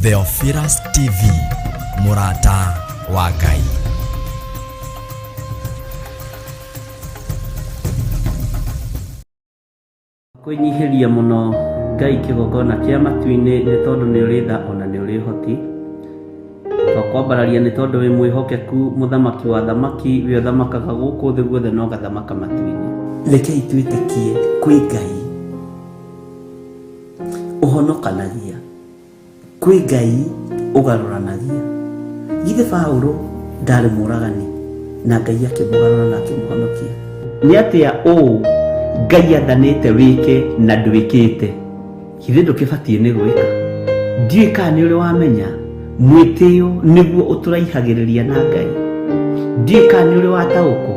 Theophilus TV, mũrata wa Ngai. Kwĩnyihĩria mũno Ngai kĩgongona kĩa matu-inĩ nĩ tondũ nĩ ũrĩ tha ona nĩ ũrĩ ũhoti. Twakwambararia nĩ tondũ wĩ mwĩhokeku, mũthamaki wa athamaki, we ũthamakaga gũkũ thĩ guothe na ũgathamaka matu-inĩ. Rekei twĩtĩkie kwĩ Ngai ũhonokanagia, kwĩ Ngai ũgarũranagia. Githĩ Paũlũ ndarĩ mũragani na Ngai akĩmũgarũra na akĩmũhonokia? Nĩ atĩa ũũ Ngai athanĩte wĩke na ndwĩkĩte? Githĩ ndũkĩbatiĩ nĩ gwĩka? Ndiũĩ kana nĩ ũrĩ wamenya mwĩtĩo nĩguo ũtũraihagĩrĩria na Ngai. Ndiũĩ kana nĩ ũrĩ wataũkwo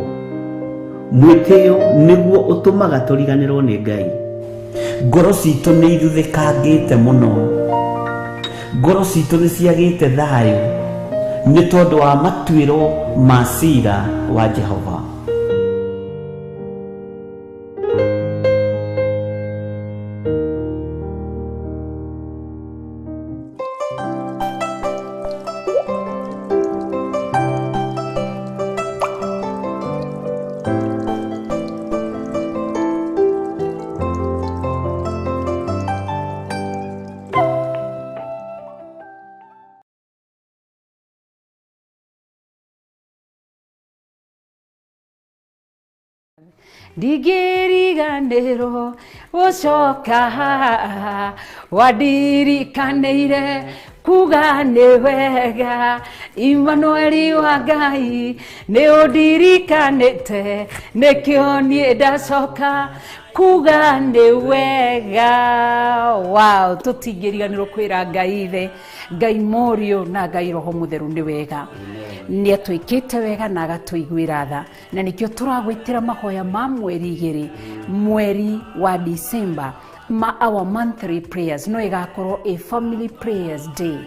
mwĩtĩo nĩguo ũtũmaga tũriganĩrwo nĩ Ngai. Ngoro citũ nĩ ithuthĩkangĩte mũno, ngoro citũ nĩ ciagĩte thayũ nĩ tondũ wa matuĩro ma cira wa Jehova. Ndingĩriganĩrwo gũcoka wandirikanĩire kuga nĩ wega. Immanueli wa Ngai nĩ ũndirikanĩte, nĩkĩo niĩ ndacoka kuga nĩ wega. Wow, tũtingĩriganĩrwo kwĩra Ngai ithe, Ngai Mũriũ na Ngai Roho Mũtheru nĩ wega. Nĩ atwĩkĩte wega na agatũiguĩra tha, na nĩkĩo tũragwĩtĩra mahoya ma mweri igĩrĩ, mweri wa December, ma our monthly prayers no ĩgakorwo a family prayers day,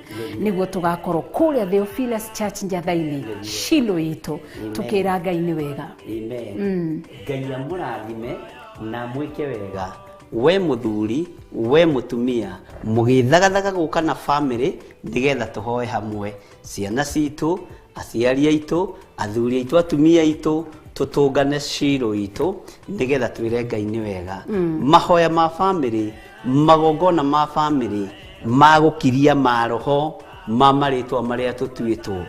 nĩguo tũgakorwo kũrĩa Theophilus Church Njatha-inĩ, Shilo itũ, tũkĩra Ngai nĩ wega. Amen. Ngai amũrathime na amwĩke wega, we mũthuri, we mũtumia, mũgĩthagathaga gũka na family nĩgetha tũhoe hamwe, ciana citũ, aciari aitũ, athuri aitũ, atumia aitũ, tũtũngane Shilo itũ nĩgetha twĩre Ngai nĩ wega. Mahoya ma family, magongona ma family, ma gũkiria maroho ma marĩtwa marĩa tũtuĩtwo.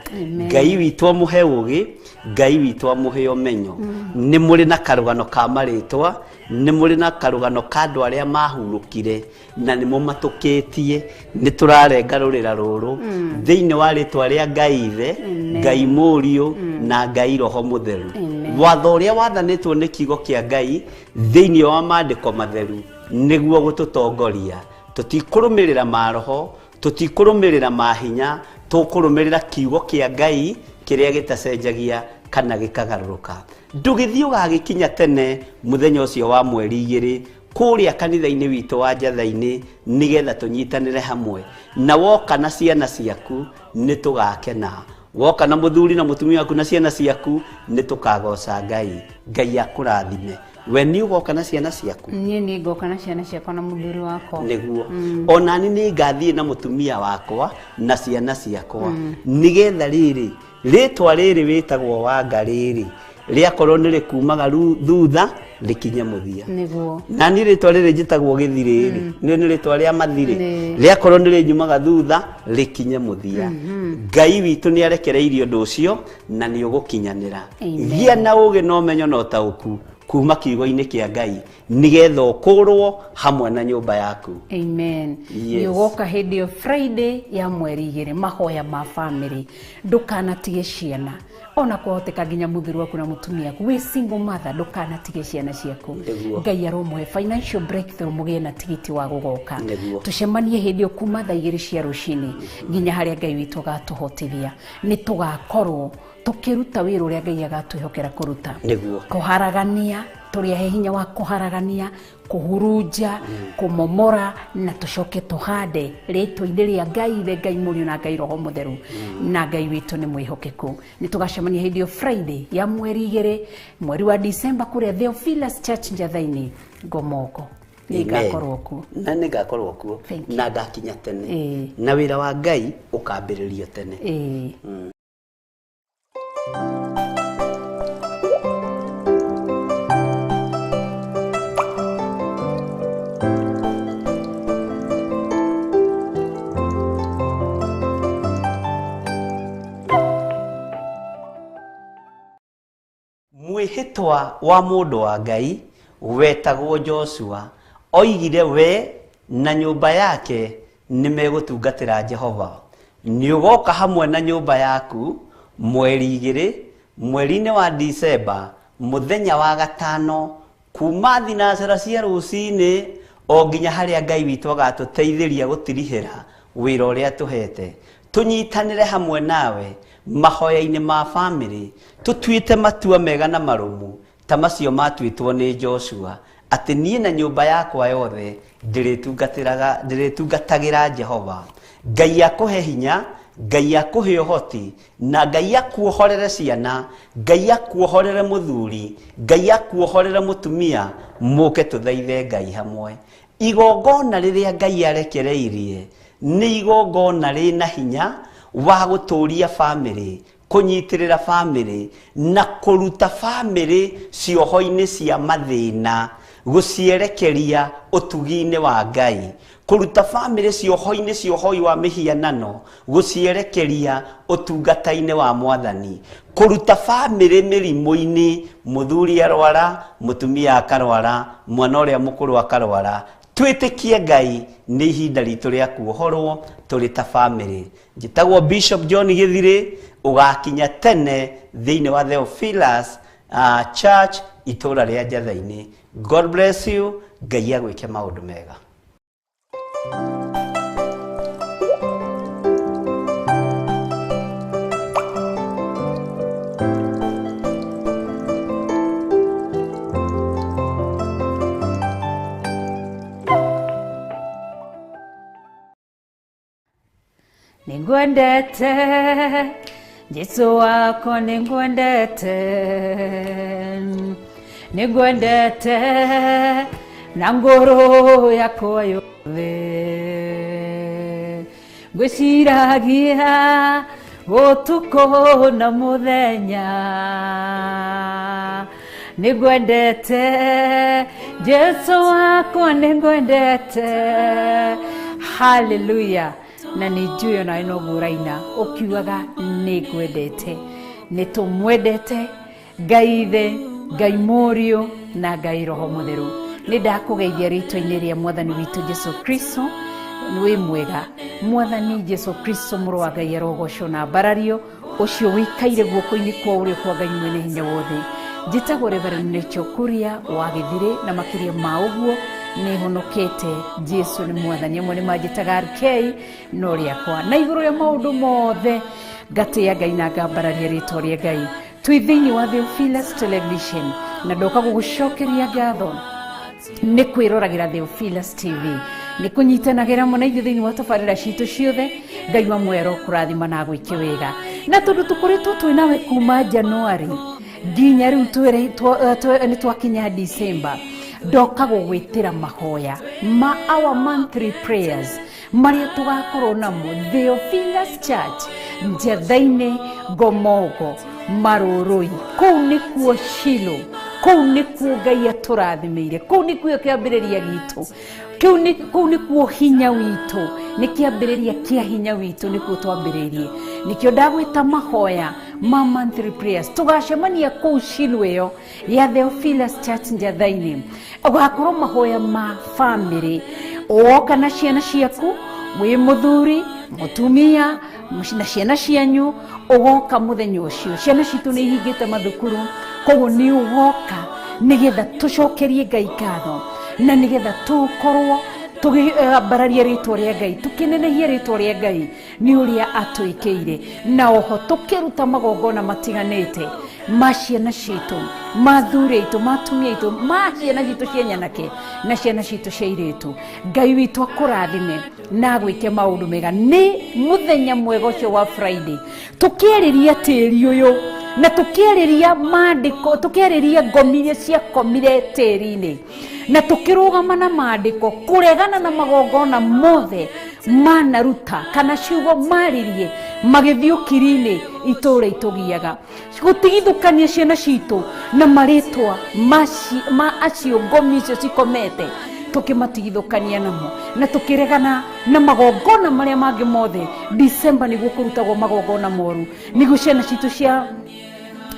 Ngai witũ amũhe ũgĩ, Ngai witũ amũhe ũmenyo. Nĩ mũrĩ na karũgano ka marĩtwa, nĩ mũrĩ na karũgano ka andũ arĩa mahurũkire na nĩmo matũkĩtie. Nĩ tũrarenga rũrĩra rũrũ thĩinĩ wa rĩtwa rĩa Ngai Ithe, Ngai Mũriũ na Ngai Roho Mũtheru. Watho ũrĩa wathanĩtwo nĩ kiugo kĩa Ngai thĩinĩ wa maandĩko matheru nĩguo gũtũtongoria. Tũtikũrũmĩrĩra maroho, tũtikũrũmĩrĩra mahinya, tũkũrũmĩrĩra kiugo kĩa Ngai kĩrĩa gĩtacenjagia kana gĩkagarũrũka. Ndũgĩthiĩ ũgagĩkinya tene mũthenya ũcio wa mweri igĩrĩ kũrĩa kanitha-inĩ witũ wa Njatha-inĩ nĩgetha tũnyitanĩre hamwe. Na woka na ciana ciaku nĩ tũgakena. Woka na mũthuri na mũtumia waku na ciana ciaku nĩ tũkagoca Ngai. Ngai akũrathime. We nĩ ũgoka na ciana ciaku? Niĩ nĩ ngoka na ciana ciakwa na mũthuri wakwa. Nĩguo. Onani nĩ ngathiĩ na mũtumia wakwa na ciana ciakwa. Nĩgetha rĩrĩ, rĩtwa rĩrĩ wĩtagwo Wanga rĩrĩ, rĩakorwo nĩ rĩkumaga thutha rĩkinye mũthia. Nĩguo. Na niĩ rĩtwa rĩrĩ njĩtagwo Gĩthirĩ rĩ, nĩ rĩtwa rĩa mathirĩ, rĩakorwo nĩ rĩnyumaga thutha rĩkinye mũthia. Ngai witũ nĩ arekereirie ũndũ ũcio na nĩ ũgũkinyanĩra. Gĩa na ũgĩ na ũmenyo na ũtaũku kuma kiugo-inĩ kĩa Ngai nĩgetha ũkũrwo hamwe na nyũmba yaku. Amen. Yes. Nĩ ũgoka hĩndĩ ĩyo Friday ya mweri igĩrĩ, mahoya ma family. Ndũkanatige ciana, ona kwahoteka nginya mũthuri waku na mũtumia waku. Wĩ single mother, ndũkanatige ciana ciaku. Nĩguo. Ngai aromũhe financial breakthrough, mũgĩe na tigiti wa gũgoka. Nĩguo. Tũcemanie hĩndĩ ĩyo kuma thaa igĩrĩ cia rũcinĩ nginya harĩa Ngai witũ agatũhotithia. Nĩ tũgakorwo tũkĩruta wĩra ũrĩa Ngai agatwĩhokera kũruta. Nĩguo. Kũharagania, tũrĩahe hinya wa kũharagania, kũhurunja, kũmomora, na tũcoke tũhande rĩtwa-inĩ rĩa Ngai Ithe, Ngai Mũriũ na Ngai Roho Mũtheru. Na Ngai witũ nĩ mwĩhokeku. Nĩ tũgacemania hĩndĩ ĩyo Friday ya mweri igĩrĩ, mweri wa December kũrĩa Theophilus Church Njatha-inĩ, Ngomongo. Nĩ ngakorwo kuo. Na nĩ ngakorwo kuo. Thank you. Na ngakinya tene. Ĩĩ. Na wĩra wa Ngai ũkambĩrĩrio tene. Ĩĩ. Mwĩhĩtwa wa mũndũ wa Ngai wetagwo Joshua oigire we na nyũmba yake nĩmegũtungatĩra Jehova. Nĩ ũgoka hamwe na nyũmba yaku mweri 2 mweri-inĩ wa Disemba mũthenya wa 5 kuma thinacara cia rũcinĩ o nginya harĩa Ngai witũ agatũteithĩria gũtirihĩra wĩra ũrĩa tũhete. Tũnyitanĩre hamwe nawe mahoya-inĩ ma famĩlĩ, tũtuĩte matua mega na marũmu ta macio matuĩtwo nĩ Joshua atĩ niĩ na nyũmba yakwa yothe ndĩrĩtungatagĩra Jehova. Ngai akũhe hinya, Ngai akũhe ũhoti, na Ngai akuohorere ciana, Ngai akuohorere mũthuri, Ngai akuohorere mũtumia, mũke tũthaithe Ngai hamwe. Igongona rĩrĩa Ngai arekereirie nĩ igongona rĩna hinya wa gũtũria famĩlĩ, kũnyitĩrĩra famĩlĩ na kũruta famĩlĩ cioho-inĩ cia mathĩna, gũcierekeria ũtugi-inĩ wa Ngai, kũruta famĩlĩ cioho-inĩ cia ũhoi wa mĩhianano, gũcierekeria ũtungata-inĩ wa Mwathani, kũruta famĩlĩ mĩrimũ-inĩ, mũthuri arwara, mũtumia akarwara, mwana ũrĩa mũkũrũ akarwara. Twĩtĩkie Ngai nĩ ihinda ritũ rĩa kuohorwo tũrĩ ta famĩlĩ. Njĩtagwo Bishop John Gĩthirĩ, ũgakinya tene thĩinĩ wa Theophilus Church itũra rĩa Njatha-inĩ. God bless you. Ngai agwĩke maũndũ mega. Nĩngwendete Jesu wakwa, nĩngwendete, nĩngwendete na ngoro yakwa yothe. Ngwĩciragia ũtukũ na mũthenya, nĩngwendete Jesu wakwa, nĩngwendete. Hallelujah. Na nĩ njũĩ onawe noguo ũraina ũkiugaga nĩngwendete. Nĩ tũmwendete Ngai Ithe, Ngai Mũriũ na Ngai Roho Mũtheru. Nĩ ndakũgeithia rĩtwa-inĩ rĩa Mwathani witũ Jesu Kristo. Wĩ mwega. Mwathani Jesu Kristo mũrũ wa Ngai arogocwo na mbarario, ũcio wĩikaire guoko-inĩ kwa ũrĩo kwa Ngai mwene hinya wothe. Njĩtagwo Reverend Rachel Kuria wa Gĩthirĩ, na makĩria ma ũguo nĩ honokete. Jesu nĩ Mwathani. Amwe nĩ manjĩtaga RK no rĩakwa. Na igũrũ rĩa maũndũ mothe ngatĩĩa Ngai na ngambararia rĩtwa rĩa Ngai. Twĩ thĩinĩ wa Theophilus Television na ndoka gũgũcokeria ngatho nĩ kwĩroragĩra Theophilus TV, nĩ kũnyitanagĩra mũno ithuĩ thĩinĩ wa tabarĩra citũ ciothe. Ngai wa mwero kũrathima na agwĩke wega. Na tondũ tũkoretwo twĩ nawe kuma January nginya rĩu nĩ twakinya December, ndoka gũgwĩtĩra mahoya ma our monthly prayers marĩa tũgakorwo namo Theophilus Church Njatha-inĩ, Ngomongo, Marũrũi. Kũu nĩkuo Shilo, kũu nĩkuo Ngai atũrathimĩire, kũu nĩkuo kĩambĩrĩria gitũ, kũu nĩkuo hinya witũ, nĩ kĩambĩrĩria kĩa hinya witũ, nĩkuo twambĩrĩirie. Nĩkĩo ndagwĩta mahoya ma monthly prayers. Tũgacemania kũu Shilo ĩyo ya Theophilus Church Njatha-inĩ. Ũgakorwo mahoya ma famĩlĩ, woka na ciana ciaku, wĩ mũthuri, mũtumia na ciana cianyu, ũgoka mũthenya ũcio. Ciana citũ nĩ ihingĩte mathukuru, koguo nĩ ũgoka nĩgetha tũcokerie Ngai ngatho na nĩgetha tũkorwo tũgĩambararia rĩtwa rĩa Ngai, tũkĩnenehia rĩtwa rĩa Ngai nĩ ũrĩa atwĩkĩire, na oho tũkĩruta magongona matiganĩte ma ciana citũ, ma athuri aitũ, ma atumia aitũ, ma ciana citũ cia nyanake na ciana citũ cia airĩtu. Ngai witũ akũrathime na agwĩke maũndũ mega. Nĩ mũthenya mwega ũcio wa Friday, tũkĩarĩria tĩri ũyũ Na tũkĩarĩria maandĩko, tũkĩarĩria ngomi iria ciakomire tĩri-inĩ, na tũkĩrũgama na maandĩko kũregana na magongona mothe manaruta kana ciugo maririe magĩthiĩ ũkiri-inĩ itũũra itũgiaga gũtigithũkania ciana citũ na marĩtwa ma acio ngomi icio cikomete, tũkĩmatigithũkania namo na tũkĩregana na magongona marĩa mangĩ mothe. December nĩguo kũrutagwo magongona moru, nĩguo ciana citũ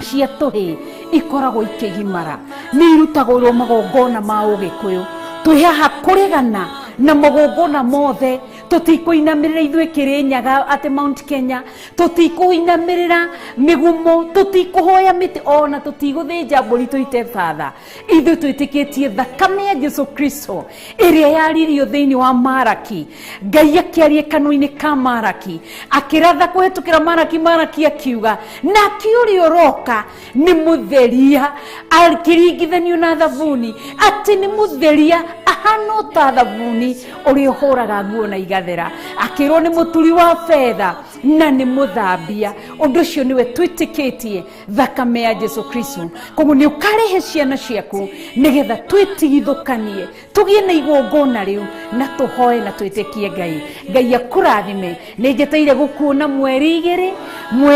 cia tũhĩĩ ikoragwo ikĩgimara, nĩ irutagwo magongona ma ũgĩkũyũ. Twĩ haha kũregana na magongona mothe, tũtikũinamĩrĩra ithuĩ Kĩrĩnyaga atĩ Mount Kenya, tũtikũinamĩrĩra mĩgumo, tũtikũhoya mĩtĩ, ona tũtigũthĩnja mbũri tũite batha. Ithuĩ twĩtĩkĩtie thakame ya Jesu Kristo ĩrĩa yaririo thĩinĩ wa Maraki. Ngai akĩaria kanua-inĩ ka Maraki, akĩratha kũhetũkĩra Maraki, Maraki akiuga nake ũrĩa ũroka nĩ mũtheria, akĩringithanio na thabuni, atĩ nĩ mũtheria ahana ta thabuni ũrĩa ũhũraga nguo na igathera, akĩrwo nĩ mũturi wa betha na nĩ mũthambia. Ũndũ ũcio nĩwe twĩtĩkĩtie thakame ya Jesu Kristo. Koguo nĩ ũkarehe ciana ciaku nĩgetha twĩtigithũkanie, tũgĩe na igongona rĩu na tũhoe na twĩtĩkie Ngai. Ngai akũrathime. Nĩ njeteire gũkuona mweri igĩrĩ,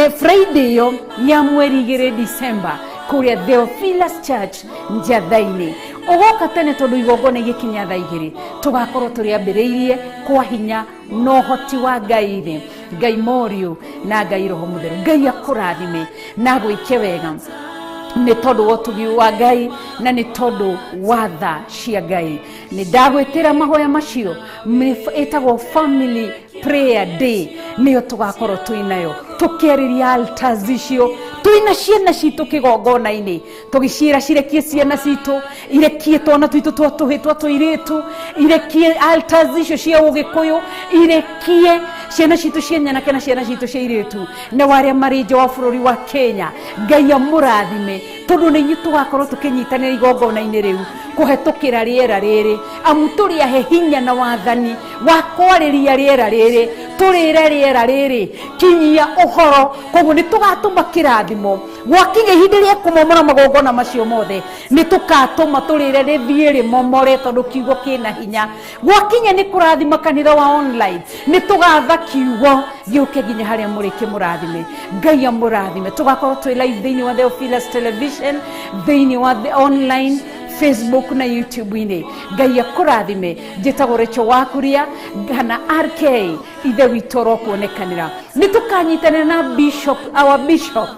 Friday ĩyo ya mweri igĩrĩ December kũrĩa Theophilus Church Njatha-inĩ. Ũgoka tene tondũ igongona igĩkinya thaa igĩrĩ tũgakorwo tũrĩambĩrĩirie kwa hinya na ũhoti wa Ngai thĩ, Ngai Mũriũ na Ngai Roho Mũtheru. Ngai akũrathime na agwĩke wega nĩ tondũ wa ũtugi wa Ngai na nĩ tondũ wa tha cia Ngai. Nĩ ndagwĩtĩra mahoya macio ĩtagwo Family Prayer Day, nĩyo tũgakorwo twĩ nayo tũkĩarĩria altars icio twĩna ciana citũ kĩgongona-inĩ, tũgĩciĩra cirekie ciana citũ, irekie twana twitũ twa tũhĩ twa tũirĩtu, irekie altars icio cia ũgĩkũyũ, irekie ciana citũ cia nyanake na ciana citũ cia irĩtu na warĩa marĩ nja wa bũrũri wa Kenya. Ngai amũrathime tondũ nĩ inyuĩ tũgakorwo tũkĩnyitanĩra igongona-inĩ rĩu kũhetũkĩra rĩera rĩrĩ, amu tũrĩ ahe hinya na wathani wa kwarĩria rĩera rĩrĩ, tũrĩre rĩera rĩrĩ kinyia ũhoro. Koguo nĩ tũgatũma kĩrathimo gwakinya ihinda rĩa kũmomora magongona macio mothe, nĩ tũgatũma tũrĩre rĩthiĩ rĩmomore tondũ kiugo kĩna hinya. Gwakinya nĩ kũrathima kanitha wa online, nĩ tũgatha kiugo gĩũke nginya harĩa mũrĩ kĩmũrathime. Ngai amũrathime. Tũgakorwo twĩ live thĩinĩ wa Theophilus Television, thĩinĩ wa the online Facebook na YouTube-inĩ. Ngai akũrathime. Njĩtagwo Rachel Wakuria kana RK, ithe witũ ũrokuonekanĩra. Nĩ tũkanyitanĩra na Bishop, our Bishop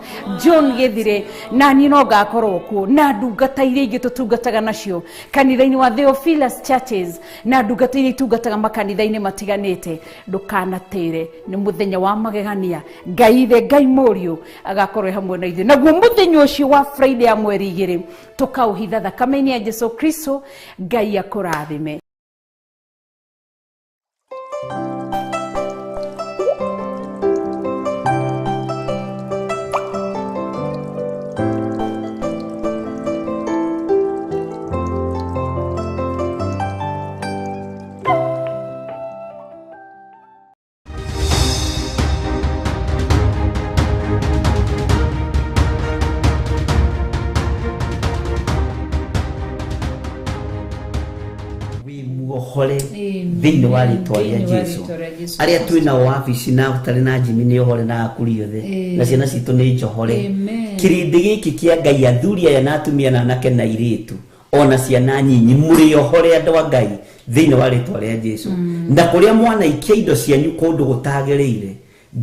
John Gĩthire, na niĩ no ngakorwo kuo na ndungata iria ingĩ tũtungataga nacio kanitha-inĩ wa Theophilus Churches na ndungata iria itungataga makanitha-inĩ matiganĩte. Ndũkanatĩre, nĩ mũthenya wa magegania. Ngai ithe, Ngai Mũriũ agakorwo hamwe na ithuĩ. Naguo mũthenya ũcio wa Friday ya mweri igĩrĩ tũkaũhitha thakame-inĩ ya Jesu Kristo. Ngai akũrathime. Muohore thĩinĩ wa rĩtwa rĩa Jesu. Arĩa twĩ nao wabici na ũtarĩ na Jimmy nĩ ohore na akuri othe na ciana citũ nĩ njohore. Kĩrĩndĩ gĩkĩ kĩa Ngai, athuri aya na atumia na anake na airĩtu ona ciana nyinyi, mũrĩ ohore andũ a Ngai thĩinĩ wa rĩtwa rĩa Jesu. Na kũrĩa mwanaikia indo cianyu kũndũ gũtagĩrĩire,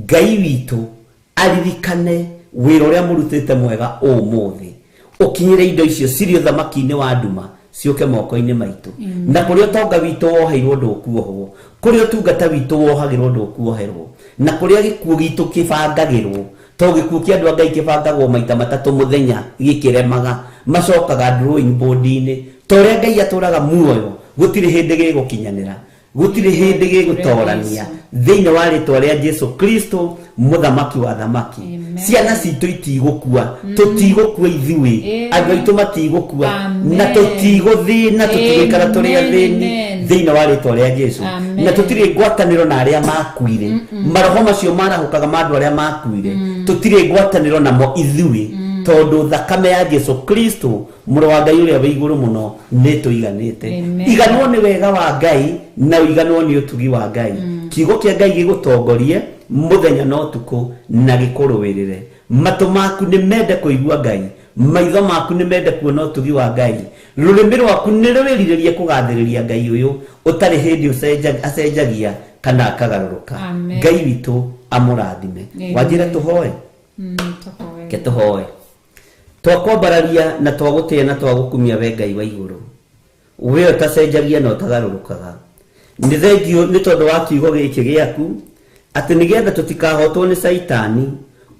Ngai witũ aririkane wĩra ũrĩa mũrutĩte mwega ũmũthĩ, ũkinyĩre indo icio cirĩ ũthamaki-inĩ wa nduma ciũke moko-inĩ maitũ. Na kũrĩa ũtonga witũ woheirwo ndũkuohwo, kũrĩa ũtungata witũ wohagĩrwo ndũkuoherwo, na kũrĩa gĩkuũ gitũ kĩbangagĩrwo, to gĩkuũ kĩa andũ a Ngai kĩbangagwo maita matatũ mũthenya gĩkĩremaga, macokaga drawing board-inĩ. Ta ũrĩa Ngai atũraga muoyo, gũtirĩ hĩndĩ gĩgũkinyanĩra, gũtirĩ hĩndĩ gĩgũtorania thĩinĩ wa rĩtwa rĩa Jesu Kristo mũthamaki wa thamaki. Ciana citũ itigũkua, tũtigũkua ithuĩ, andũ aitũ matigũkua, na tũtigũthĩna, tũtigũikara tũrĩ athĩni. Thĩinĩ wa rĩtwa rĩa Jesu. Na tũtirĩ ngwatanĩro na arĩa makuire. Maroho macio marahũkaga ma andũ arĩa makuire. Tũtirĩ ngwatanĩro namo ithuĩ. Tondũ thakame ya Jesu Kristo mũrũ wa Ngai ũrĩa wĩ igũrũ mũno nĩ tũiganĩte. Iganwo nĩ wega wa Ngai na ũiganwo nĩ ũtugi wa Ngai. Kiugo kĩa Ngai gĩgũtongorie mũthenya na ũtukũ na gĩkũrũĩrĩre. Matũ maku nĩ mende kũigua Ngai, maitho maku nĩ mende kuona ũtugi wa Ngai, rũrĩmĩ rwaku nĩ rwĩrirĩrie kũgathĩrĩria Ngai ũyũ ũtarĩ hĩndĩ acenjagia kana akagarũrũka. Ngai witũ amũrathime. Wanjĩra tũhoe? Ke tũhoe. Twakwambararia na twagũtĩĩa na twagũkumia we Ngai wa igũrũ, we ũtacenjagia na ũtagarũrũkaga. Nĩ thengio nĩ tondũ wa kiugo gĩkĩ gĩaku atĩ nĩgetha tũtikahotwo nĩ Caitani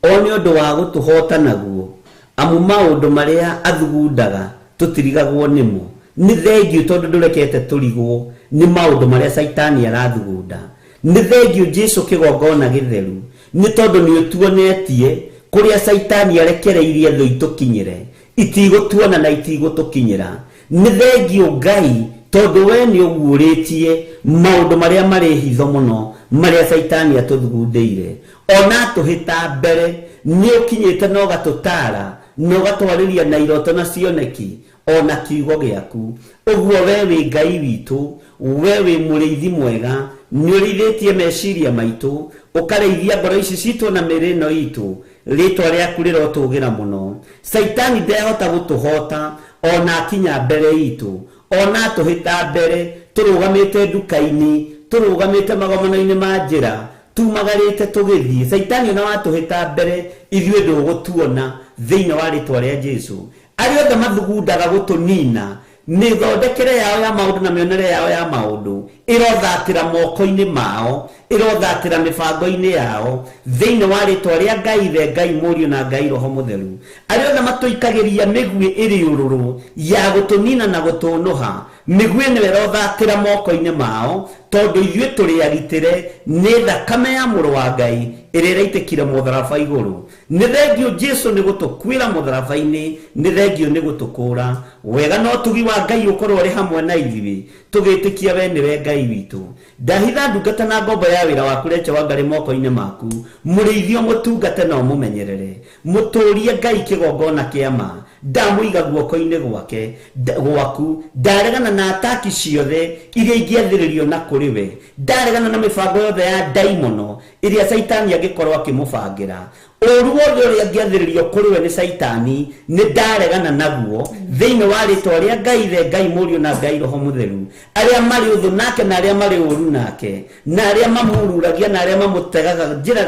o nĩ ũndũ wa gũtũhota naguo, amu maũndũ marĩa athugundaga tũtirigagwo nĩmo. Nĩ thengio tondũ ndũrekete tũrigwo nĩ maũndũ marĩa Caitani arathugunda. Nĩ thengio Jesu kĩgongona gĩtheru nĩ tondũ nĩ ũtuonetie kũrĩa Caitani arekereirie thũ itũkinyĩre, itigũtuona na itigũtũkinyĩra. Nĩ thengio Ngai tondũ we nĩ ũguũrĩtie maũndũ marĩa marĩ hitho mũno marĩa Caitani atũthugundĩire. Ona atũhĩta mbere nĩ ũkinyĩte na ũgatũtaara na ũgatwarĩria na iroto na cioneki ona kiugo gĩaku. Ũguo we wĩ Ngai witũ, we wĩ mũrĩithi mwega, nĩ ũrĩithĩtie meciria maitũ, ũkarĩithia ngoro ici citũ na mĩĩrĩ ĩno itũ. Rĩtwa rĩaku rĩrotũgĩra mũno. Caitani ndehota gũtũhota ona akinya mbere itũ, ona atũhĩta mbere tũrũgamĩte nduka-inĩ, tũrũgamĩte magomano-inĩ ma njĩra, tumagarĩte tũgĩthiĩ. Caitani ona watũhĩta mbere ithuĩ ndũgũtuona thĩinĩ wa rĩtwa rĩa Jesu. Arĩa othe mathugundaga gũtũnina, mĩthondekere yao ya maũndũ na mĩonere yao ya maũndũ ĩrothatĩra moko-inĩ mao, ĩrothatĩra mĩbango-inĩ yao thĩinĩ wa rĩtwa rĩa Ngai Ithe, Ngai Mũriũ na Ngai Roho Mũtheru. Arĩa othe matũikagĩria mĩguĩ ĩrĩ ũrũrũ ya gũtũnina na gũtũnũha, mĩguĩ nĩyo ĩrothatĩra moko-inĩ mao, tondũ ithuĩ tũrĩ agitĩre nĩ thakame ya mũrũ wa Ngai ĩrĩa ĩraitĩkire mũtharaba igũrũ. Nĩ thengio Jesu nĩ gũtũkuĩra mũtharaba-inĩ, nĩ thengio nĩ gũtũkũũra. Wega na ũtugi wa Ngai ũkorwo ũrĩ hamwe na ithuĩ, tũgĩtĩkia we nĩwe Ngai witũ. Ndahitha ndungata na ngombo ya wĩra waku Rachel Wangari moko-inĩ maku, mũrĩithio mũtungate na ũmũmenyerere, mũtũrie Ngai kĩgongona kĩa ma. Ndamũiga guoko-inĩ gwake gwaku, ndaregana na ataki ciothe iria ingĩathĩrĩrio na kũrĩ we, ndaregana na mĩbango yothe ya ndaimono ĩrĩa Caitani angĩkorwo akĩmũbangĩra. Ũũru wothe ũrĩa angĩathĩrĩrio kũrĩ we nĩ Caitani nĩ ndaregana naguo thĩinĩ wa rĩtwa rĩa Ngai Ithe, Ngai Mũriũ na Ngai Roho Mũtheru. Arĩa marĩ ũthũ nake na arĩa marĩ ũũru nake na arĩa mamururagia na arĩa mamũtegaga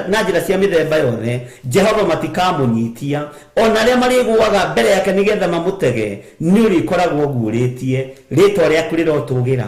na njĩra cia mĩthemba yothe, Jehova matikamũnyitia. Ona arĩa marĩgũaga mbere yake nĩgetha mamũtege, nĩ ũrĩkoragwo ũguũrĩtie. Rĩtwa rĩaku rĩrotũgĩra.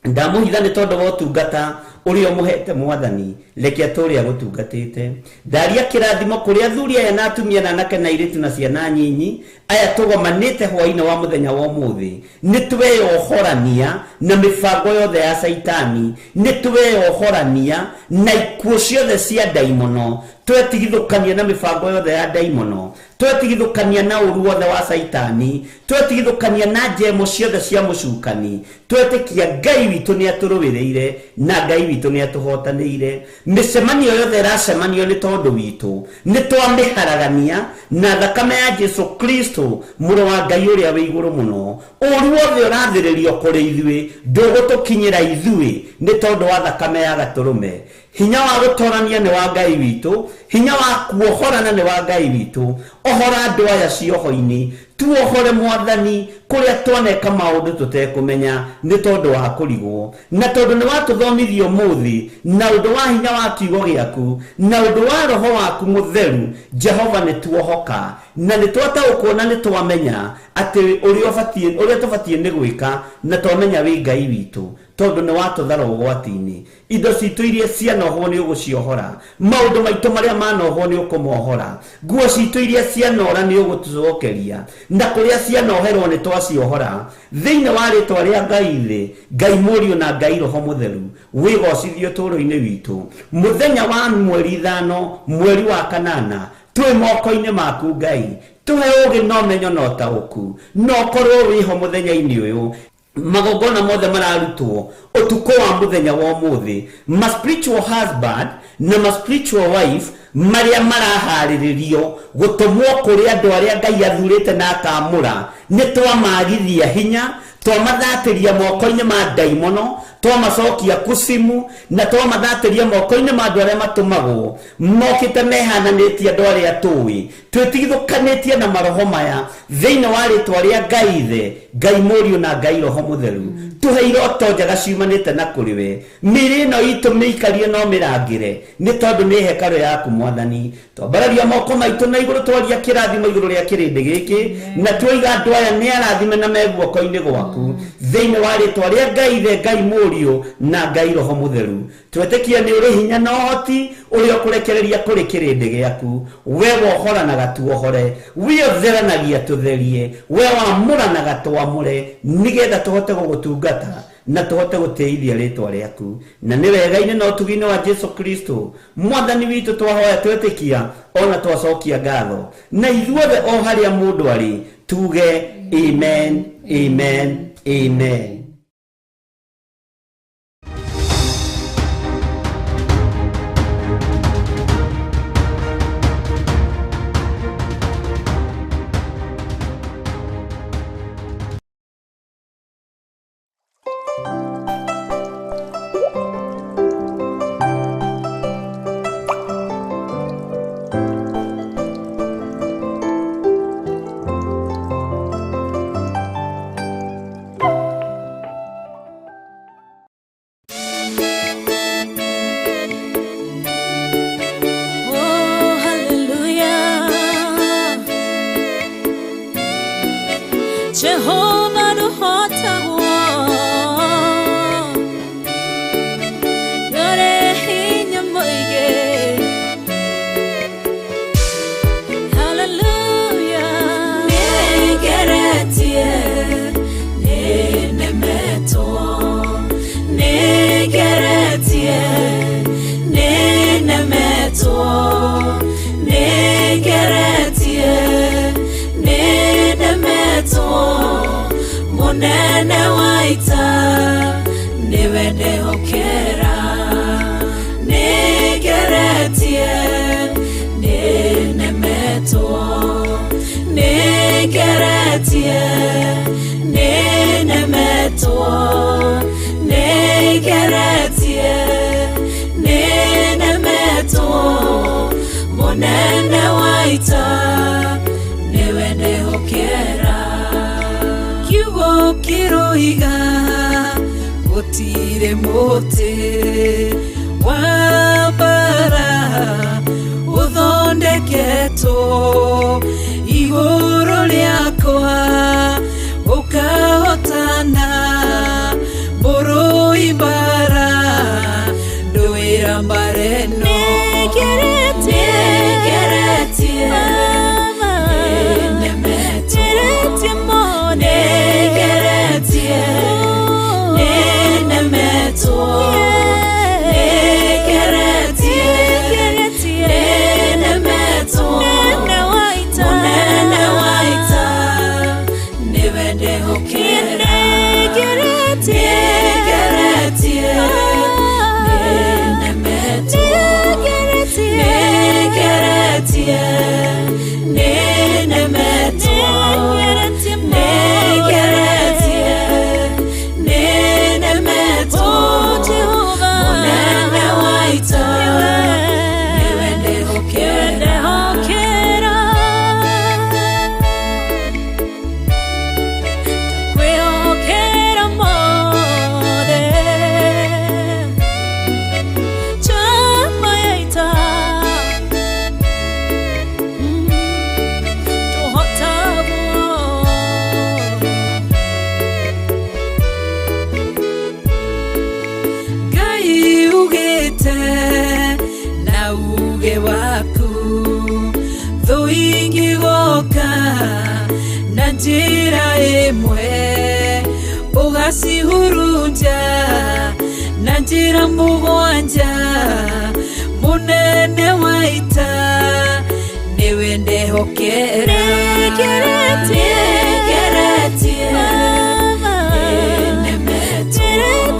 Ndamũhitha nĩ tondũ wa ũtungata ũrĩa ũmũhete Mwathani, reke atũũre agũtungatĩte. Ndaria kĩrathimo kũrĩ athuri aya na atumia na anake na airĩtu na ciana nyinyi aya tũgomanĩte hwaĩ-inĩ wa mũthenya wa ũmũthĩ. Nĩ tweyohorania na mĩbango yothe ya Caitani, nĩ tweyohorania na ikuũ ciothe cia ndaimono, twetigithũkania na mĩbango yothe ya ndaimono, twetigithũkania na ũũru wothe wa Caitani, twetigithũkania na njemo ciothe cia mũcukani, twetĩkia Ngai witũ nĩ atũrũĩrĩire na Ngai witũ nĩ atũhotanĩire. Mĩcemanio yothe ĩracemanio nĩ tondũ witũ, nĩ twamĩharagania na thakame ya Jesu Kristo mũrũ wa Ngai ũrĩa wĩ igũrũ mũno. Ũũru wothe ũrathĩrĩrio kũrĩ ithuĩ ndũgũtũkinyĩra ithuĩ nĩ tondũ wa thakame ya gatũrũme. Hinya wa gũtorania nĩ wa Ngai witũ, hinya wa kuohorana nĩ wa Ngai witũ. Ohora andũ aya cioho-inĩ, tuohore Mwathani kũrĩa twaneka maũndũ tũtekũmenya nĩ tondũ wa kũrigwo, na tondũ nĩ watũthomithia ũmũthĩ na ũndũ wa hinya wa kiugo gĩaku na ũndũ wa Roho waku Mũtheru. Jehova nĩ tuohoka na nĩ twataũkwo na nĩ twamenya atĩ ũrĩa tũbatiĩ nĩ gwĩka, na twamenya wĩ Ngai witũ tondũ nĩ watũthara ũgwati-inĩ. Indo citũ iria cianohwo nĩ ũgũciohora, maũndũ maitũ marĩa manohwo nĩ ũkũmohora, nguo citũ iria cianora nĩ ũgũtũcokeria, na kũrĩa cianoherwo nĩ twaciohora. Thĩinĩ wa rĩtwa rĩa Ngai Ithe, Ngai Mũriũ na Ngai Roho Mũtheru, wĩgocithio ũtũũro-inĩ witũ. Mũthenya wa mweri 5 mweri wa 8 twĩ moko-inĩ maku Ngai, tũhe ũũgĩ na ũmenyo na ũtaũku, na ũkorwo wĩho mũthenya-inĩ ũyũ. Magongona mothe mararutwo utuko wa muthenya wa umuthi, ma spiritual husband na ma spiritual wife maria maraharĩrĩrio gũtũmwo kũrĩ andũ arĩa Ngai athurĩte na akamũra, nĩ twamagithia hinya, twamathatĩria moko-inĩ ma ndaimono, twamacokia kucimu, na twamathatĩria moko-inĩ ma andũ arĩa matũmagwo mokĩte mehananĩtie andũ arĩa tũĩ, twĩtigithũkanĩtie na maroho maya thĩinĩ wa rĩtwa rĩa Ngai Ithe, Ngai Mũriũ na Ngai Roho Mũtheru. Tũhe iroto njega ciumanĩte na kũrĩ we, mĩĩrĩ ĩno itũ mĩikarie no mĩrangĩre, nĩ tondũ nĩ hekarũ yaku Mwathani. Twambararia moko maitũ na igũrũ, twaria kĩrathimo igũrũ rĩa kĩrĩndĩ gĩkĩ, na twoiga andũ aya nĩ arathime na me guoko-inĩ gwaku thĩinĩ wa rĩtwa rĩa Ngai Ithe, Ngai Mũriũ na Ngai Roho Mũtheru. Twetĩkia nĩ ũrĩ hinya na ũhoti ũrĩa ũkũrekereria kũrĩ kĩrĩndĩ gĩaku. We wohoranaga tuohore, we ũtheranagia tũtherie, we wamũranaga twamũre, nĩgetha tũhote gũgũtungata na tũhote gũtĩithia rĩtwa rĩaku. Na nĩ wega-inĩ na ũtugi-inĩ wa Jesu Kristo Mwathani witũ twahoya twetĩkia ona twacokia ngatho, na ithuothe o harĩa mũndũ arĩ tuge amen, amen, amen. Nĩgeretie, nĩgeretie,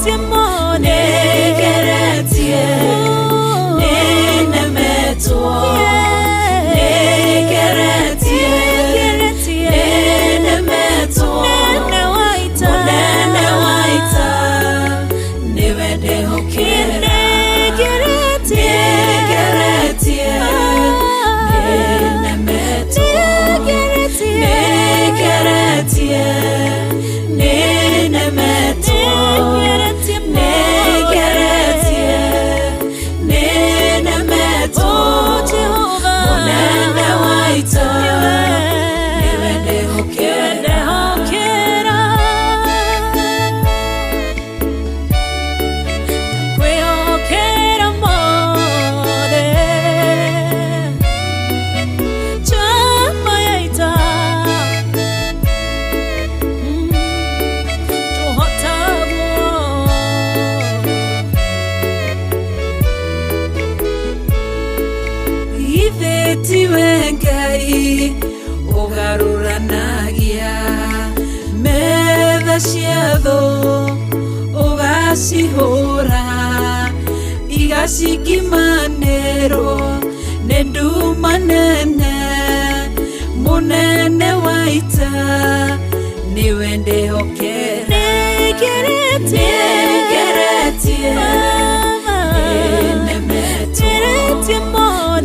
Nĩngeretie mo, nĩngeretie, nĩnemetwo. Nĩngeretie, nĩnemetwo. Mũnene wa ita, nĩwe ndĩhokera. Nĩngeretie, nĩnemetwo. Nĩngeretie, nĩnemetwo. Nĩngeretie, nĩnemetwo. Mũnene wa ita, nĩwe ndĩhokera. Kwĩhokera mothe. Chama ya ita. Tũhotagwo. Ithe tiwe Ngai ũgarũranagia metha cia thũ, ũgacihũra igacikimanĩrwo nĩ nduma nene. Mũnene wa ita, nĩwe ndĩhokera. Nĩngeretie, nĩnemetwo.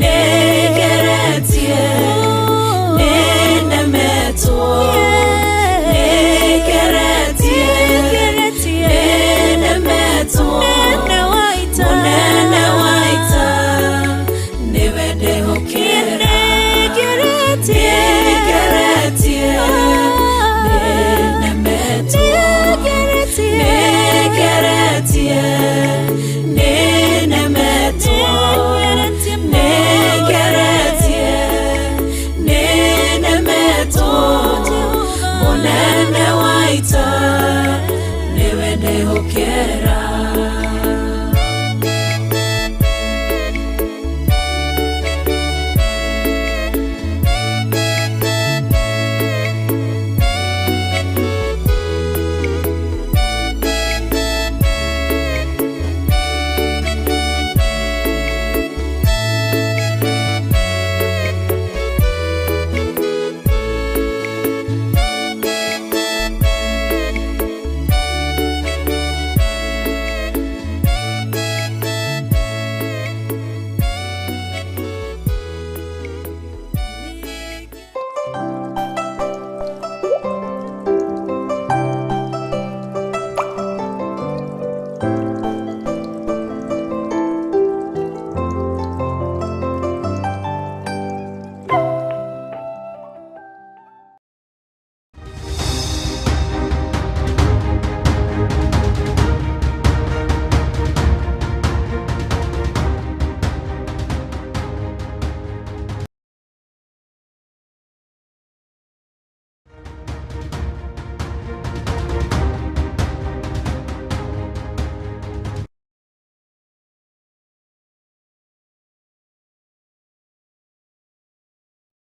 Nĩngeretie, nĩnemetwo. Nĩngeretie, nĩnemetwo. Mũnene wa ita, nĩwe ndĩhokera. Nĩngeretie, nĩnemetwo. Nĩngeretie, nĩnemetwo. Nĩngeretie, nĩnemetwo. Mũnene wa ita, nĩwe ndĩhokera.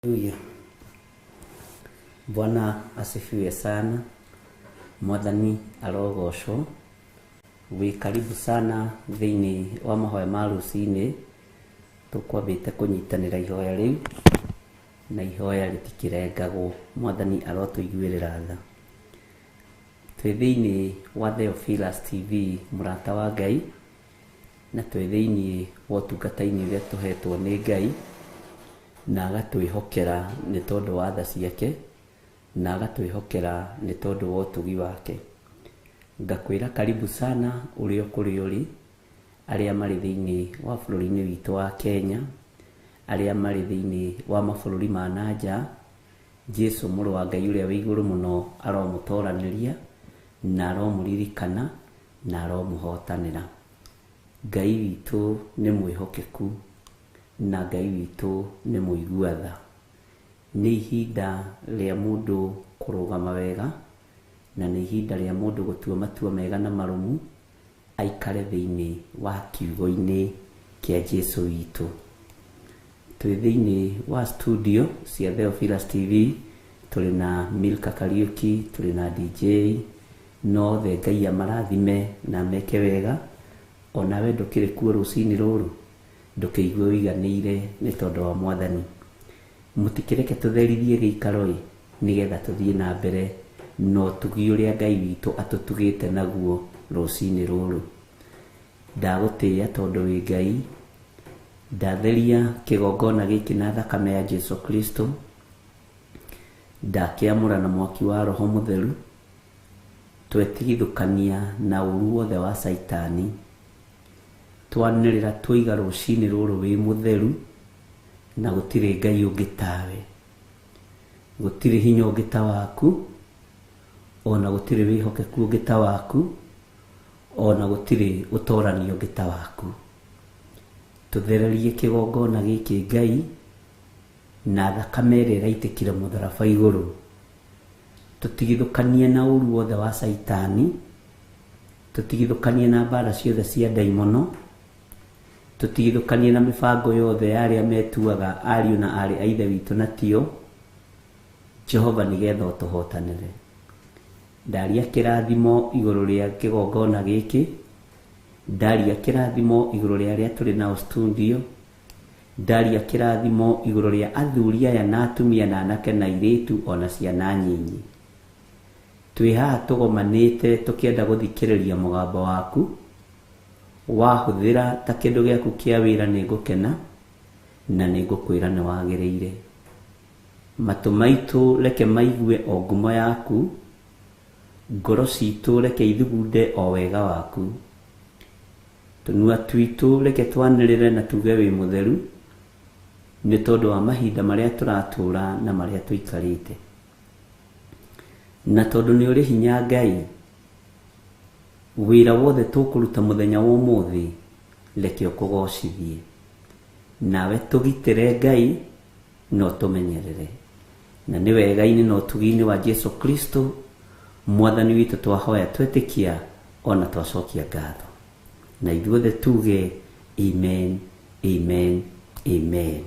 Haleluya. Bwana asifiwe sana. Mwathani arogocwo. Wĩ karibu sana thĩinĩ wa mahoya ma rũcinĩ. Tũkwambĩte kũnyitanĩra ihoya rĩu na ihoya rĩtikĩrengagwo. Mwathani arotũiguĩrĩra tha. Twĩ thĩinĩ wa Theophilus TV, mũrata wa Ngai, na twĩ thĩinĩ wa ũtungata-inĩ ũrĩa tũhetwo nĩ Ngai na agatwĩhokera nĩ tondũ wa tha ciake na agatwĩhokera nĩ tondũ wa ũtugi wake. Ngakwĩra karibu sana ũrĩa kũrĩ ũrĩ, arĩa marĩ thĩinĩ wa bũrũri-inĩ witũ wa Kenya, arĩa marĩ thĩinĩ wa mabũrũri ma na nja. Jesu mũrũ wa Ngai ũrĩa wĩ igũrũ mũno aromũtoranĩria na aromũririkana na aromũhotanĩra. Ngai witũ nĩ mwĩhokeku na Ngai witũ nĩ mũigua tha. Nĩ ihinda rĩa mũndũ kũrũgama wega na nĩ ihinda rĩa mũndũ gũtua matua mega na marũmu, aikare thĩinĩ wa kiugo-inĩ kĩa Jesu witũ. Twĩ thĩinĩ wa studio cia Theophilus TV, tũrĩ na Milka Kariuki, tũrĩ na DJ, No othe Ngai amarathime na meke wega. Onawe ndũkĩrĩ kuo rũcinĩ rũrũ, ndũkĩigue ũiganĩire nĩ tondũ wa Mwathani. Mũtikĩreke tũtherithie gĩikaro ĩ, nĩgetha tũthiĩ na mbere na ũtugi ũrĩa Ngai witũ atũtugĩte naguo rũcinĩ rũrũ. Ndagũtĩĩa tondũ wĩ Ngai. Ndatheria kĩgongona gĩkĩ na thakame ya Jesu Kristo. Ndakĩamũra na mwaki wa Roho Mũtheru. Twetigithũkania na ũru wothe wa Caitani. Twanĩrĩra twoiga rũcinĩ rũrũ wĩ mũtheru, na gũtirĩ Ngai ũngĩ tawe, gũtirĩ hinya ũngĩ ta waku, ona gũtirĩ wĩhokeku ũngĩ ta waku, ona gũtirĩ ũtorani ũngĩ ta waku. Tũthererie kĩgongona gĩkĩ Ngai na thakame ĩrĩa ĩraitĩkire mũtharaba igũrũ. Tũtigithũkanie na ũru wothe wa Caitani, tũtigithũkanie na mbara ciothe cia ndaimono, tũtigithũkanie na mĩbango yothe ya arĩa metuaga ariũ na aarĩ a Ithe witũ na tio. Jehova, nĩgetha ũtũhotanĩre. Ndaria kĩrathimo igũrũ rĩa kĩgongona gĩkĩ, ndaria kĩrathimo igũrũ rĩa arĩa tũrĩ nao studio, ndaria kĩrathimo igũrũ rĩa athuri aya na atumia na anake na airĩtu ona ciana nyinyi. Twĩ haha tũgomanĩte tũkĩenda gũthikĩrĩria mũgambo waku. Wahũthĩra ta kĩndũ gĩaku kĩa wĩra nĩngũkena na nĩngũkwĩra nĩ wagĩrĩire. Matũ maitũ reke maigue o ngumo yaku, ngoro citũ reke ithugunde o wega waku. Tũnua twitũ reke twanĩrĩre na tuge wĩ mũtheru, nĩ tondũ wa mahinda marĩa tũratũra na marĩa tũikarĩte. Na tondũ nĩ ũrĩ hinya Ngai, wĩra wothe tũkũruta mũthenya wa ũmũthĩ reke ũkũgocithie. Nawe tũgitĩre Ngai na ũtũmenyerere. Na nĩ wega-inĩ na ũtugi-inĩ wa Jesu Kristo Mwathani witũ twahoya twetĩkia ona twacokia ngatho. Na ithuothe tuge amen, amen, amen.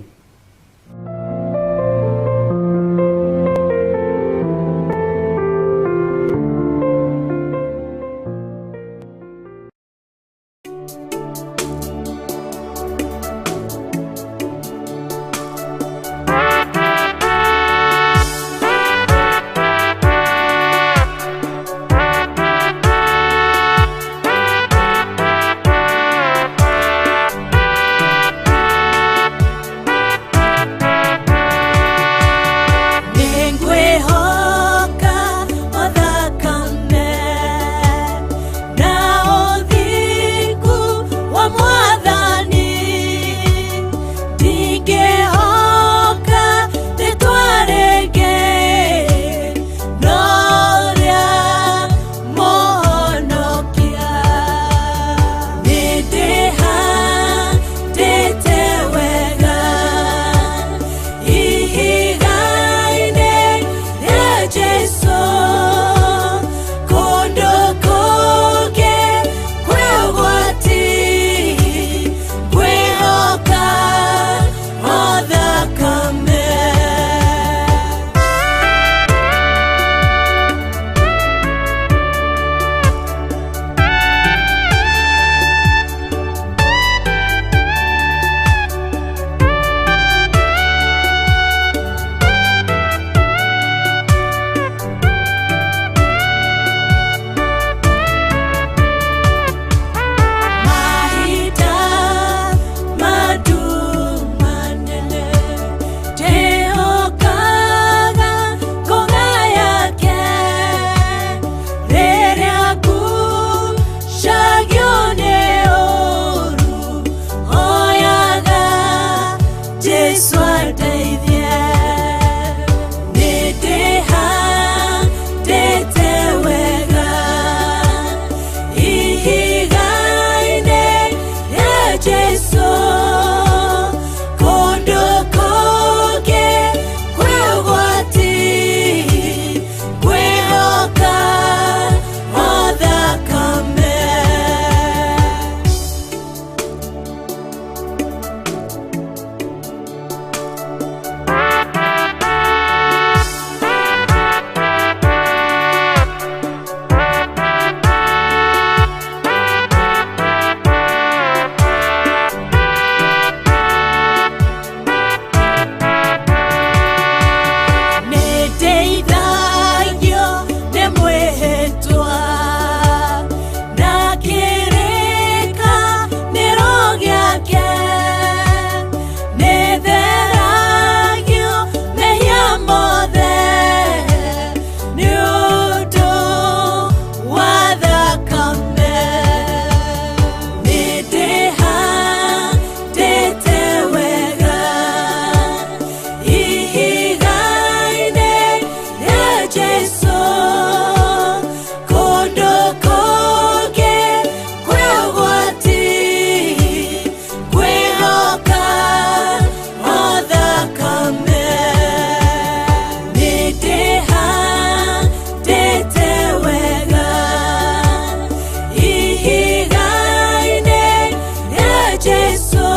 Jesu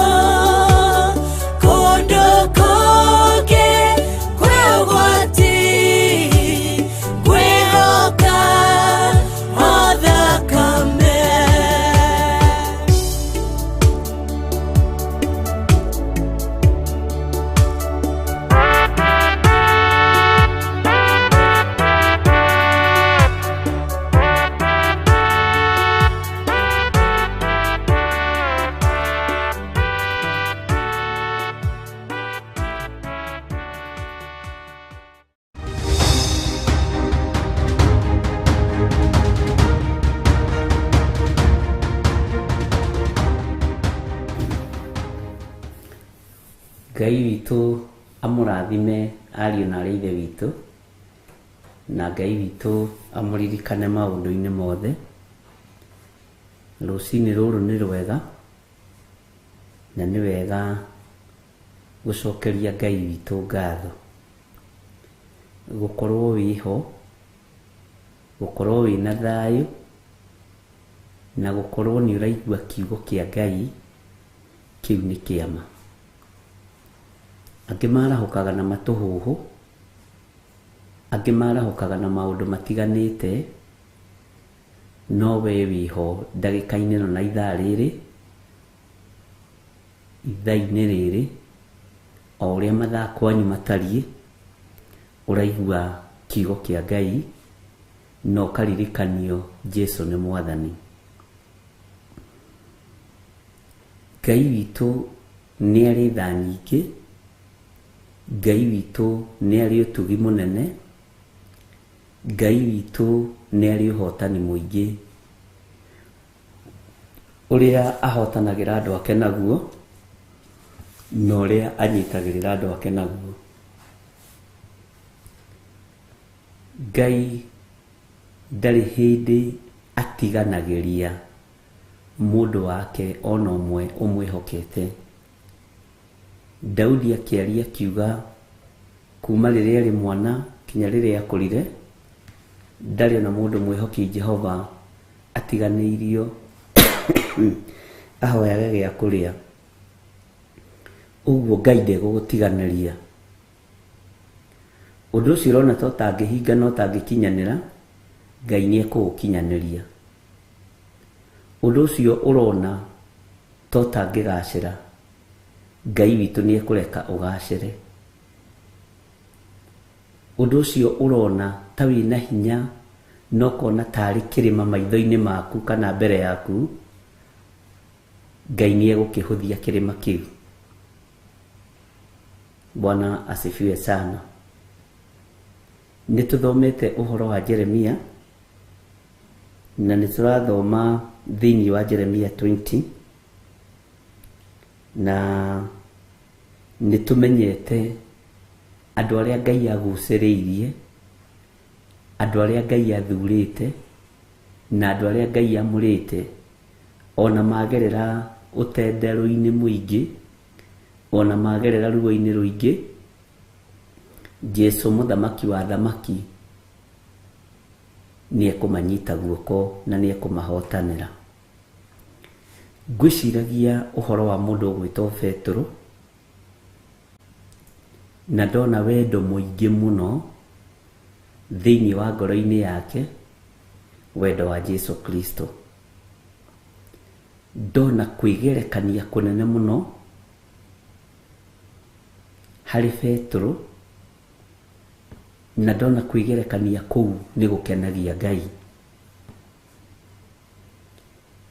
kũndũ kũngĩ kwĩ ũgwati ngwĩhoka o thakame. Ngai witũ amũrathime ariũ na arĩ ithe witũ, na Ngai witũ amũririkane maũndũ-inĩ mothe. Rũcinĩ rũrũ nĩ rwega, na nĩ wega gũcokeria Ngai witũ ngatho. Gũkorwo wĩho, gũkorwo wĩna thayũ, na gũkorwo nĩ ũraigua kiugo kĩa Ngai, kĩu nĩ kĩama. Angĩ marahũkaga na matũhũhũ, angĩ marahũkaga na maũndũ matiganĩte, no we wĩho ndagĩka-inĩ ĩno na ithaa rĩrĩ, ithaa-inĩ rĩrĩ, o ũrĩa mathaa kwanyu matariĩ, ũraigua kiugo kĩa Ngai na ũkaririkanio Jesu nĩ Mwathani. Ngai witũ nĩ arĩ tha nyingĩ, Ngai witũ nĩ arĩ ũtugi mũnene, Ngai witũ nĩ arĩ ũhotani mũingĩ. Ũrĩa ahotanagĩra andũ ake naguo, na ũrĩa anyitagĩrĩra andũ ake naguo. Ngai ndarĩ hĩndĩ atiganagĩria mũndũ wake ona ũmwe ũmwĩhokete. Daudi akĩaria akiuga kuma rĩrĩa arĩ mwana kinya rĩrĩa akũrire, ndarĩ ona mũndũ mwĩhoki Jehova atiganĩirio ahoyage gĩa kũrĩa. Ũguo Ngai ndegũgũtiganĩria. Ũndũ ũcio ũrona ta ũtangĩhinga na ũtangĩkinyanĩra, Ngai nĩ ekũũkinyanĩria. Ũndũ ũcio ũrona ta ũtangĩgacĩra, Ngai witũ nĩ ekũreka ũgacĩre. Ũndũ ũcio ũrona ta wĩna hinya na ũkona tarĩ kĩrĩma maitho-inĩ maku kana mbere yaku, Ngai nĩ egũkĩhũthia kĩrĩma kĩu. Bwana asifiwe sana. Nĩ tũthomete ũhoro wa Jeremia, na nĩ tũrathoma thĩinĩ wa Jeremia 20, na nĩ tũmenyete andũ arĩa Ngai agucĩrĩirie, andũ arĩa Ngai athurĩte, na andũ arĩa Ngai amũrĩte, ona magerera ũtenderũ-inĩ mũingĩ, ona magerera ruo-inĩ rũingĩ, Jesu mũthamaki wa thamaki nĩ ekũmanyita guoko na nĩ ekũmahotanĩra. Ngwĩciragia ũhoro wa mũndũ ũgwĩtwo Petero, na ndona wendo mũingĩ mũno thĩinĩ wa ngoro-inĩ yake, wendo wa Jesu Kristo. Ndona kwĩgerekania kũnene mũno harĩ Petero, na ndona kwĩgerekania kũu nĩ gũkenagia Ngai.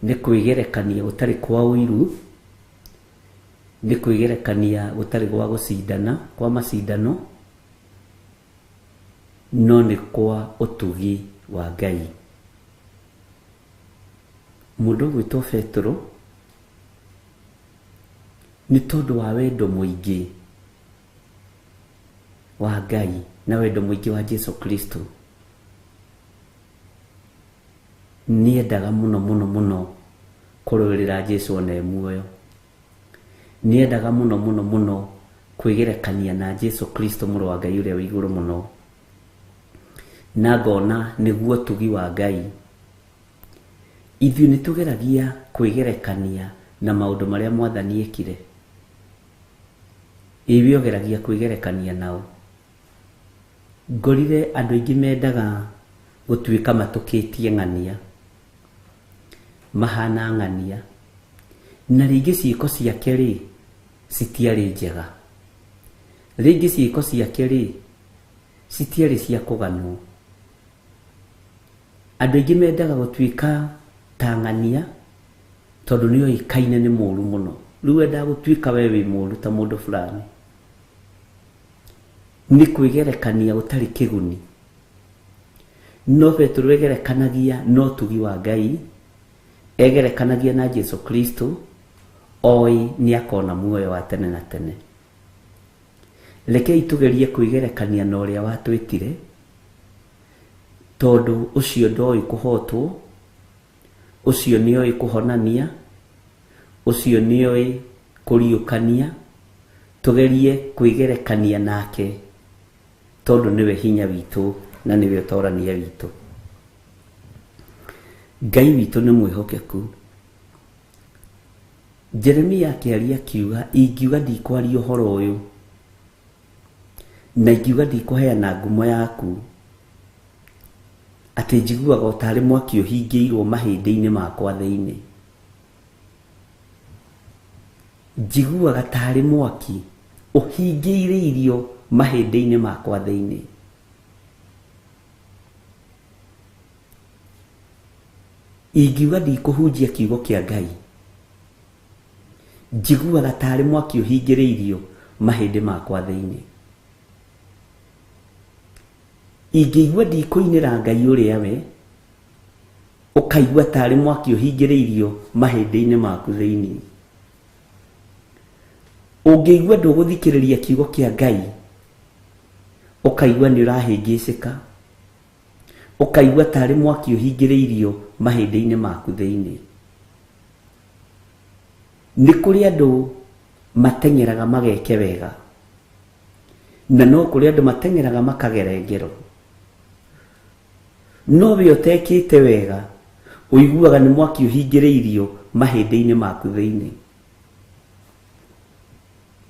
Nĩ kwĩgerekania gũtarĩ kwa ũiru, nĩ kwĩgerekania gũtarĩ gwa gũcindana, kwa macindano, no nĩ kwa ũtugi wa Ngai. Mũndũ ũgwĩtwo Petero nĩ tondũ wa wendo mũingĩ wa Ngai na wendo mũingĩ wa Jesu Kristo, nĩendaga mũno mũno mũno kũrũĩrĩra Jesu ona e muoyo. Nĩendaga mũno mũno mũno kwĩgerekania na Jesu Kristo mũrũ wa Ngai ũrĩa wĩ igũrũ mũno, na ngona nĩguo ũtugi wa Ngai. Ithuĩ nĩ tũgeragia kwĩgerekania na maũndũ marĩa mwathani ekire? Ĩ we ũgeragia kwĩgerekania nao. Ngorire andũ aingĩ mendaga gũtuĩka matũkĩtie ng'ania, mahana ng'ania, na rĩngĩ ciĩko ciake rĩ citiarĩ njega, rĩngĩ ciĩko ciake rĩ citiarĩ cia kũganwo. Andũ aingĩ mendaga gũtuĩka ta ng'ania tondũ nĩ oĩkaine nĩ mũru mũno. Rĩu wendaga gũtuĩka we wĩ mũru ta mũndũ fulani. Nĩ kwĩgerekania gũtarĩ kĩguni. No Petero egerekanagia na ũtugi wa Ngai, egerekanagia na Jesu Kristo, oĩ nĩ akona muoyo wa tene na tene. Rekei tũgerie kwĩgerekania na ũrĩa watwĩtire, tondũ ũcio ndoĩ kũhotwo, ũcio nĩoĩ kũhonania, ũcio nĩoĩ kũriũkania. Tũgerie kwĩgerekania nake tondũ nĩwe hinya witũ na nĩwe ũtorania witũ. Ngai witũ nĩ mwĩhokeku. Jeremia akĩaria akiuga, ingiuga ndikwaria ũhoro ũyũ na ingiuga ndikũheana ngumo yaku, atĩ njiguaga o tarĩ mwaki ũhingĩirwo mahĩndĩ-inĩ makwa thĩinĩ. Njiguaga tarĩ mwaki ũhingĩirĩirio mahĩndĩ-inĩ makwa thĩinĩ. Ingiuga ndikũhunjia kiugo kĩa Ngai, njiguaga tarĩ mwaki ũhingĩrĩirio mahĩndĩ makwa thĩinĩ. Ingĩigua ndikũinĩra Ngai ũrĩa we, ũkaigua tarĩ mwaki ũhingĩrĩirio mahĩndĩ-inĩ maku thĩinĩ. Ũngĩigua ndũgũthikĩrĩria kiugo kĩa Ngai, ũkaigua nĩ ũrahĩngĩcĩka, ũkaigua tarĩ mwaki ũhingĩrĩirio mahĩndĩ-inĩ maku thĩinĩ. Nĩ kũrĩ andũ mateng'eraga mageke wega, na no kũrĩ andũ mateng'eraga makagere ngero. No we ũtekĩte wega, ũiguaga nĩ mwaki ũhingĩrĩirio mahĩndĩ-inĩ maku thĩinĩ.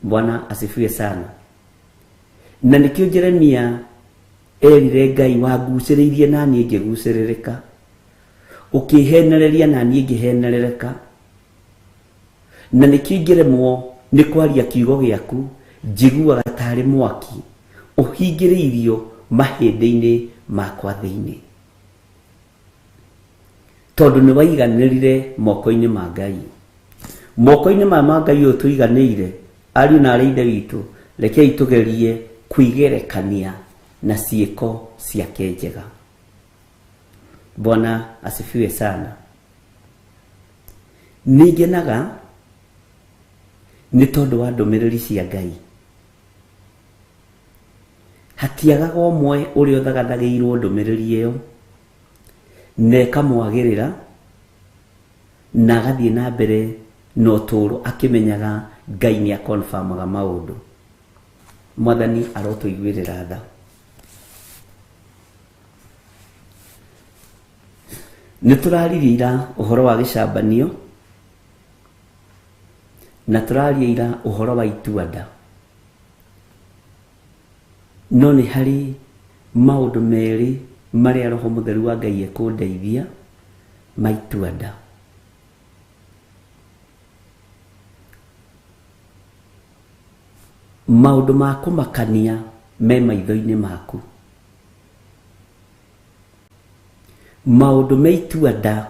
Bwana asifiwe sana. Na nĩkĩo Jeremia erire Ngai, wangucĩrĩirie na niĩ ngĩgucĩrĩrĩka, ũkĩhenereria na niĩ ngĩhenerereka. Na nĩkĩo ingĩremwo nĩ kwaria kiugo gĩaku, njiguaga tarĩ mwaki ũhingĩrĩirio mahĩndĩ-inĩ makwa thĩinĩ. Tondũ nĩ waiganĩrire moko-inĩ ma Ngai. Moko-inĩ maya ma Ngai ũyũ tũiganĩire, ariũ na arĩ ithe witũ, rekei tũgerie kwĩgerekania na ciĩko ciake njega. Bwana asifiwe sana. Nĩ ngenaga nĩ tondũ wa ndũmĩrĩri cia Ngai. Hatiagaga ũmwe ũrĩa ũthagathagĩirwo ndũmĩrĩri ĩyo na ĩkamwagĩrĩra na agathiĩ na mbere na ũtũũro akĩmenyaga Ngai nĩ akonfamaga maũndũ. Mwathani arotũiguĩrĩra tha. Nĩ tũraririe ira ũhoro wa gĩcambanio, na tũraria ira ũhoro wa itua-nda. No nĩ harĩ maũndũ merĩ marĩa Roho Mũtheru wa Ngai ekũndeithia ma itua-nda. Maũndũ ma kũmakania me maitho-inĩ maku. Maũndũ me itua-nda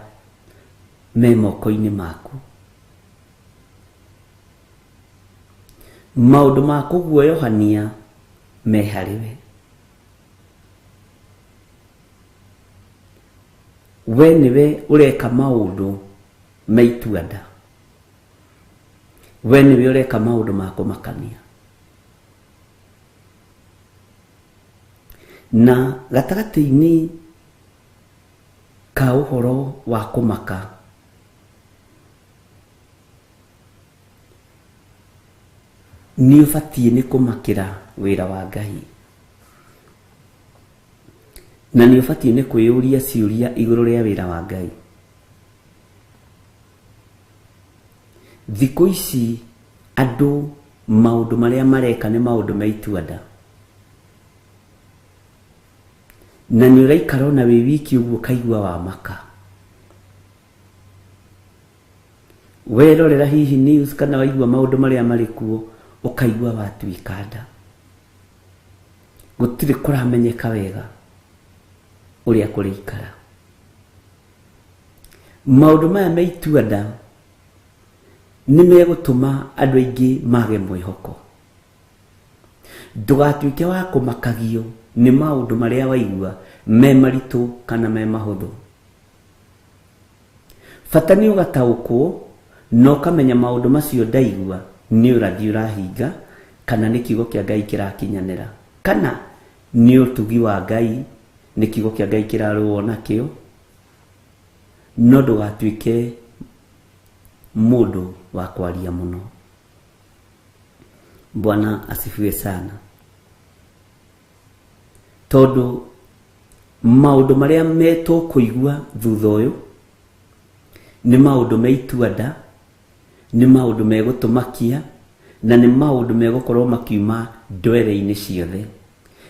me moko-inĩ maku. Maũndũ ma kũguoyohania me harĩ we. We nĩwe ũreka maũndũ me itua-nda. We nĩwe ũreka maũndũ ma kũmakania. Na gatagatĩ-inĩ ka ũhoro wa kũmaka, nĩ ũbatiĩ nĩ kũmakĩra wĩra wa Ngai. Na nĩ ũbatiĩ nĩ kwĩyũria ciũria igũrũ rĩa wĩra wa Ngai. Thikũ ici andũ maũndũ marĩa mareka nĩ maũndũ me itua-nda. Na nĩ ũraikara ona wĩ wiki ũguo ũkaigua wamaka. Werorera hihi news kana waigua maũndũ marĩa marĩ kuo ũkaigua watuĩka nda. Gũtirĩ kũramenyeka wega ũrĩa kũrĩikara. Maũndũ maya me itua-nda nĩ megũtũma andũ aingĩ mage mwĩhoko. Ndũgatuĩke wa kũmakagio nĩ maũndũ marĩa waigua me maritũ kana me mahũthũ. Bata nĩ ũgataũkwo na ũkamenya maũndũ macio ndaigua nĩ ũrathi ũrahinga kana nĩ kiugo kĩa Ngai kĩrakinyanĩra kana nĩ ũtugi wa Ngai, nĩ kiugo kĩa Ngai kĩrarũo nakĩo. No ndũgatuĩke mũndũ wa kwaria mũno. Bwana asifiwe sana. Tondũ maũndũ marĩa metũkũigua thutha ũyũ nĩ maũndũ me itua-nda, nĩ maũndũ megũtũmakia, na nĩ maũndũ megũkorwo makiuma ndwere-inĩ ciothe,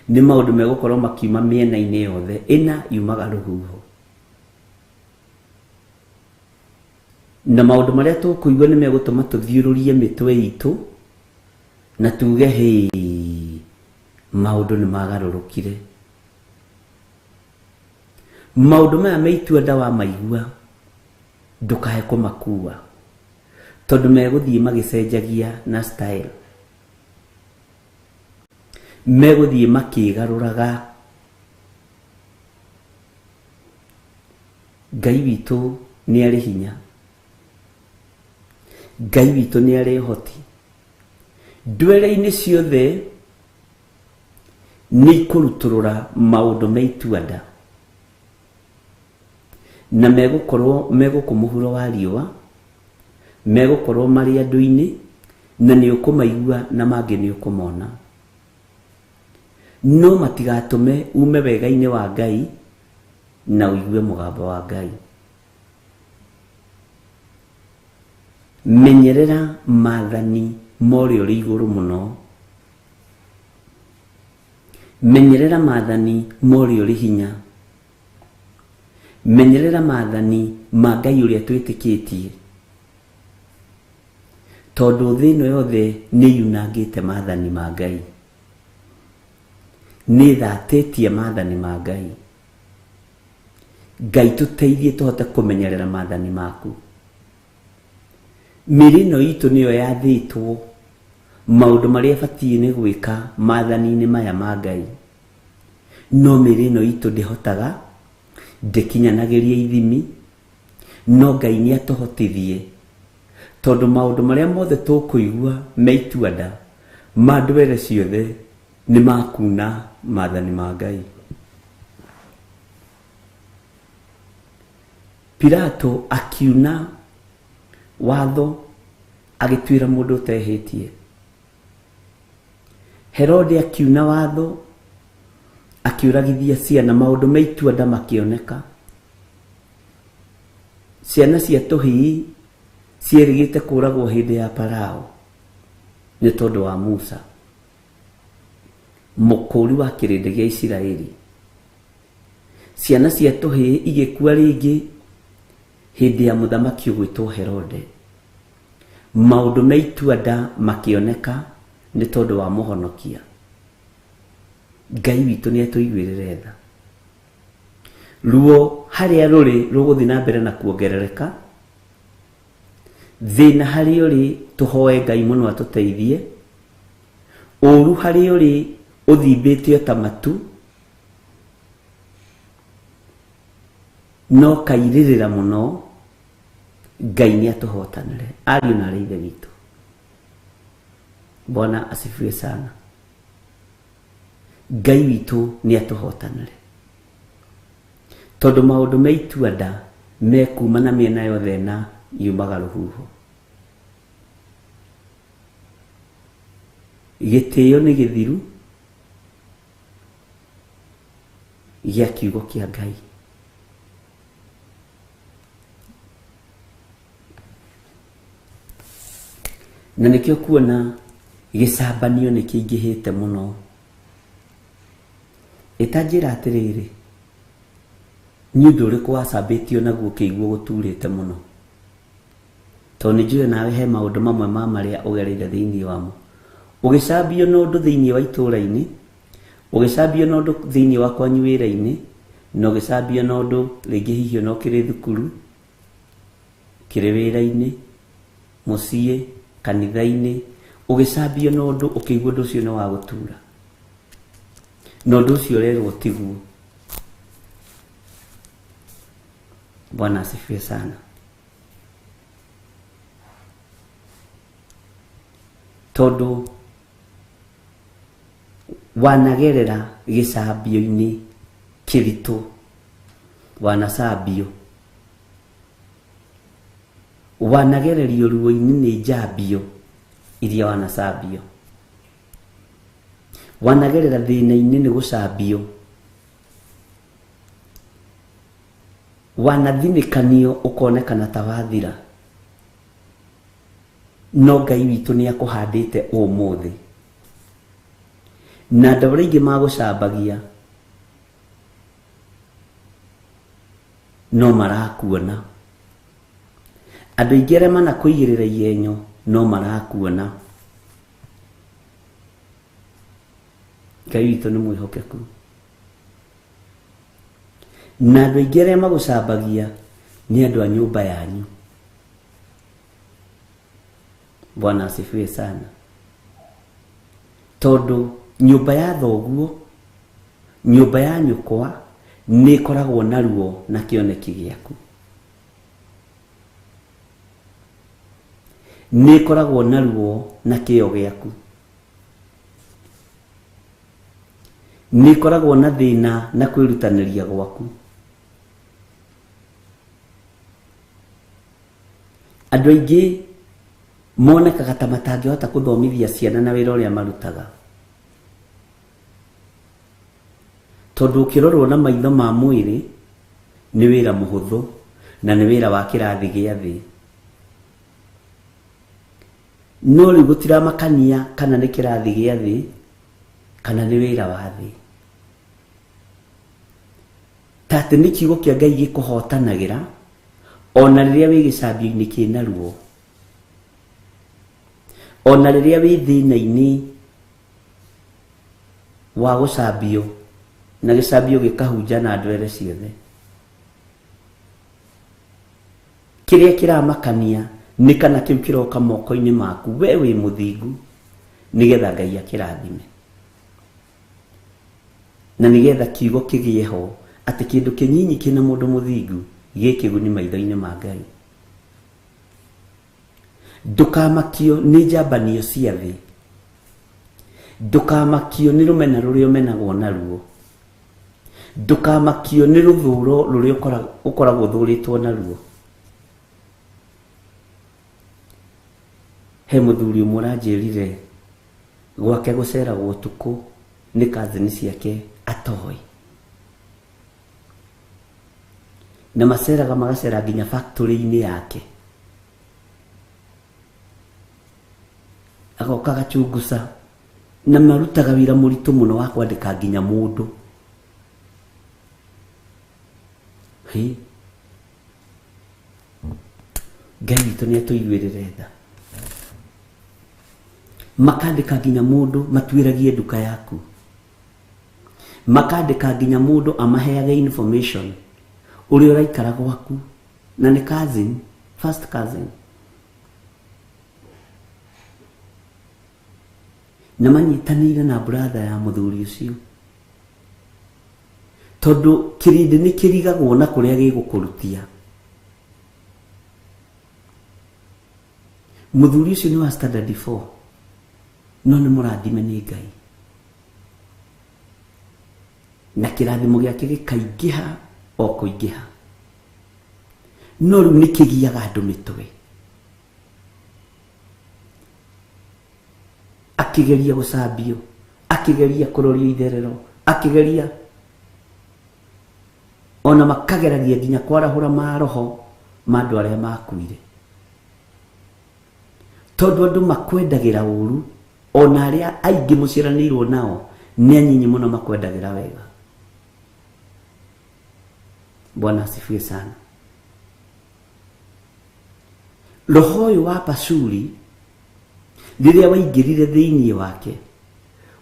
nĩ maũndũ megũkorwo makiuma mĩena-inĩ yothe ĩna yumaga rũhuho. Na maũndũ marĩa tũkũigua nĩ megũtũma tũthiũrũrie mĩtwe itũ na tuge hĩ, maũndũ nĩ magarũrũkire. Maũndũ maya me itua-nda wamaigua ndũkae kũmakua, tondũ megũthiĩ magĩcenjagia na style, megũthiĩ makĩgarũraga. Ngai witũ nĩ arĩ hinya, Ngai witũ nĩ arĩ ũhoti. Ndwere-inĩ ciothe nĩ ikũrutũrũra maũndũ me itua-nda na megũkorwo megũkũ mũhuro wa riũa, megũkorwo marĩ andũ-inĩ, na nĩ ũkũmaigua na mangĩ nĩ ũkũmona. No matigatũme ume wega-inĩ wa Ngai na ũigue mũgambo wa Ngai. Menyerera maathani ma ũrĩa ũrĩ igũrũ mũno. Menyerera maathani ma ũrĩa ũrĩ hinya. Menyerera maathani ma Ngai ũrĩa twĩtĩkĩtie, tondũ thĩ ĩno yothe nĩ yunangĩte maathani ma Ngai, nĩ ĩthatĩtie maathani ma Ngai. Ngai tũteithie tũhote kũmenyerera maathani maku. Mĩĩrĩ ĩno itũ nĩyo yathĩtwo maũndũ marĩa ĩbatiĩ nĩ gwĩka maathani-inĩ maya ma Ngai, no mĩĩrĩ ĩno itũ ndĩhotaga, ndĩkinyanagĩria ithimi. No Ngai nĩ atũhotithie, tondũ maũndũ marĩa mothe tũkũigua me itua-nda ma ndwere ciothe nĩ makuna maathani ma Ngai. Pilato akiuna watho agĩtuĩra mũndũ ũtehĩtie. Herode akiuna watho akĩũragithia ciana, maũndũ me itua-nda makĩoneka. Ciana cia tũhĩĩ cierĩgĩte kũragwo hĩndĩ ya Farao nĩ tondũ wa Musa, mũkũũri wa kĩrĩndĩ gĩa Isiraeli. Ciana cia tũhĩĩ igĩkua rĩngĩ hĩndĩ ya mũthamaki ũgwĩtwo Herode. Maũndũ me itua-nda makĩoneka nĩ tondũ wa mũhonokia. Ngai witũ nĩ atũiguĩrĩre tha. Ruo harĩa rũrĩ rũgũthiĩ na mbere na kuongerereka. Thĩna harĩa ũrĩ tũhoe Ngai mũno atũteithie. Ũru harĩa ũrĩ ũthimbĩte o ta matu, no kairĩrĩra mũno. Ngai nĩ atũhotanĩre. Ariũ na aarĩ a Ithe witũ, Bwana asifiwe sana. Ngai witũ nĩ atũhotanĩre, tondũ maũndũ me itua-nda mekuma na mĩena yothe na yumaga rũhuho. Gĩtĩo nĩ gĩthiru gĩa kiugo kĩa Ngai. Na nĩkĩo kuona gĩcambanio nĩ kĩingĩhĩte mũno. Ĩtanjĩra atĩrĩrĩ, nĩ ũndũ ũrĩkũ wacambĩtio naguo ũkĩigua gũturĩte mũno? Tondũ nĩ njũĩ nawe he maũndũ mamwe ma marĩa ũgereire thĩinĩ wamo. Ũgĩcambio na ũndũ thĩinĩ wa itũũra-inĩ, ũgĩcambio na ũndũ thĩinĩ wa kwanyu wĩra-inĩ, na ũgĩcambio na ũndũ rĩngĩ hihi ona ũkĩrĩ thukuru, ũkĩrĩ wĩra-inĩ, mũciĩ, kanitha-inĩ, ũgĩcambio na ũndũ ũkĩigua ũndũ ũcio nĩ wa gũtura. Na ũndũ ũcio ũrerwo tiguo. Bwana asifiwe sana. Tondũ wanagerera gĩcambio-inĩ kĩritũ, wanacambio, wanagererio ruo-inĩ nĩ njambio iria wanacambio, wanagerera thĩna-inĩ nĩ gũcambio, wanathinĩkanio ũkonekana ta wathira, no Ngai witũ nĩ akũhandĩte ũmũthĩ. Na andũ arĩa aingĩ magũcambagia no marakuona. Andũ aingĩ arĩa manakũigĩrĩra igenyo no marakuona. Ngai witũ nĩ mwĩhokeku. Na andũ aingĩ arĩa magũcambagia nĩ andũ a nyũmba yanyu. Bwana asifiwe sana. Tondũ nyũmba ya thoguo, nyũmba ya nyũkwa nĩ ĩkoragwo na ruo na kĩoneki gĩaku. Nĩ ĩkoragwo na ruo na kĩo gĩaku. Nĩ ĩkoragwo na thĩna na kwĩrutanĩria gwaku. Andũ aingĩ monekaga ta matangĩhota gũthomithia ciana na wĩra ũrĩa marutaga. Tondũ ũkĩrorwo na maitho ma mwĩrĩ nĩ wĩra mũhũthũ na nĩ wĩra wa kĩrathi gĩa thĩ. No rĩu gũtiramakania kana nĩ kĩrathi gĩa thĩ kana nĩ wĩra wa thĩ. Ta atĩ nĩ kiugo kĩa Ngai gĩkũhotanagĩra ona rĩrĩa wĩ gĩcambio-inĩ kĩna ruo, ona rĩrĩa wĩ thĩna-inĩ wa gũcambio na gĩcambio gĩkahunja na ndwere ciothe. Kĩrĩa kĩramakania nĩ kana kĩu kĩroka moko-inĩ maku we wĩ mũthingu, nĩgetha Ngai akĩrathime na nĩgetha kiugo kĩgĩe ho atĩ kĩndũ kĩnyinyi kĩna mũndũ mũthingu gĩkĩguni maitho-inĩ ma Ngai. Ndũkamakio nĩ njambanio cia thĩ, ndũkamakio nĩ rũmena rũrĩa ũmenagwo naruo, ndũkamakio nĩ rũthũro rũrĩa ũkoragwo ũthũrĩtwo naruo. He mũthuri ũmwe ũranjĩrire gwake gũceragwo ũtukũ nĩ cousin ciake atoĩ, na maceraga magacera nginya factory-inĩ yake, agoka agachunguca, na marutaga wĩra mũritũ mũno wa kwandĩka nginya mũndũ. Hĩ, Ngai witũ nĩ atũiguĩrĩre tha. Makandĩka nginya mũndũ matuĩragie nduka yaku, makandĩka nginya mũndũ amaheage information ũrĩa ũraikara gwaku, na nĩ cousin, first cousin, na manyitanĩire na brother ya mũthuri ũcio, tondũ kĩrĩndĩ nĩ kĩrigagwo na kũrĩa gĩgũkũrutia. Mũthuri ũcio nĩ wa standard 4, no nĩ mũrathime nĩ Ngai, na kĩrathimo gĩake gĩkaingĩha o kũingĩha. No rĩu nĩ kĩgiaga andũ mĩtwe. Akĩgeria gũcambio, akĩgeria kũrorio itherero, akĩgeria ona makageragia nginya kwarahũra maroho ma andũ arĩa makuire. Tondũ andũ makwendagĩra ũru, ona arĩa aingĩ mũciaranĩirwo nao nĩ anyinyi mũno makwendagĩra wega. Bwana asifiwe sana. Roho ũyũ wa Pashuri rĩrĩa waingĩrire thĩinĩ wake,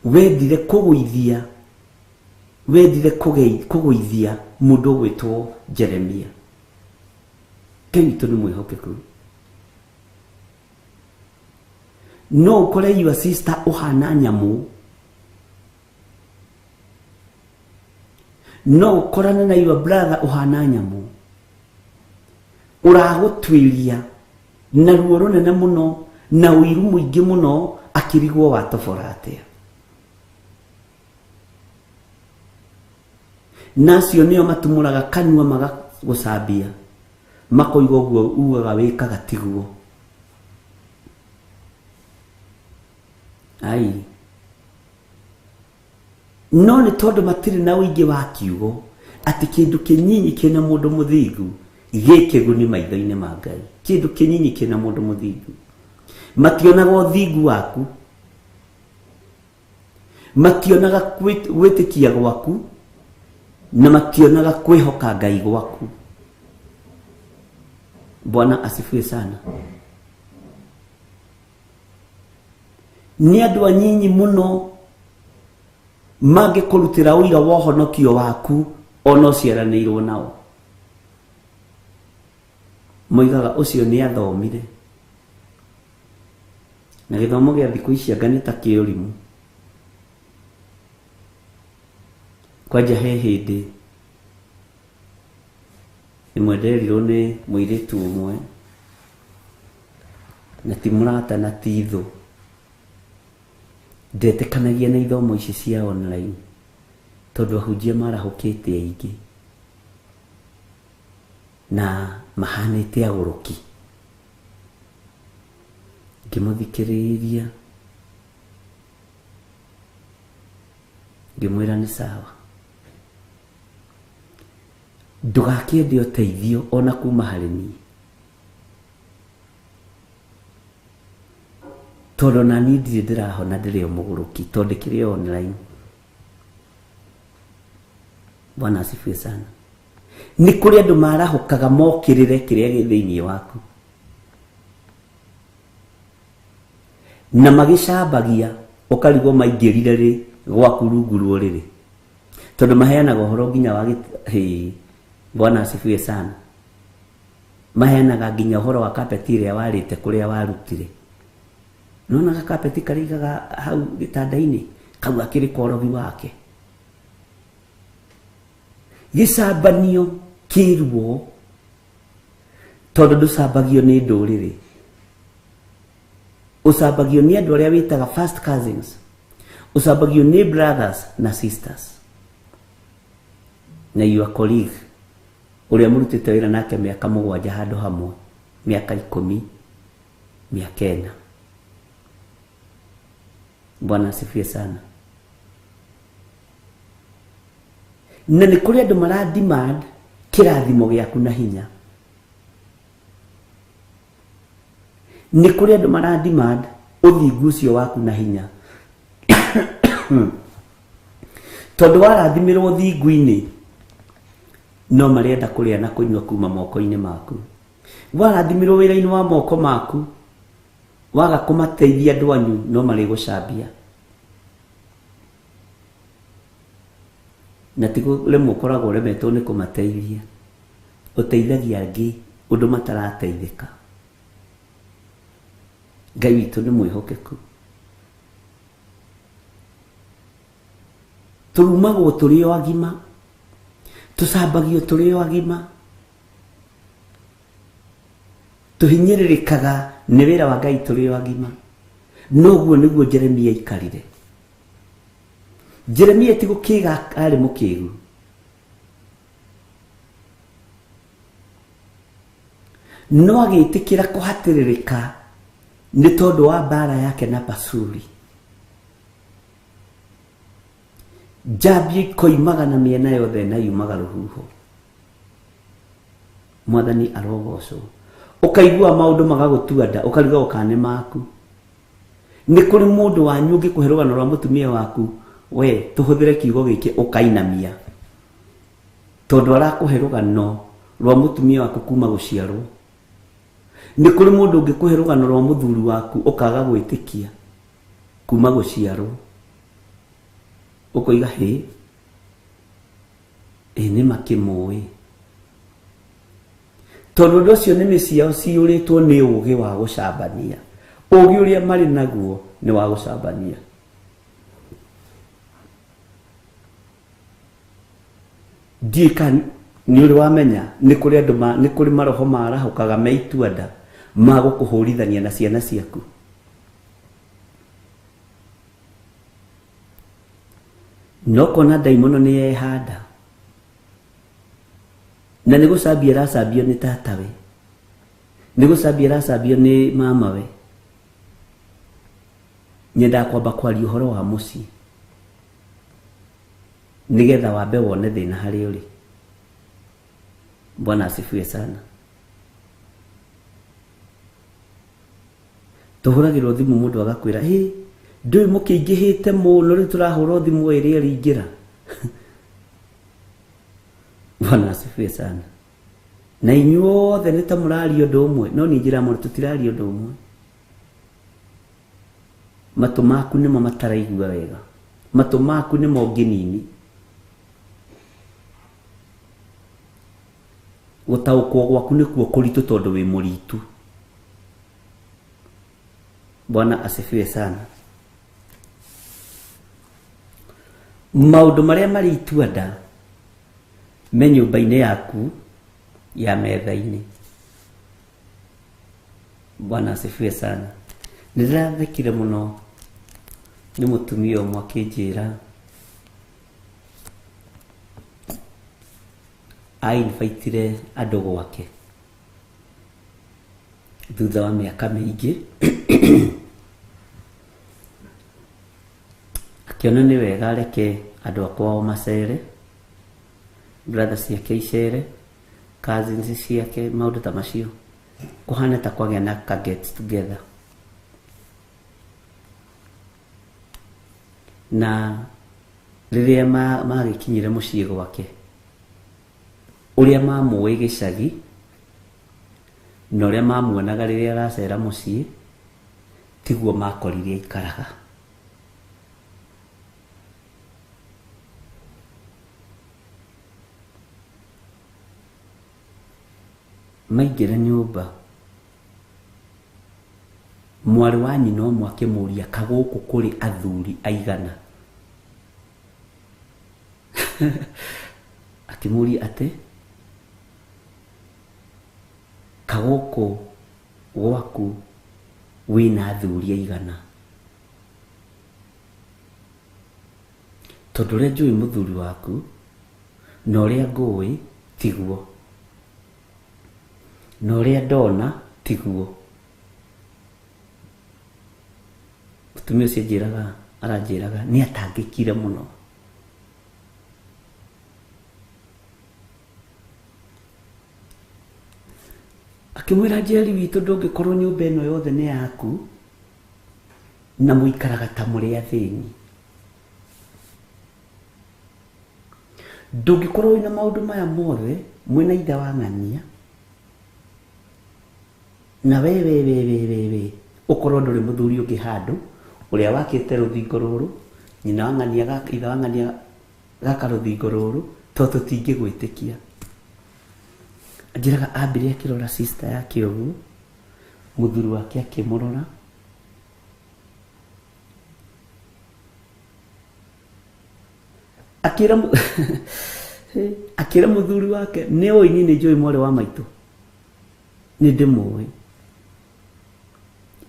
wendire kũgũithia, wendire kũgũithia mũndũ ũgwĩtwo Jeremia. Ngai witũ nĩ mwĩhokeku. No ũkore your sister ũhana nyamũ, no ũkorane na your brother ũhana nyamũ, ũragũtuĩria na ruo rũnene mũno na ũiru mũingĩ mũno, akĩrigwo watobora atĩa. Na acio nĩo matumũraga kanua magagũcambia, makoiga ũguo ugaga wĩkaga tiguo. Ai, no nĩ tondũ matirĩ na ũingĩ wa kiugo atĩ kĩndũ kĩnyinyi kĩna mũndũ mũthingu gĩkĩguni maitho-inĩ ma Ngai. Kĩndũ kĩnyinyi kĩna mũndũ mũthingu, mationaga ũthingu waku, mationaga gwĩtĩkia gwaku, na mationaga kwĩhoka Ngai gwaku. Bwana asifiwe sana. Nĩ andũ anyinyi mũno mangĩkũrutĩra ũira wa ũhonokio waku ona ũciaranĩirwo nao. Moigaga ũcio nĩ athomire, na gĩthomo gĩa thikũ ici anga nĩ ta kĩũrimũ. Kwanja he hĩndĩ ĩmwe nderirwo nĩ mũirĩtu ũmwe, na ti mũrata na ti thũ, ndetĩkanagia na ithomo ici cia online tondũ ahunjia marahũkĩte aingĩ na mahanĩte agũrũki. Ngĩmũthikĩrĩria, ngĩmwĩra nĩ sawa, ndũgakĩende ũteithio ona kuma harĩ niĩ, tondũ na niĩ ndirĩ ndĩrahona, ndĩrĩ o mũgũrũki tondũ ndĩkĩrĩ online. Bwana asifiwe sana. Nĩ kũrĩ andũ marahũkaga mokĩrĩre kĩrĩa gĩ thĩinĩ waku, na magĩcambagia ũkarigwo maingĩrire rĩ gwaku rungu rwa ũrĩrĩ, tondũ maheanaga ũhoro nginya wa hĩ. Bwana asifiwe sana. Maheanaga nginya ũhoro wa kapeti ĩrĩa warĩte kũrĩa warutire. Nonaga kapeti karĩa igaga hau gĩtanda-inĩ, kau akĩrĩ korogi wake. Gĩcambanio kĩruo, tondũ ndũcambagio nĩ ndũrĩrĩ, ũcambagio nĩ andũ arĩa wĩtaga first cousins, ũcambagio nĩ brothers na sisters na your colleague ũrĩa mũrutĩte wĩra nake mĩaka 7 handũ hamwe, mĩaka 10, mĩaka 4. Bwana asifiwe sana. Na nĩ kũrĩ andũ mara demand kĩrathimo gĩaku na hinya. Nĩ kũrĩ andũ mara demand ũthingu ũcio waku na hinya. Tondũ warathimĩrwo ũthingu-inĩ, no marenda kũrĩa na kũnyua kuma moko-inĩ maku. Warathimĩrwo wĩra-inĩ wa moko maku, waga kũmateithia andũ anyu, no marĩgũcambia. Na ti rĩmwe ũkoragwo ũremetwo nĩ kũmateithia, ũteithagia angĩ ũndũ matarateithĩka. Ngai witũ nĩ mwĩhokeku. Tũrumagwo tũrĩ o agima, tũcambagio tũrĩ o agima, tũhinyĩrĩrĩkaga nĩ wĩra wa Ngai tũrĩ o agima. Noguo nĩguo Jeremia aikarire. Jeremia ti gũkĩga arĩ mũkĩgu, no agĩtĩkĩra kũhatĩrĩrĩka nĩ tondũ wa mbara yake na Pashuri. Njambio ikoimaga na mĩena yothe na yumaga rũhuho. Mwathani arogocwo. Ũkaigua maũndũ magagũtua nda, ũkarigagwo kana nĩ maku. Nĩ kũrĩ mũndũ wanyu ũngĩkũhe rũgano rwa mũtumia waku, we tũhũthĩre kiugo gĩkĩ ũkainamia. Tondũ arakũhe rũgano rwa mũtumia waku kuma gũciarwo. Nĩ kũrĩ mũndũ ũngĩkũhe rũgano rwa mũthuri waku ũkaga gwĩtĩkia kuma gũciarwo. Ũkoiga hĩ, ĩ nĩ makĩmũĩ. Tondũ ũndũ ũcio nĩmĩ ciao ciyũrĩtwo nĩ ũgĩ wa gũcambania. Ũgĩ ũrĩa marĩ naguo nĩ wa gũcambania. Ndiũĩ kana nĩ ũrĩ wamenya nĩ kũrĩ andũ nĩ kũrĩ maroho marahũkaga me itua nda ma gũkũhũrithania na ciana ciaku. No kona ndaimono nĩ yehanda na nĩ gũcambia ĩracambio nĩ tatawe, nĩ gũcambia ĩracambio nĩ mamawe. Nyendaga kwamba kwaria ũhoro wa mũciĩ nĩgetha wambe wone thĩna harĩa ũrĩ. Bwana asifiwe sana. Tũhũragĩrwo thimũ mũndũ agakwĩra hĩ, ndũĩ mũkĩingĩhĩte mũno rĩu tũrahũrwo thimũ ĩrĩa ĩringĩra. Bwana asifiwe sana. Na inyuothe nĩ ta mũraria ũndũ ũmwe, no niĩ njĩra mũndũ tũtiraria ũndũ ũmwe. Matũ maku nĩmo mataraigua wega, matũ maku nĩmo ngĩnini. Gũtaũkwo gwaku nĩkuo kũritũ tondũ wĩ mũritu. Bwana asifiwe sana. Maũndũ marĩa marĩ itua nda me nyũmba-inĩ yaku ya metha-inĩ. Bwana asifiwe sana. Nĩ ndĩrathekire mũno nĩ mũtumia ũmwe akĩnjĩra ainvaitire andũ gwake thutha wa mĩaka mĩingĩ. Akĩona nĩ wega areke andũ a kwao macere, brother ciake icere, cousins ciake, maũndũ ta macio, kũhana ta kwagĩa na ka get together. Na rĩrĩa magĩkinyire mũciĩ gwake, ũrĩa mamũĩ gĩcagi na ũrĩa mamuonaga rĩrĩa aracera mũciĩ tiguo makorire aikaraga. Maingĩra nyũmba, mwarĩ wa nyina ũmwe akĩmũria kagũkũ kũrĩ athuri aigana. Akĩmũria atĩ kagũkũ gwaku wĩna athuri aigana. Tondũ ũrĩa njũĩ mũthuri waku na ũrĩa ngũĩ tiguo, na ũrĩa ndona tiguo. Mũtumia ũcio aranjĩraga nĩ atangĩkire mũno. Akĩmwĩra Njeri witũ ndũngĩkorwo nyũmba ĩno yothe nĩ yaku na mũikaraga ta mũrĩ athĩni. Ndũngĩkorwo wĩna maũndũ maya mothe mwĩna ithe wa ng'ania na we we we we we we ũkorwo ndũrĩ mũthuri ũngĩ handũ ũrĩa wakĩte rũthingo rũrũ, nyina wa ng'ania ithe wa ng'ania gaka rũthingo rũrũ, to tũtingĩgwĩtĩkia. Anjĩraga ambire akĩrora sister yake ũguo, mũthuri wake akĩmũrora, akĩra mũthuri wake nĩ ũĩ niĩ nĩ njũĩ mwarĩ wa maitũ, nĩ ndĩmũĩ,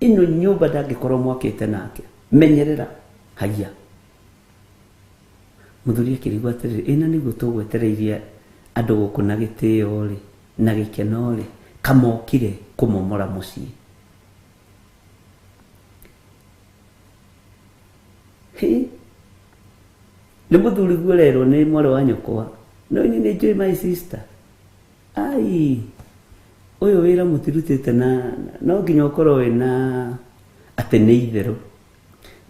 ĩno nyũmba ndangĩkorwo mwakĩte nake, menyerera haiya. Mũthuri akĩrigwo atĩrĩrĩ, ĩna nĩguo tũgwetereirie andũ gũkũ na gĩtĩo rĩ na gĩkeno rĩ, kamokire kũmomora mũciĩ. Hĩ, nĩ mũthuri guo ũrerwo nĩ mwarĩ wa nyũkwa, no niĩ nĩ njũĩ my sister. Ai, Ũyũ wĩra mũtirutĩte na no nginya ũkorwo wĩna atĩ nĩ itherũ,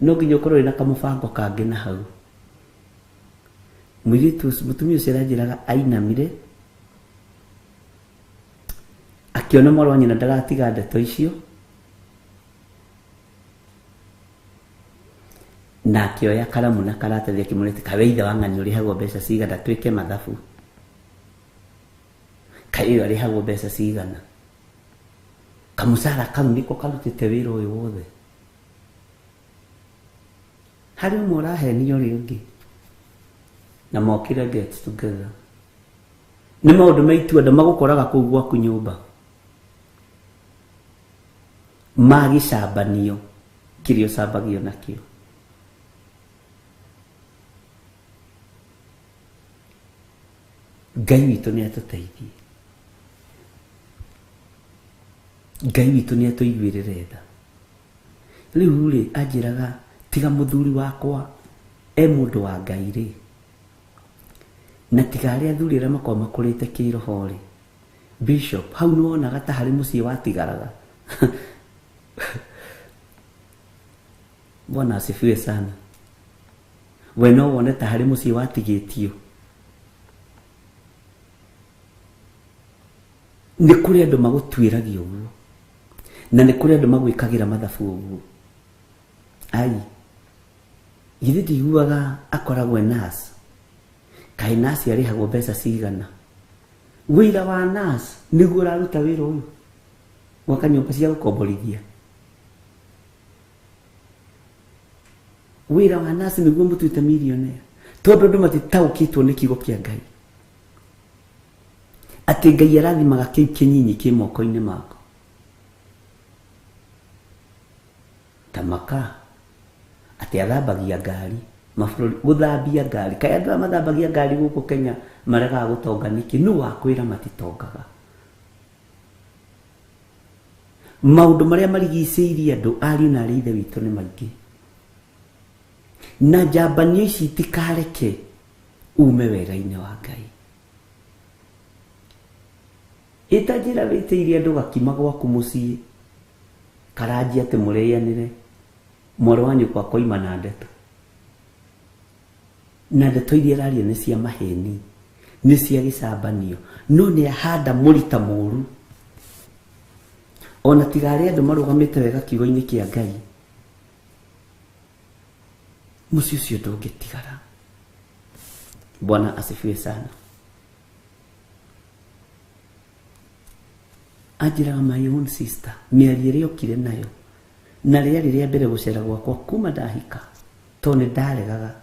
no nginya ũkorwo wĩna kamũbango kangĩ na hau. Mũirĩtu ũcio, mũtumia ũcio aranjĩraga ainamire akĩona mwarĩ wa nyina ndaratiga ndeto icio, na akĩoya karamu na karatathi akĩmwĩra atĩ kawe ithe wa ng'ani ũrĩhagwo mbeca cigana twĩke mathabu, kaĩ ũyũ arĩhagwo mbeca cigana, kamũcara kau nĩko karutĩte wĩra ũyũ wothe. Harĩ ũmwe ũrahenio ũrĩa ũngĩ na mokire get together. Nĩ maũndũ ma itua nda magũkoraga kũu gwaku nyũmba, magĩcambanio kĩrĩa ũcambagio nakĩo. Ngai witũ nĩ atũteithie, Ngai witũ nĩ atũiguĩrĩre tha. Rĩu rĩ, anjĩraga tiga mũthuri wakwa e mũndũ wa Ngai rĩ, na tiga arĩa athuri arĩa makoragwo makũrĩte kĩroho rĩ, Bishop, hau nĩ wonaga ta harĩ mũciĩ watigaraga. Bwana asifiwe sana. We no wone ta harĩ mũciĩ watigĩtio. Nĩ kũrĩ andũ magũtuĩragia ũguo, na nĩ kũrĩ andũ magwĩkagĩra mathabu ũguo. Ai, githĩ ndiguaga akoragwo e nurse? Kaĩ nurse arĩhagwo mbeca cigana? Wĩra wa nurse nĩguo ũraruta wĩra ũyũ gwaka nyũmba cia gũkomborithia. Wĩra wa nurse nĩguo mũtuĩte millionaire, tondũ andũ matitaũkĩtwo nĩ kiugo kĩa Ngai, atĩ Ngai arathimaga kĩu kĩnyinyi kĩ moko-inĩ maku. Ta maka atĩ athambagia ngari mabũrũri, gũthambia ngari. Kaĩ andũ aya mathambagia ngari gũkũ Kenya maregaga gũtonga nĩkĩ? Nũ wakwĩra matitongaga? Maũndũ marĩa marigicĩirie andũ ariũ na arĩ ithe witũ nĩ maingĩ, na njambanio ici itikareke ume wega-inĩ wa Ngai. Ĩta njĩra wĩtĩirie andũ gakima gwaku mũciĩ, karanjia atĩ mũrĩanĩre, mwarĩ wa nyũkwa akoima na ndeto, na ndeto iria araria nĩ cia maheni, nĩ cia gĩcambanio, no nĩ ahanda mũrita mũru. Ona tiga arĩa andũ marũgamĩte wega kiugo-inĩ kĩa Ngai, mũciĩ ũcio ndũngĩtigara. Bwana asifiwe sana. Anjĩraga my own sister, mĩario ĩrĩa okire nayo, na rĩarĩ rĩa mbere gũcera gwakwa kuma ndahika, tondũ nĩ ndaregaga.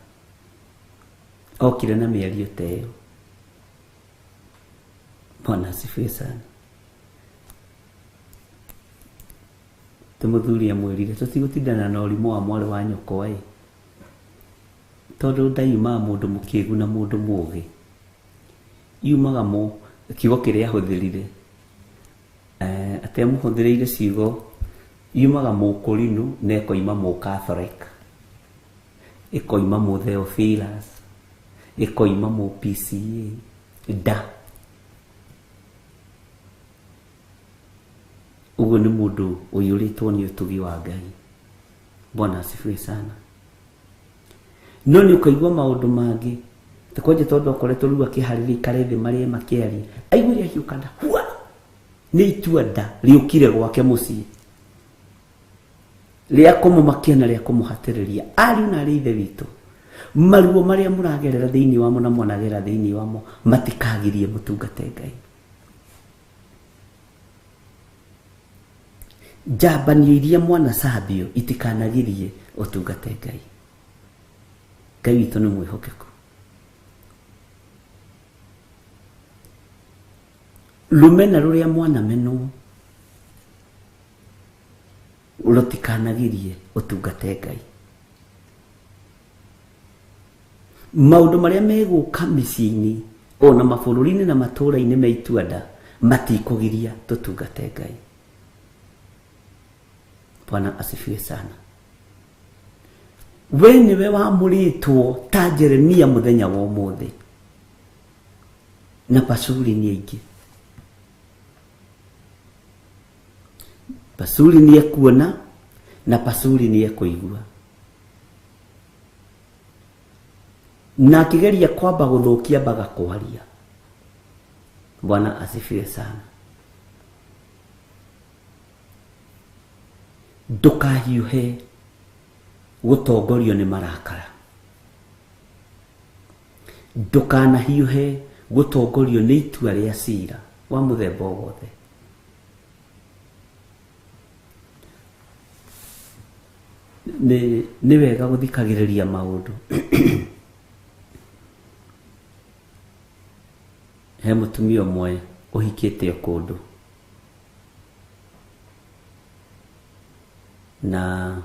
Okire na mĩario ta ĩyo. Bwana asifiwe sana. Tĩ mũthuri amwĩrire tũtigũtindana na ũrimũ wa mwarĩ wa nyũkwa ĩ, tondũ ndaiumaga mũndũ mũkĩgu na mũndũ mũũgĩ, yumaga kiugo kĩrĩa ahũthĩrire, atĩ amũhũthĩrĩire ciugo yumaga mũkũrinũ na ĩkoima mũcatholic, ĩkoima mũtheophilus, ĩkoima mũ PCA nda. Ũguo nĩ mũndũ ũiyũrĩtwo nĩ ũtugi wa Ngai. Bwana asifiwe sana. No nĩ ũkaigua maũndũ mangĩ ta kwanja, tondũ akoretwo rĩu akĩharĩria ikare thĩ marĩe makĩaria, aiguire ahiũka nda hua, nĩ itua nda rĩũkire gwake mũciĩ rĩa kũmũmakia na rĩa kũmũhatĩrĩria. Ariũ na arĩ ithe witũ, maruo marĩa mũragerera thĩinĩ wamo na mwanagerera thĩinĩ wamo matikagirie mũtungate Ngai. Njambanio iria mwanacambio itikanagirie ũtungate Ngai. Ngai witũ nĩ mwĩhokeku. Rũmena rũrĩa mwanamenwo rũtikanagirie ũtungate Ngai. Maũndũ marĩa megũka mĩciĩ-inĩ ona mabũrũri-inĩ na matũũra-inĩ me itua nda matikũgiria tũtungate Ngai. Bwana asifiwe sana. We nĩwe wamũrĩtwo ta Jeremia mũthenya wa ũmũthĩ, na Pashuri nĩ aingĩ. Pasuri nĩ ekuona na pasuri nĩ ekũigua. Na akĩgeria kwamba gũthũkia mbaga kwaria. Bwana asifiwe sana. Ndũkahiũhe gũtongorio nĩ marakara. Ndũkanahiũhe gũtongorio nĩ itua rĩa cira wa mũthemba o wothe. Nĩ wega gũthikagĩrĩria maũndũ. He mũtumia ũmwe ũhikĩte o kũndũ na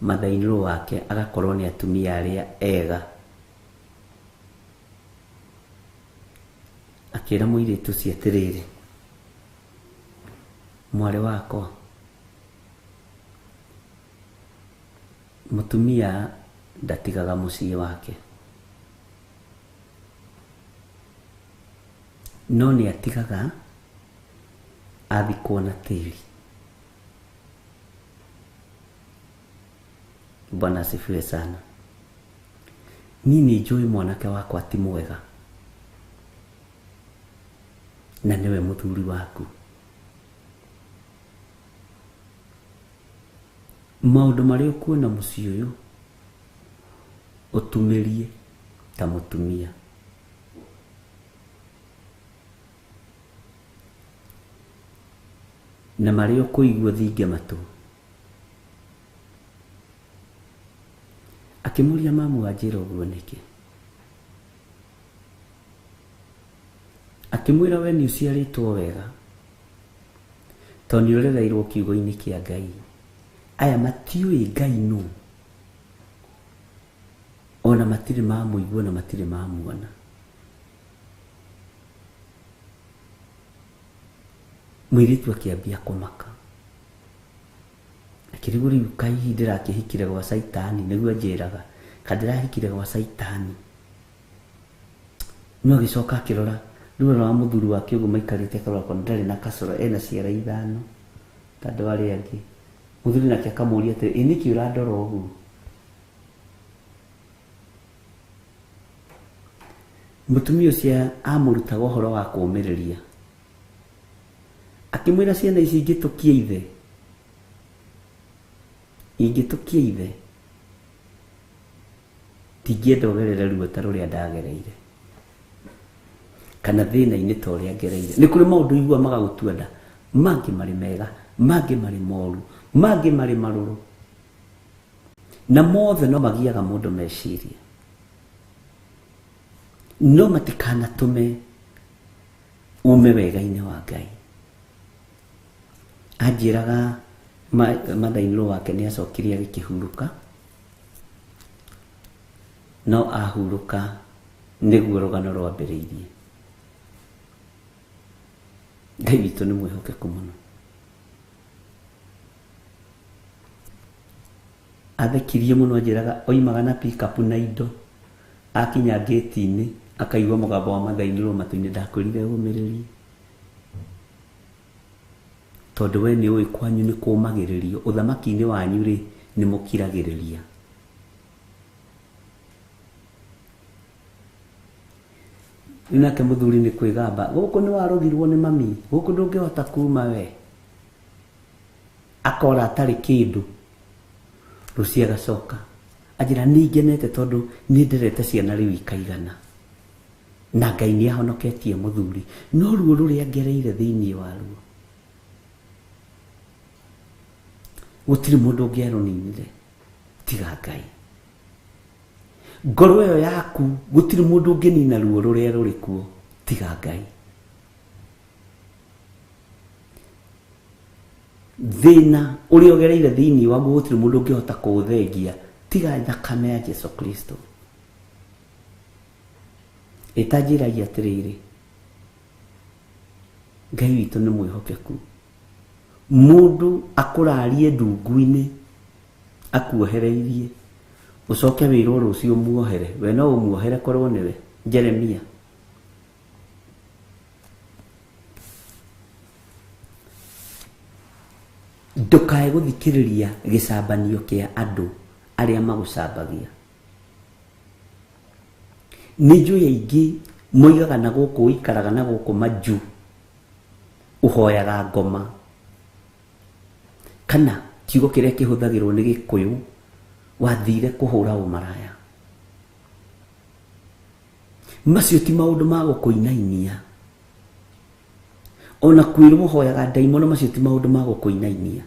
mathainĩrwo wake agakorwo nĩ atumia arĩa ega. Akĩra mũirĩtu ũcio atĩrĩrĩ, mwarĩ wakwa, mũtumia ndatigaga mũciĩ wake, no nĩ atigaga athikwo na tĩri. Bwana asifiwe sana. Niĩ nĩ njũĩ mwanake wakwa ti mwega na nĩwe mũthuri waku. Maũndũ marĩa ũkuona mũciĩ ũyũ ũtumĩrie ta mũtumia. Na marĩa ũkũigua thinge matũ. Akĩmũria mamu wanjĩra ũguo nĩkĩ? Akĩmwĩra we nĩ ũciarĩtwo wega tondũ nĩ ũrereirwo kiugo-inĩ kĩa Ngai. Aya matiũĩ Ngai nũ, ona matirĩ mamũigua na matirĩ mamuona. Mũirĩtu akĩambia kũmaka, akĩrigwo rĩu kaĩ hihi ndĩrakĩhikire gwa caitani, nĩguo anjĩraga ka ndĩrahikire gwa caitani. No agĩcoka akĩrora rĩu rwa mũthuri wake ũguo maikarĩte akarora kona ndarĩ na kacoro, ena ciara ithano ta andũ arĩa angĩ. Mũthuri nake akamũria atĩrĩ, ĩ nĩkĩ ũrandora ũguo? Mũtumia ũcio amũrutaga ũhoro wa kũũmĩrĩria. Akĩmwĩra ciana ici ingĩtũkia ithe, ingĩtũkia ithe, ndingĩenda ũgerere ruo ta rũrĩa ndagereire kana thĩna-inĩ ta ũrĩa ngereire. Nĩ kũrĩ maũndũ igua magagũtua nda, mangĩ marĩ mega, mangĩ marĩ moru, mangĩ marĩ marũrũ, na mothe no magiaga mũndũ meciria. No matikanatũme ume wega-inĩ wa Ngai. Anjĩraga mathainĩrwo wake nĩ acokirie agĩkĩhurũka, no ahurũka nĩguo rũgano rwambĩrĩirie. Ngai witũ nĩ mwĩhokeku mũno. Athekirie mũno anjĩraga oimaga na pickup na indo, akinya gate-inĩ akaigua mũgambo wa mathainĩrwo matũ-inĩ, ndakwĩrire ũmĩrĩrie tondũ we nĩ ũĩ kwanyu nĩ kũũmagĩrĩrio, ũthamaki-inĩ wanyu rĩ nĩ mũkiragĩrĩria. Rĩu nake mũthuri nĩ kwĩgamba, gũkũ nĩ warũgirwo nĩ mami, gũkũ ndũngĩhota kuma we. Akora atarĩ kĩndũ, rũciũ agacoka anjĩra nĩ ngenete tondũ nĩ nderete ciana rĩu ikaigana na Ngai nĩ ahonoketie mũthuri, no ruo rũrĩa ngereire thĩinĩ waruo gũtirĩ mũndũ ũngĩarũninire tiga Ngai. Ngoro ĩyo yaku gũtirĩ mũndũ ũngĩnina ruo rũrĩa rũrĩ kuo tiga Ngai. Thĩna ũrĩa ũgereire thĩinĩ waguo gũtirĩ mũndũ ũngĩhota kũũthengia tiga thakame ya Jesu Kristo. Ĩtanjĩragia atĩrĩrĩ, Ngai witũ nĩ mwĩhokeku. Mũndũ akũrarie ndungu-inĩ akuohereirie, ũcoke wĩrwo rũciũ muohere, we no ũmuohere korwo nĩwe Jeremia. Ndukae guthikiriria gicambanio kia andu aria magucambagia. Ni njũĩ aingĩ moigaga na gũkũ ũikaraga na gũkũ majuu uhoyaga ngoma kana kiugo kĩrĩa kĩhũthagĩrwo nĩ Gĩkũyũ wathire kũhũra ũmaraya. Macio ti maũndũ ma gũkũinainia. Ona kwĩrwo ũhoyaga ndaimono macio ti maũndũ ma gũkũinainia.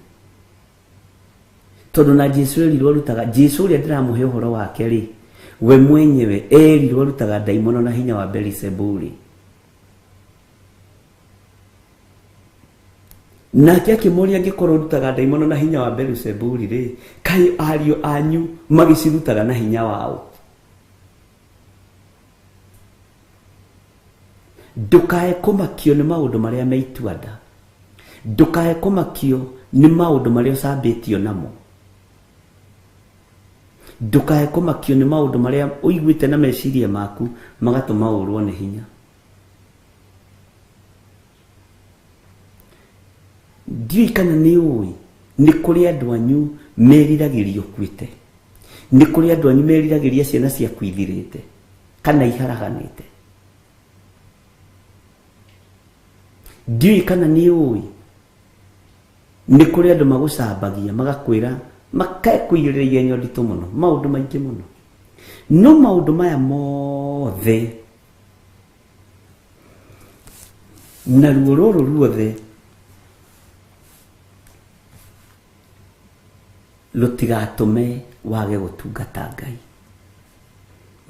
Tondũ na Jesu erirwo arutaga, Jesu ũrĩa ndĩramũhe ũhoro wake rĩ, we mwenyewe erirwo arutaga ndaimono na hinya wa Beelzebuli. Nake akĩmũria angĩkorwo ũrutaga ndaimono na hinya wa Beelzebuli rĩ, kaĩ ariũ anyu magĩcirutaga na hinya wao? Ndukae kũmakio nĩ maũndũ marĩa me itua-nda. Ndukae kũmakio nĩ maũndũ marĩa ũcambĩtio namo. Ndukae kũmakio nĩ maũndũ marĩa ũiguĩte na meciria maku magatũma ũrwo nĩ hinya. Ndiũĩ kana nĩ ũĩ nĩ kũrĩ andũ anyu meriragĩria ũkuĩte. Nĩ kũrĩ andũ anyu meriragĩria ciana ciaku ithirĩte kana iharaganĩte. Ndiũĩ kana nĩ ũĩ nĩ kũrĩ andũ magũcambagia magakwĩra makakũigĩrĩra igenyo nditũ mũno maũndũ maingĩ mũno. No maũndũ maya mothe na ruo rũrũ ruothe rũtigatũme wage gũtungata Ngai.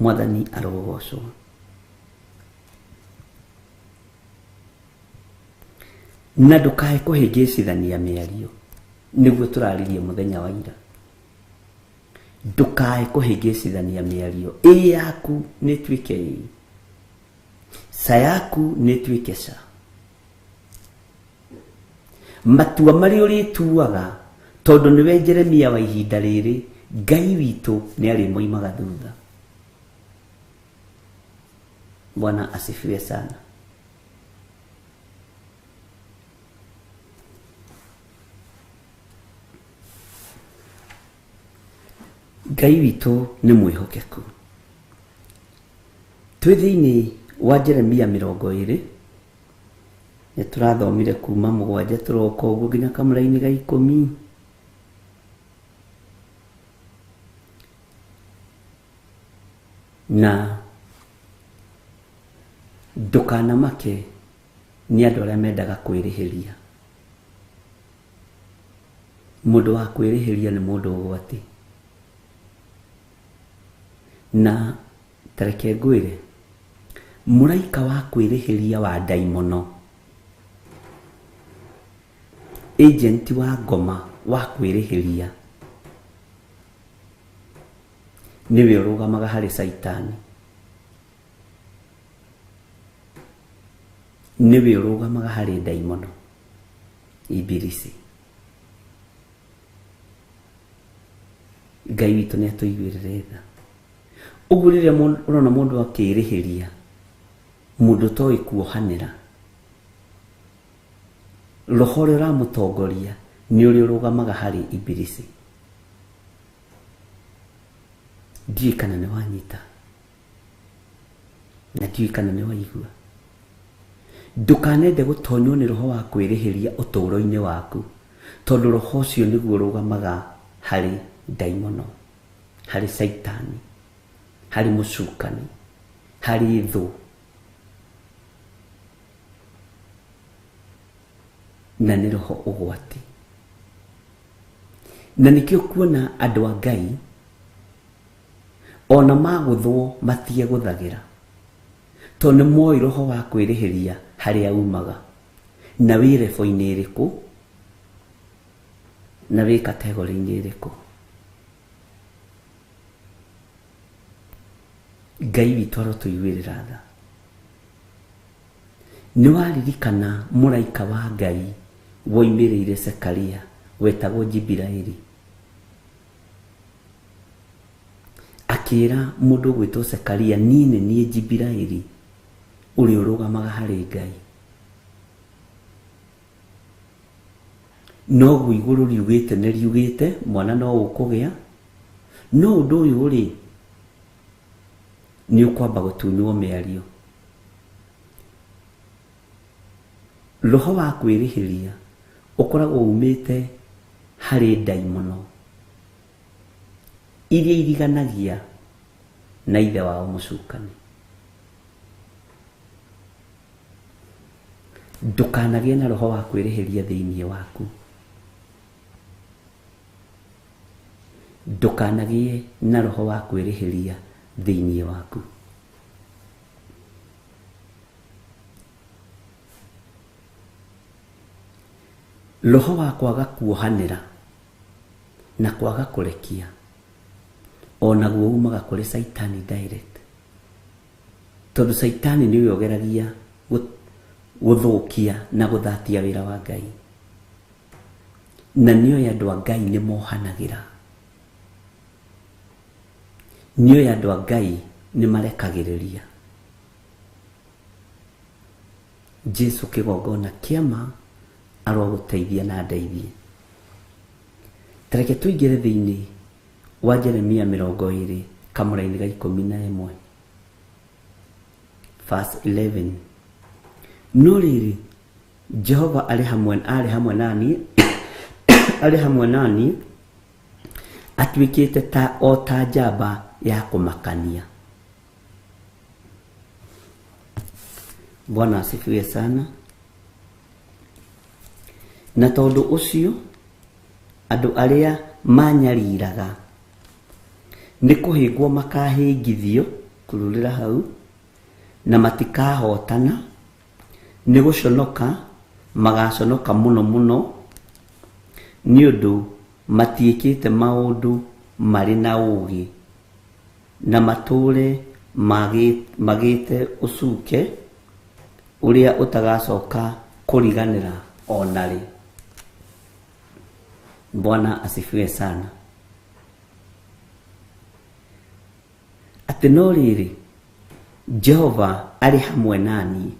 Mwathani arogocwo. Na ndukae kũhĩngĩcithania mĩario nĩguo tũraririe mũthenya wa ira. Ndukae kũhĩngĩcithania mĩario. Ĩ yaku nĩ ĩtuĩke ĩ, ca yaku nĩ ĩtuĩke ca. Matua marĩa ũrĩtuaga tondũ nĩwe Jeremia wa ihinda rĩrĩ, Ngai witũ nĩ arĩmoimaga thutha. Bwana asifiwe sana. Ngai witũ nĩ mwĩhokeku. Twĩ thĩinĩ wa Jeremia 20 nĩ tũrathomire kuma 7 tũroka ũguo nginya kamũraini ga 10. Na ndũkanamake nĩ andũ arĩa mendaga kwĩrĩhĩria. Mũndũ wa kwĩrĩhĩria nĩ mũndũ ũgwati. Na tareke ngwĩre, mũraika wa kwĩrĩhĩria wa ndaimono, agent wa ngoma wa kwĩrĩhĩria nĩwe ũrũgamaga harĩ Caitani, nĩwe ũrũgamaga harĩ ndaimono Ibilisi. Ngai witũ nĩ atũiguĩrĩre tha. Ũguo rĩrĩa ũrona mũndũ akĩrĩhĩria, mũndũ ũtoĩ kuohanĩra, roho ũrĩa ũramũtongoria nĩ ũrĩa ũrũgamaga harĩ Ibilisi. Ndiũĩ kana nĩ wanyita na ndiũĩ kana nĩ waigua. Ndũkanende gũtonywo nĩ roho wa kwĩrĩhĩria ũtũũro-inĩ waku, tondũ roho ũcio nĩguo ũrũgamaga harĩ ndaimono, harĩ Caitani, harĩ mũcukani, harĩ thũ. Na nĩ roho ũgwati. Na nĩkĩo kuona andũ a Ngai ona magũthwo matige gũthagĩra, tondũ nĩ moĩ roho wa kwĩrĩhĩria harĩa umaga na wĩ rebo-inĩ ĩrĩkũ na wĩ kategori-inĩ ĩrĩkũ. Ngai witũ arotũiguĩrĩra tha. Nĩ waririkana mũraika wa Ngai woimĩrĩire Zekaria wetagwo Jibiraili, akĩra mũndũ ũgwĩtwo Zekaria, niĩ nĩ niĩ Jibiraili ũrĩa ũrũgamaga harĩ Ngai. Noguo igũrũ riugĩte nĩ riugĩte mwana no ũkũgĩa, no ũndũ ũyũ rĩ nĩ ũkwamba gũtunywo mĩario. Roho wa kwĩrĩhĩria ũkoragwo umĩte harĩ ndaimono iria iriganagia na ithe wao mũcukani. Ndũkanagĩe na roho wa kwĩrĩhĩria thĩinĩ waku. Ndũkanagĩe na roho wa kwĩrĩhĩria thĩinĩ waku. Roho wa kwaga kuohanĩra na kwaga kũrekia onaguo umaga kũrĩ Caitani direct, tondũ Caitani nĩwe ũgeragia gũthũkia na gũthatia wĩra wa Ngai, na nĩoĩ andũ a Ngai nĩ mohanagĩra, nĩoĩ andũ a Ngai nĩ marekagĩrĩria. Jesu kĩgongona kĩama arogũteithia na ndeithie. Tareke tũingĩre thĩinĩ wa Jeremia 20 kamũraini ga 11 verse 11. No rĩrĩ, Jehova arĩ hamwe nani, arĩ hamwe nani, atuĩkĩte ta o ta njamba ya kũmakania. Bwana asifiwe sana. Na tondũ ũcio andũ arĩa manyariraga nĩ kũhĩngwo makahĩngithio kururĩra hau, na matikahotana, nĩ gũconoka magaconoka mũno mũno, nĩ ũndũ matiĩkĩte maũndũ marĩ na ũũgĩ, na matũũre magĩte ũcuke ũrĩa ũtagacoka kũriganĩra ona rĩ. Bwana asifiwe sana. Atĩ no rĩrĩ, Jehova arĩ hamwe nani,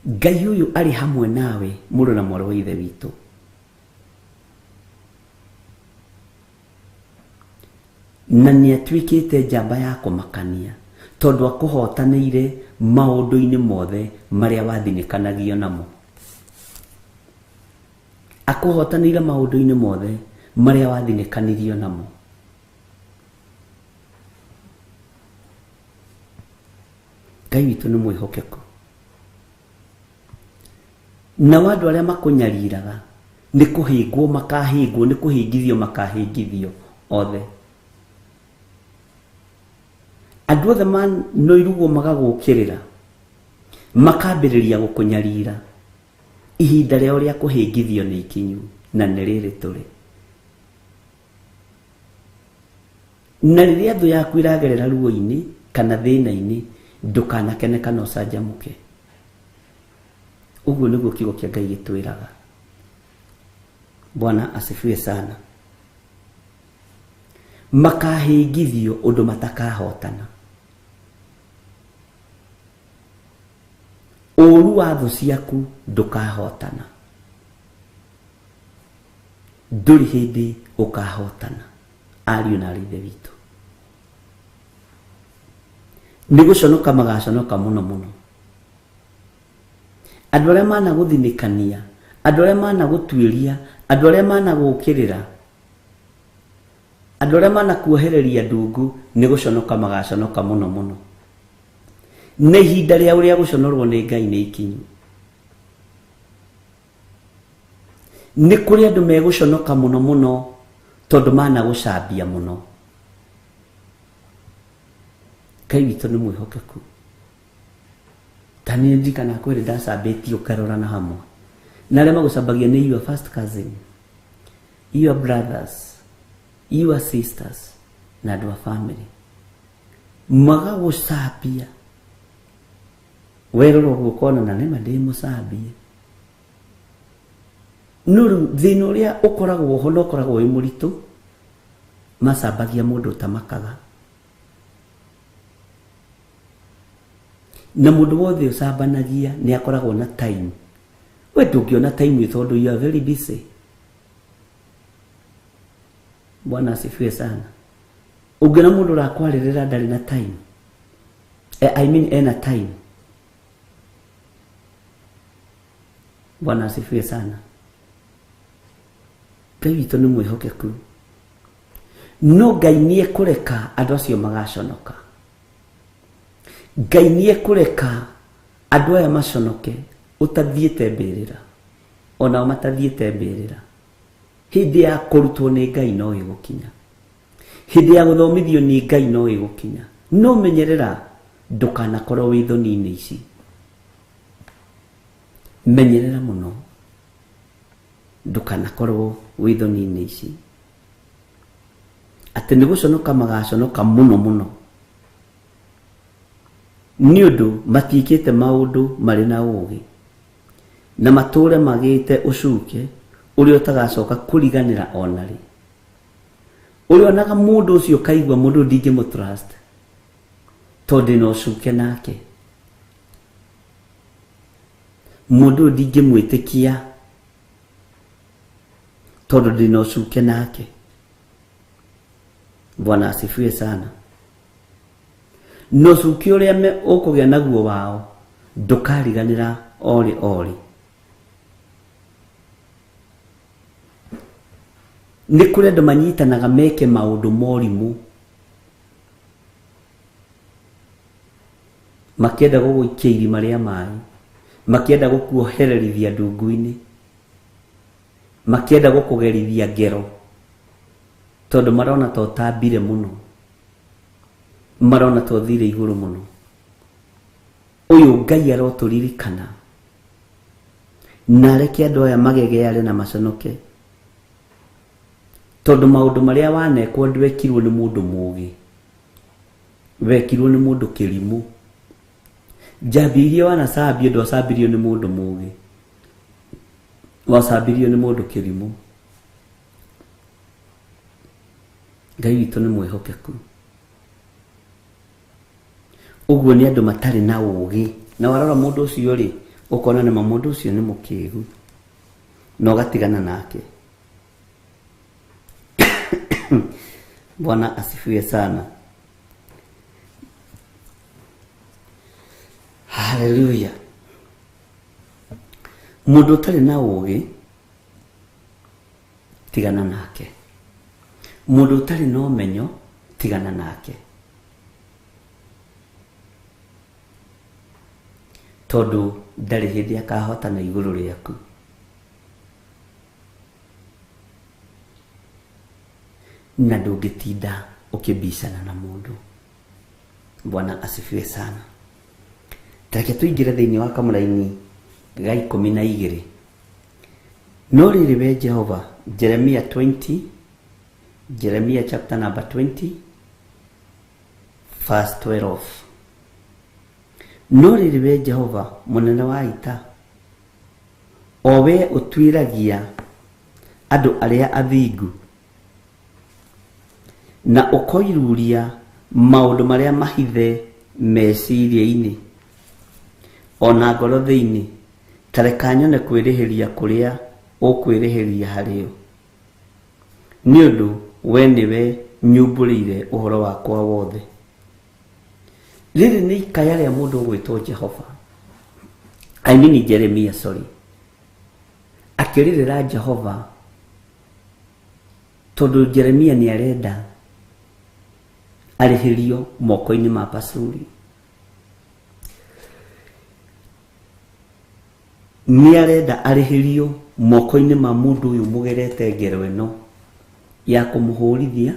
Ngai ũyũ arĩ hamwe nawe, mũrũ na mwarĩ wa ithe witũ. Na nĩ atuĩkĩte njamba ya kũmakania, tondũ akũhotanĩire maũndũ-inĩ mothe marĩa wathinĩkanagio namo. Akũhotanĩire maũndũ-inĩ mothe marĩa wathinĩkanirio namo. Ngai witũ nĩ mwĩhokeku. Nao andũ arĩa makũnyariraga nĩ kũhĩngwo makahĩngwo, nĩ kũhĩngithio makahĩngithio othe. Andũ othe manoirugwo magagũkĩrĩra, makambĩrĩria gũkũnyarira, ihinda rĩao rĩa kũhĩngithio nĩ ikinyu, na nĩ rĩrĩ tũrĩ. Na rĩrĩa thũ yaku ĩragerera ruo-inĩ kana thĩna-inĩ, ndũkanakene kana ũcanjamũke. Ũguo nĩguo kiugo kĩa Ngai gĩtwĩraga. Bwana asifiwe sana. Makahĩngithio ũndũ matakahotana. Ũũru wa thũ ciaku ndũkahotana, ndũrĩ hĩndĩ ũkahotana. Ariũ na aarĩ ithe witũ, nĩ gũconoka magaconoka mũno mũno. Andũ arĩa managũthinĩkania, andũ arĩa managũtuĩria, andũ arĩa managũũkĩrĩra, andũ arĩa manakuohereria ndungu, nĩ gũconoka magaconoka mũno mũno. Na ihinda rĩao rĩa gũconorwo nĩ Ngai nĩ ikinyu. Nĩ kũrĩ andũ megũconoka mũno mũno tondũ managũcambia mũno. Ngai witũ nĩ mwĩhokeku. Ta niĩ ndirikanaga kwĩrĩ ndacambĩtio ũkarorana hamwe na arĩa magũcambagia nĩ your first cousin, your brothers, your sisters, na andũ a family magagũcambia. Werora ũguo ũkona na nĩma ndĩ mũcambie. No rĩu thĩna ũrĩa ũkoragwo ho na ũkoragwo wĩ mũritũ, macambagia mũndũ ũtamakaga. Na mũndũ wothe ũcambanagia nĩ akoragwo na time We ndũngĩona time tondũ you are very busy. Bwana asifiwe sana. Ũngĩona mũndũ ũrakwarĩrĩra ndarĩ na time. I mean ena time. Bwana asifiwe sana. Ngai witũ nĩ mwĩhokeku. No Ngai nĩ ekũreka andũ acio magaconoka. Ngai nĩ ekũreka andũ aya maconoke ũtathiĩte mbĩrĩra. Onao matathiĩte mbĩrĩra. Hĩndĩ ya kũrutwo nĩ Ngai no ĩgũkinya. Hĩndĩ ya gũthomithio nĩ Ngai no ĩgũkinya. No menyerera ndũkanakorwo wĩ thoni-inĩ ici. Menyerera mũno ndũkanakorwo wĩ thoni-inĩ ici. Atĩ nĩ gũconoka magaconoka mũno mũno. Nĩ ũndũ matiĩkĩte maũndũ marĩ na ũũgĩ. Na matũre magĩte ũcuke ũrĩa ũtagacoka kũriganĩra ona rĩ. Ũrĩa onaga mũndũ ũcio kaigua mũndũ ndingĩmũ trust tondũ ndĩna ũcuke nake. Mũndũ ndingĩmwĩtĩkia tondũ ndĩna ũcuke nake. Bwana asifiwe sana. No ũcuke ũrĩa ũkũgĩa naguo wao ndũkariganĩra orĩ orĩ. Nĩ kũrĩ andũ manyitanaga meke maũndũ morimũ. Makĩenda gũgũikia irima rĩa maĩ. Makĩenda gũkuohererithia ndungu-inĩ. Makĩenda gũkũgerithia ngero. Tondũ marona ta ũtambire mũno. Marona ta ũthire igũrũ mũno. Ũyũ Ngai arotũririkana. Na areke andũ aya magegeare na maconoke. Tondũ maũndũ marĩa wanekwo ndwekirwo nĩ mũndũ mũũgĩ. Wekirwo nĩ mũndũ kĩrimũ. Njambi iria wanacambio ndwacambirio nĩ mũndũ mũũgĩ. Wacambirio nĩ mũndũ kĩrimũ. Ngai witũ nĩ mwĩhokeku. Ũguo nĩ andũ matarĩ na ũũgĩ. Na warora mũndũ ũcio rĩ, ũkona nĩma mũndũ ũcio nĩ mũkĩgu. Na ũgatigana nake. Bwana asifiwe sana. Hallelujah. Mũndũ ũtarĩ na ũũgĩ tigana nake. Mũndũ ũtarĩ na ũmenyo tigana nake. Tondũ ndarĩ hĩndĩ akahotana igũrũ rĩaku. Na ndũngĩtinda ũkĩbicana na mũndũ. Bwana asifiwe sana. Tareke tũingĩre thĩinĩ wa kamũraini ga 12. No rĩrĩ we Jehova, Jeremiah 20, Jeremiah chapter number 20, verse 12. No rĩrĩ we Jehova, mũnene wa ita, o we ũtuĩragia andũ arĩa athingu na ũkoiruria maũndũ marĩa mahithe meciria-inĩ ona ngoro thĩinĩ, ta reka nyone kwĩrĩhĩria kũrĩa ũkwĩrĩhĩria harĩo. Nĩ ũndũ we nĩwe nyumbũrĩire ũhoro wakwa wothe. Rĩrĩ nĩ ikaya rĩa mũndũ ũgwĩtwo Jehova. I mean Jeremiah, sorry. Akĩrĩrĩra Jehova tondũ Jeremiah nĩ arenda arĩhĩrio moko-inĩ ma Pasuri. Nĩ arenda arĩhĩrio moko-inĩ ma mũndũ ũyũ mũgerete ngero ĩno ya kũmũhũrithia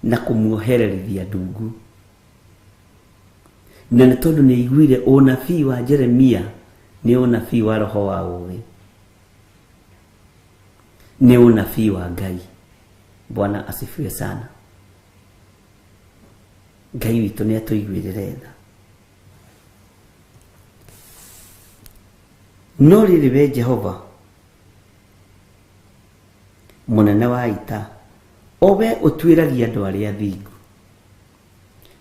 na kũmuohererithia ndungu. Na nĩ tondũ nĩ aiguire ũnabii wa Jeremia nĩ ũnabii wa roho wa ũũgĩ. Nĩ ũnabii wa Ngai. Bwana asifiwe sana. Ngai witũ nĩ atũiguĩrĩre tha. No rĩrĩ we Jehova, mũnene wa ita, o we ũtuĩragia andũ arĩa athingu.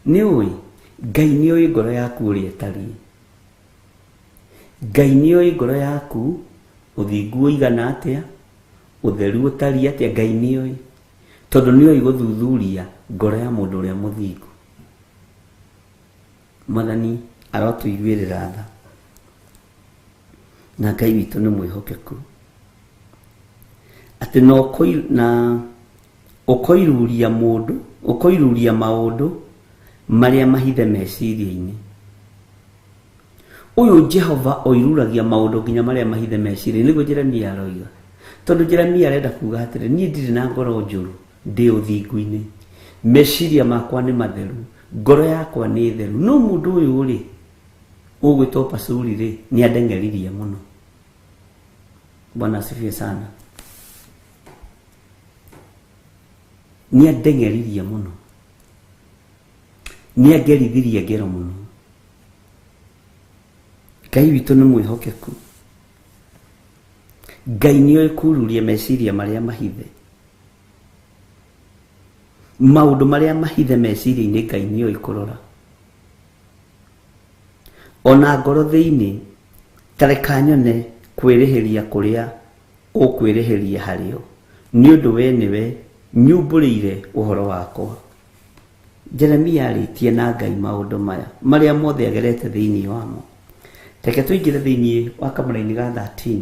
Nĩ ũĩ, Ngai nĩ oĩ ngoro yaku ũrĩa ĩtariĩ. Ngai nĩ oĩ ngoro yaku Ũthingu ũigana atĩa, ũtheru ũtariĩ atĩa, Ngai nĩoĩ, tondũ nĩoĩ gũthuthuria ngoro ya mũndũ ũrĩa mũthingu. Mwathani arotũiguĩrĩra tha, na Ngai witũ nĩ mwĩhokeku, atĩ na na ũkoiruria mũndũ, ũkoiruria maũndũ marĩa mahithe meciria-inĩ. Ũyũ Jehova oiruragia maũndũ nginya marĩa mahithe meciria, nĩguo Jeremia aroiga. Tondũ Jeremia arenda kuga atĩrĩ, niĩ ndirĩ na ngoro njũru, ndĩ ũthingu-inĩ, meciria makwa nĩ matheru, ngoro yakwa nĩ theru. No mũndũ ũyũ rĩ, ũgwĩtwo Pasuri rĩ, nĩ andeng'eririe mũno. Bwana asifiwe sana. Nĩ andeng'eririe mũno, nĩ angerithirie ngero mũno. Ngai witũ nĩ mwĩhokeku. Ngai nĩoĩ kururia meciria marĩa mahithe, maũndũ marĩa mahithe meciria-inĩ Ngai nĩoĩ kũrora. Ona ngoro thĩinĩ, ta reka nyone kwĩrĩhĩria kũrĩa ũkwĩrĩhĩria harĩo, nĩ ũndũ we nĩwe nyumbũrĩire ũhoro wakwa. Jeremia arĩtie na Ngai maũndũ maya marĩa mothe agerete thĩinĩ wamo. Reke tũingĩre thĩinĩ wa kamũraini ga 13.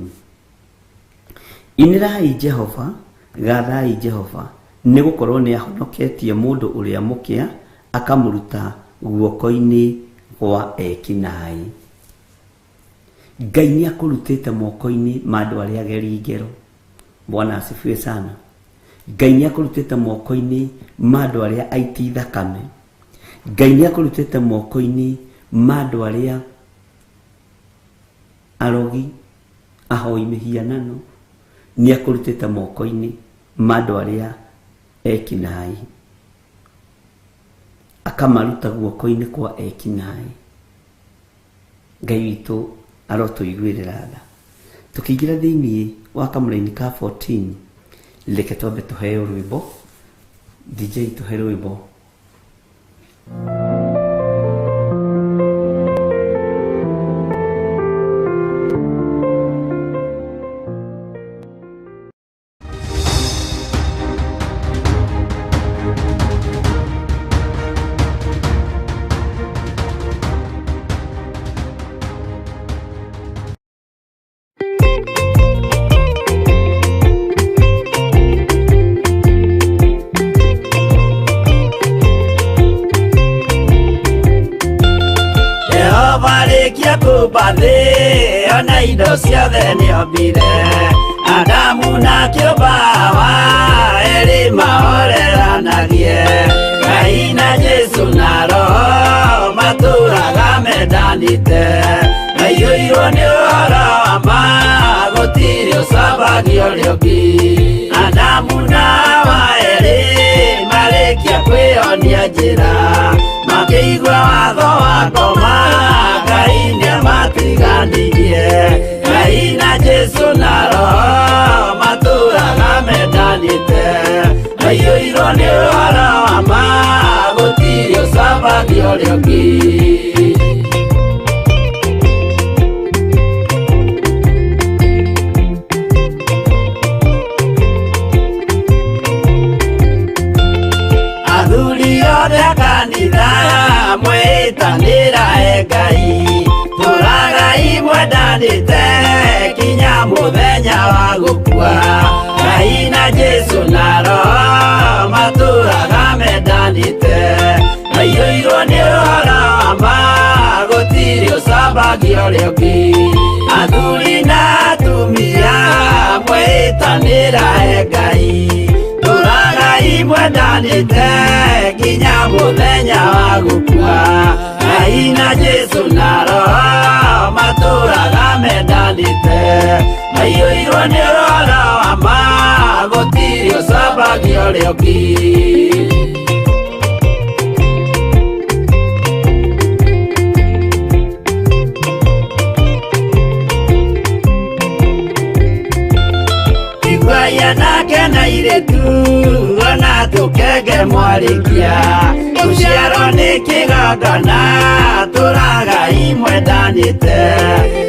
Inĩrai Jehova, gathai Jehova, nĩ gũkorwo nĩ ahonoketie mũndũ ũrĩa mũkĩa akamũruta guoko-inĩ gwa ekinaĩ. Ngai nĩ akũrutĩte moko-inĩ ma andũ arĩa ageri ngero. Bwana asifiwe sana. Ngai nĩ akũrutĩte moko-inĩ ma andũ arĩa aiti thakame. Ngai nĩ akũrutĩte moko-inĩ ma andũ arĩa arogi, ahoi mĩhianano. Nĩ akũrutĩte moko-inĩ ma andũ arĩa ekinaĩ, akamaruta guoko-inĩ kwa ekinaĩ. Ngai witũ arotũiguĩrĩra tha. Tũkĩingĩra thĩinĩ wa kamũraini ka 14, reke twambe tũheo rwĩmbo. DJ tũhe rwĩmbo. Jehova arĩkia kũmba thĩ, ona indo ciothe nĩombire. Adamu na kĩũmba Hawa, erĩ mahoreranagie. Ngai na Jesũ na Roho matũraga mendanĩte. Maiyũirwo nĩ ũhoro wa ma, gũtirĩ ũcambagia ũrĩa ũngĩ. Adamu na Hawa erĩ marĩkia kwĩyonia njĩra, makĩigua watho wa ngoma, Ngai nĩamatiganirie. Ngai na Jesũ na Roho matũraga mendanĩte. Maiyũirwo nĩ ũhoro wa ma, gũtirĩ ũcambagia ũrĩa ũngĩ. Athuri othe a kanitha mwĩtanĩra e Ngai, tũragai mwendanĩte kinya mũthenya wa gũkua. Ngai na Jesũ na Roho matũraga mendanĩte. Maiyũirwo nĩ ũhoro wa ma, gũtirĩ ũcambagia ũrĩa ũngĩ. Athuri na atumia mwĩtanĩra e Ngai, tũragai mwendanĩte nginya mũthenya wa gũkua. Ngai na Jesũ na Roho matũraga mendanĩte. Maiyũirwo nĩ ũhoro wa ma, gũtirĩ ũcambagia ũrĩa ũngĩ. Iguai anake na airĩtu, ona tũkenge mwarĩkia, gũciarwo nĩ kĩgongona, tũragai Ngai mwendanĩte.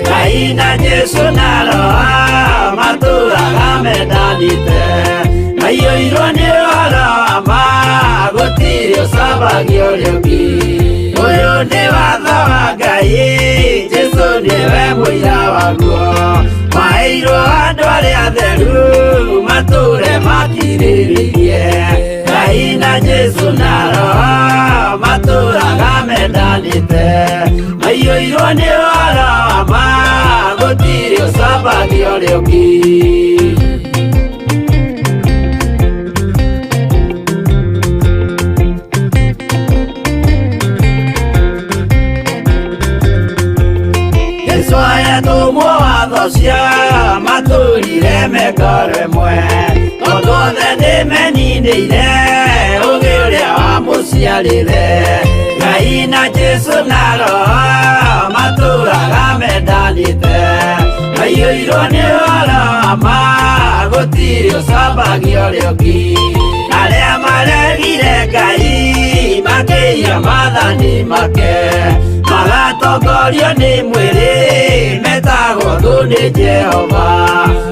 Ngai na Jesũ na Roho matũraga mendanĩte. Maiyũirwo nĩ ũhoro wa ma, gũtirĩ ũcambagia ũrĩa ũngĩ. Ũyũ nĩ watho wa Ngai, Jesũ nĩwe mũira waguo. Maheirwo andũ arĩa atheru, matũre makirĩrĩirie. Ngai na Jesũ na Roho matũraga mendanĩte. Maiyũirwo nĩ ũhoro wa ma, gũtirĩ ũcambagia ũrĩa ũngĩ. Jesũ ayatũmwo watho cia matũrire mekoro ĩmwe, tondũ othe nĩmeninĩire ũgĩ ũrĩa wamũciarire. Ngai na Jesũ na Roho matũraga mendanĩte. Maiyũirwo nĩ ũhoro wa ma, gũtirĩ ũcambagia ũrĩa ũngĩ. Arĩa maregire Ngai makĩiya maathani make, magatongorio nĩ mwĩrĩ, metagwo thũ nĩ Jehova.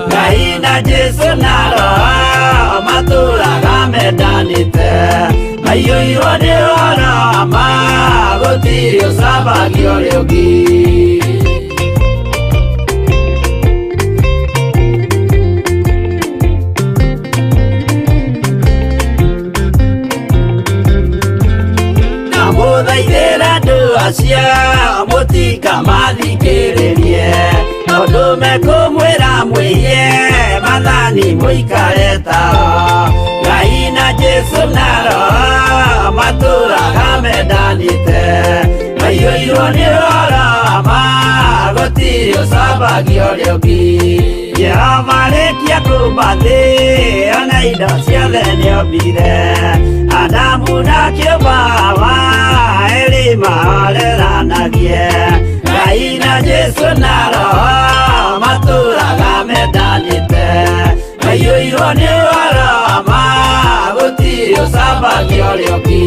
Ngai na Jesũ na Roho matũraga mendanĩte. Maiyũirwo nĩ ũhoro wa ma, gũtirĩ ũcambagia ũrĩa ũngĩ. Ndamũthaithĩra andũ acio mũtikamathikĩrĩrie, tondũ mekũmwĩra mwĩhie maathani mũikare tao. Ngai na Jesũ na Roho matũraga mendanĩte. Maiyũirwo nĩ ũhoro wa ma, gũtirĩ ũcambagia ũrĩa ũngĩ. Jehova arĩkia kũũmba thĩ, ona indo ciothe nĩombire. Adamu na kĩũmba Hawa, erĩ mahoreranagie. Ngai na Jesũ na Roho matũraga mendanĩte. Maiyũirwo nĩ ũhoro wa ma, gũtirĩ ũcambagia ũrĩa ũngĩ.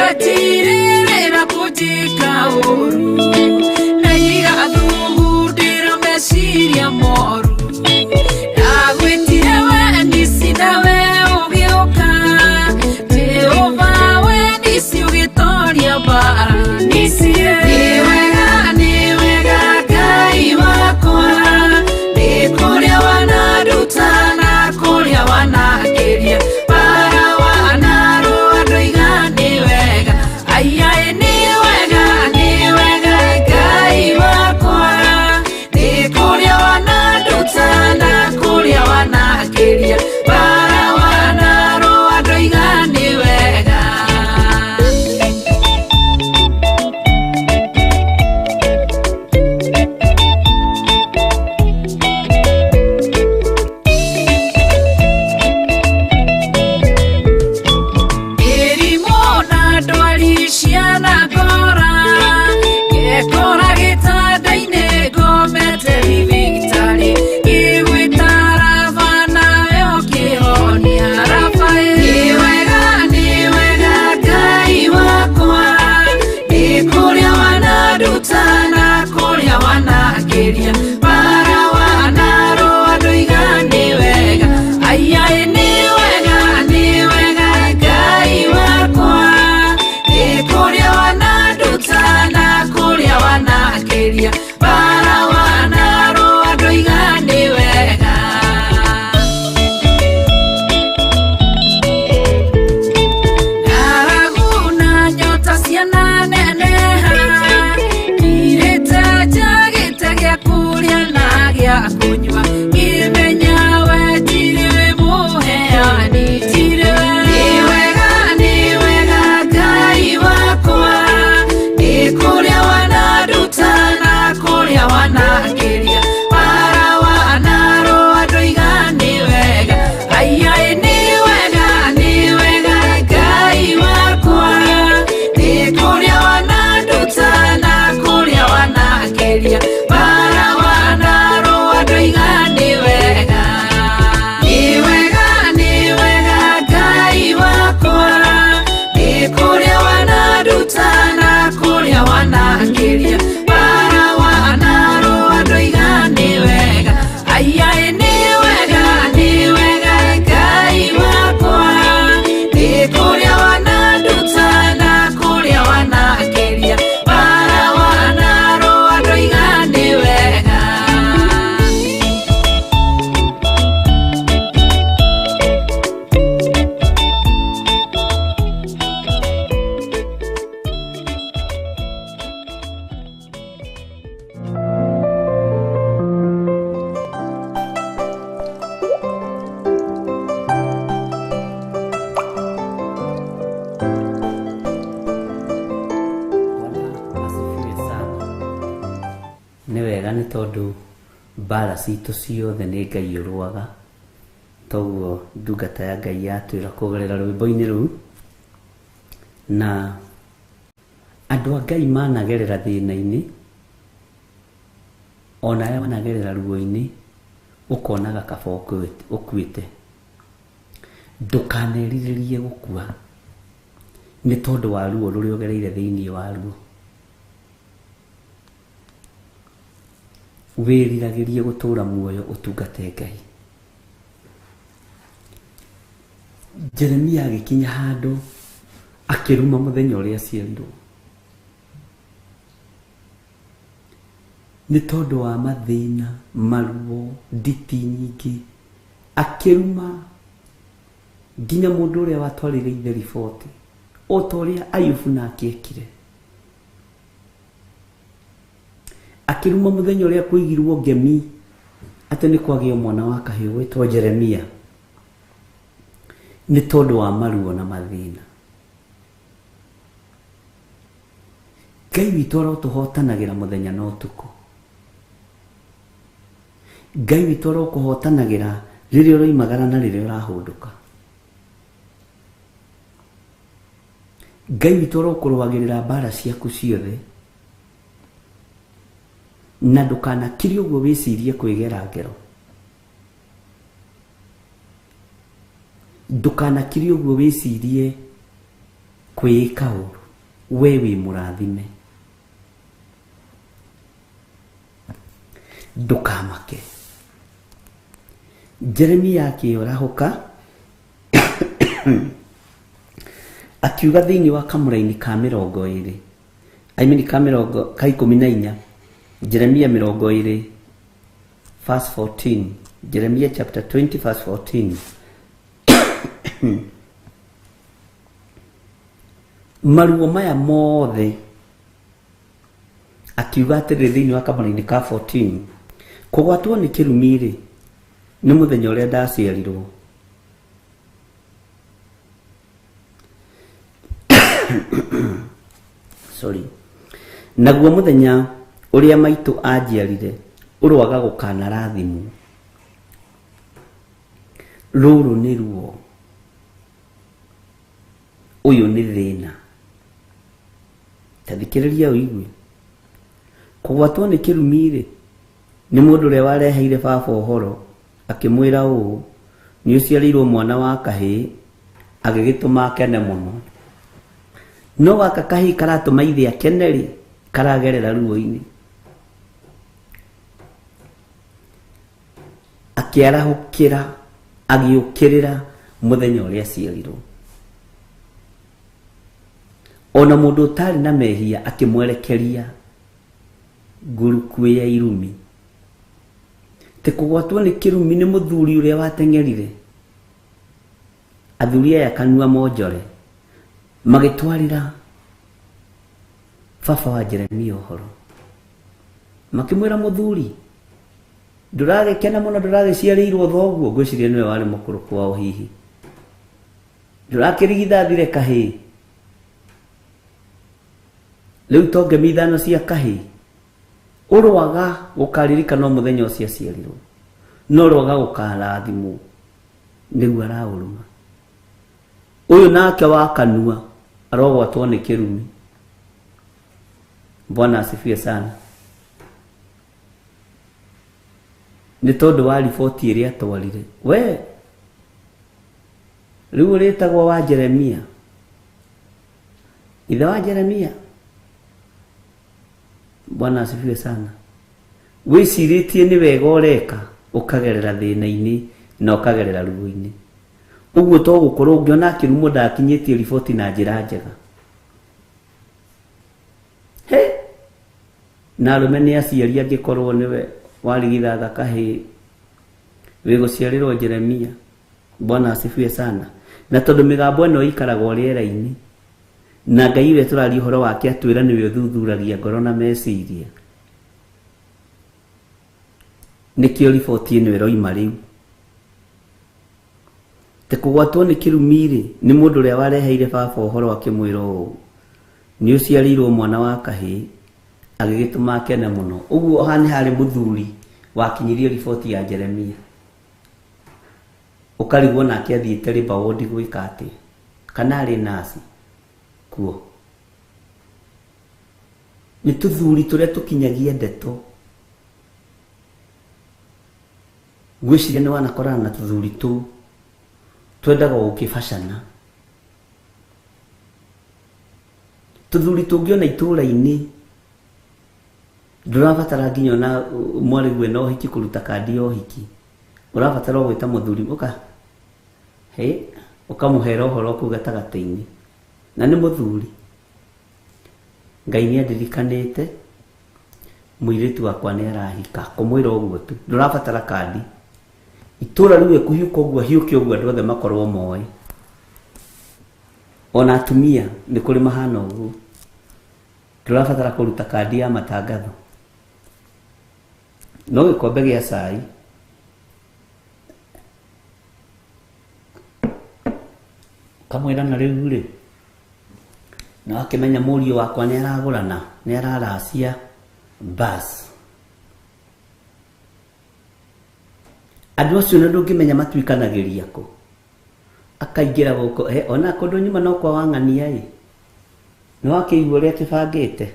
Ikatirĩrĩra kũnjĩka ũũru, na igathugundĩra meciria moru. Ndagwĩtire we nisi nawe ũgĩũka, Jehova. wanakĩria bara wanarũa ndoiga nĩ wega. Mĩrimũ na ndwari ciana ngora ngekora gĩtanda-inĩ ngomete thibitarĩ ngĩgwĩta Raba nawe ũkĩhonia Raba ĩ. Nĩ wega Ngai wakwa nĩ kũrĩa wananduta na kũrĩa wanangĩria bara wanarũa ndoiga nĩ wega aya nĩ wega Ngai wakwa nĩ kũrĩa wananduta na kũrĩa wanangĩria bara wanarũa ndoiga nĩ wega. Ng'aragu na nyota ciana neneha ngirĩte njagĩte gĩa kũrĩa na gĩa kũnyua ngĩmenya we tirĩ mũheani tirĩ we. Nĩ wega Ngai wakwa nĩ kũrĩa wananduta na kũrĩa wanangĩria bara wanarũa ndoiga nĩ wega aya nĩ wega Ngai wakwa nĩ kũrĩa wananduta na kũrĩa wanangĩria bara wanarũa ndoiga nĩ wega. Nĩ wega Ngai wakwa nĩ kũrĩa wananduta na kũrĩa wanangĩria bara wanarũa ndoiga nĩ wega aya nĩ wega Ngai wakwa nĩ kũrĩa wananduta na kũrĩa wanangĩria bara wanarũa ndoiga nĩ wega. Bwana asifiwe sana. Nĩ wega nĩ tondũ mbara citũ ciothe nĩ Ngai ũrũaga, toguo ndungata ya Ngai yatwĩra kũgerera rwĩmbo-inĩ rũu. Na andũ a Ngai managerera thĩna-inĩ ona arĩa managerera ruo-inĩ, ũkonaga kaba ũkuĩte. Ndũkanerirĩrie gũkua nĩ tondũ wa ruo rũrĩa ũgereire thĩinĩ wa ruo. Wĩriragĩrie gũtũra muoyo ũtungate Ngai. Jeremia agĩkinya handũ akĩruma mũthenya ũrĩa aciarirwo nĩ tondũ wa mathĩna, maruo, nditi nyingĩ, akĩruma nginya mũndũ ũrĩa watwarĩire ithe riboti o ta ũrĩa Ayubu nake ekire. Akĩruma mũthenya ũrĩa kũigirwo ngemi atĩ nĩ kwagĩa mwana wa kahĩĩ gwĩtwo Jeremia nĩ tondũ wa maruo na mathĩna. Ngai witũ arotũhotanagĩra mũthenya na ũtukũ. Ngai witũ arokũhotanagĩra rĩrĩa ũroimagara na rĩrĩa ũrahũndũka. Ngai witũ arokũrũagĩrĩra mbara ciaku ciothe na ndũkanakire ũguo wĩcirie kwĩgera ngero. Ndũkanakire ũguo wĩcirie kwĩĩka ũru. We wĩ mũrathime. Ndũkamake. Jeremia akĩorahũka akiuga thĩinĩ wa kamũraini ka 20, I mean ka mĩrongo ka 14, Jeremia 20 verse 14, Jeremia chapter 20 verse 14. Maruo maya mothe akiuga atĩrĩrĩ thĩinĩ wa kamũraini ka 14, kũgwatwo nĩ kĩrumi-rĩ Nĩ mũthenya ũrĩa ndaciarirwo. Sorry. Naguo mũthenya ũrĩa maitũ anjiarire ũroaga gũkanarathimwo. Rũrũ nĩ ruo. Ũyũ nĩ thĩna. Ta thikĩrĩria ũigue. Kũgwatwo nĩ kĩrumi-rĩ, nĩ mũndũ ũrĩa wareheire baba ũhoro, akĩmwĩra ũũ, nĩ ũciarĩirwo mwana wa kahĩĩ, agĩgĩtũma akene mũno. No gaka kahĩĩ karatũma ithe akene-rĩ, karagerera ruo-inĩ. Akĩarahũkĩra, agĩũkĩrĩra mũthenya ũrĩa aciarirwo. Ona mũndũ ũtarĩ na mehia akĩmwerekeria ngurukuĩ ya irumi. Te kũgwatwo nĩ kĩrumi nĩ mũthuri ũrĩa wateng'erire. Athuri aya kanua monjore magĩtwarĩra baba wa Jeremia ũhoro. Makĩmwĩra mũthuri, ndũragĩkena mũno, ndũragĩciarĩirwo thoguo. Ngwĩciria nĩwe warĩ mũkũrũ kwao hihi. Ndũrakĩrigithathire kahĩĩ. Rĩu to ngemi ithano cia kahĩĩ. Ũroaga gũkaririkanwo mũthenya ũcio aciarirwo. No ũroaga gũkarathimwo. Nĩguo araũruma. Ũyũ nake wa kanua arogwatwo nĩ kĩrumi. Bwana asifiwe sana. Nĩ tondũ wa riboti ĩrĩa atwarire. We rĩu ũrĩtagwo wa Jeremia. Ithe wa Jeremia. Bwana asifiwe sana. Wĩcirĩtie nĩ wega ũreka, ũkagerera thĩna-inĩ na ũkagerera ruo-inĩ. Ũguo to gũkorwo ũngĩona akĩrumwo ndakinyĩtie riboti na njĩra njega. He! Na arũme nĩ aciari angĩkorwo nĩwe warigithatha kahĩĩ wĩgũciarĩrwo Jeremia. Bwana asifiwe sana. Na tondũ mĩgambo ĩno ĩikaraga rĩera-inĩ, na Ngai ũrĩa tũraria ũhoro wake atwĩra nĩwe ũthuthuragia ngoro na meciria. Nĩkĩo riboti ĩno ĩroima rĩu. Te kũgwatwo nĩ kĩrumi-rĩ, nĩ mũndũ ũrĩa wareheire baba ũhoro akĩmwĩra ũũ, nĩ ũciarĩirwo mwana wa kahĩĩ, agĩgĩtũma akene mũno. Ũguo haha nĩ harĩ mũthuri wakinyirie riboti ya Jeremia. Ũkarigwo nake athiĩte labour ward gwĩka atĩa, kana arĩ nurse kuo. Nĩ tũthuri tũrĩa tũkinyagia ndeto. Ngwĩciria nĩ wanakorana na tũthuri tũu twendaga gũkĩbacana. Tũthuri tũngĩona itũũra-inĩ ndũrabatara nginya ona mwarĩguo na ũhiki kũruta kandi ya ũhiki. Ũrabatara o gwĩta mũthuri ũka, he, ũkamũhera ũhoro kũu gatagatĩ-inĩ. Na nĩ mũthuri. Ngai nĩ andirikanĩte mũirĩtu wakwa nĩ arahika. Kũmwĩra ũguo tu. Ndũrabatara kandi. Itũũra rĩu ekũhiũka ũguo, ahiũke ũguo andũ othe makorwo moĩ. Ona atumia nĩ kũrĩ mahana ũguo. Ndũrabatara kũruta kandi ya matangatho. No gĩkombe gĩa cai. Kamwĩra na rĩu rĩ, na akĩmenya mũriũ wakwa nĩ aragũrana, nĩ araracia bus. Andũ acio na ndũngĩmenya matuĩkanagĩria kũ. Akaingĩra gũkũ, he, ona kũndũ nyuma no kwa wang'ania ĩ. Nĩ wakĩigua ũrĩa tũbangĩte.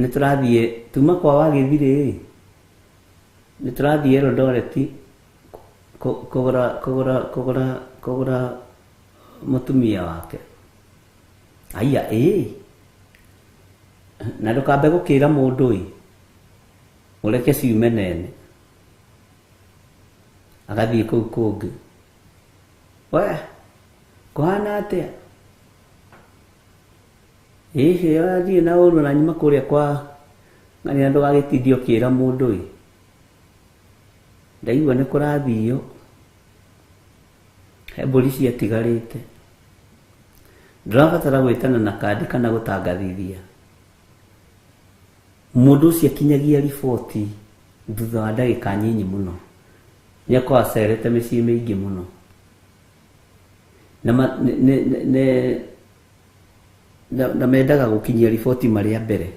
Nĩ tũrathiĩ tuma kwa wagĩthirĩ ĩ. Nĩ tũrathiĩ Eldoret kũgũra, kũgũra, kũgũra, kũgũra mũtumia wake. Aya, ĩ. Na ndũkambe gũkĩra mũndũ ĩ. Ũreke ciume nene. Agathiĩ kũu kũngĩ. We, kũhana atĩa? Ĩhĩ, athiĩ na ũru na nyuma kũrĩa kwa ng'ania ndũgagĩtindie ũkĩra mũndũ ĩ. Ndaigua nĩ kũrathio. He mbũri ciatigarĩte. Ndũrabatara gwĩtana na kandi kana gũtangathithia. Mũndũ ũcio akinyagia riboti thutha wa ndagĩka nyinyi mũno. Nĩ akoragwo acerete mĩciĩ mĩingĩ mũno. Na na mendaga gũkinyia riboti marĩa mbere.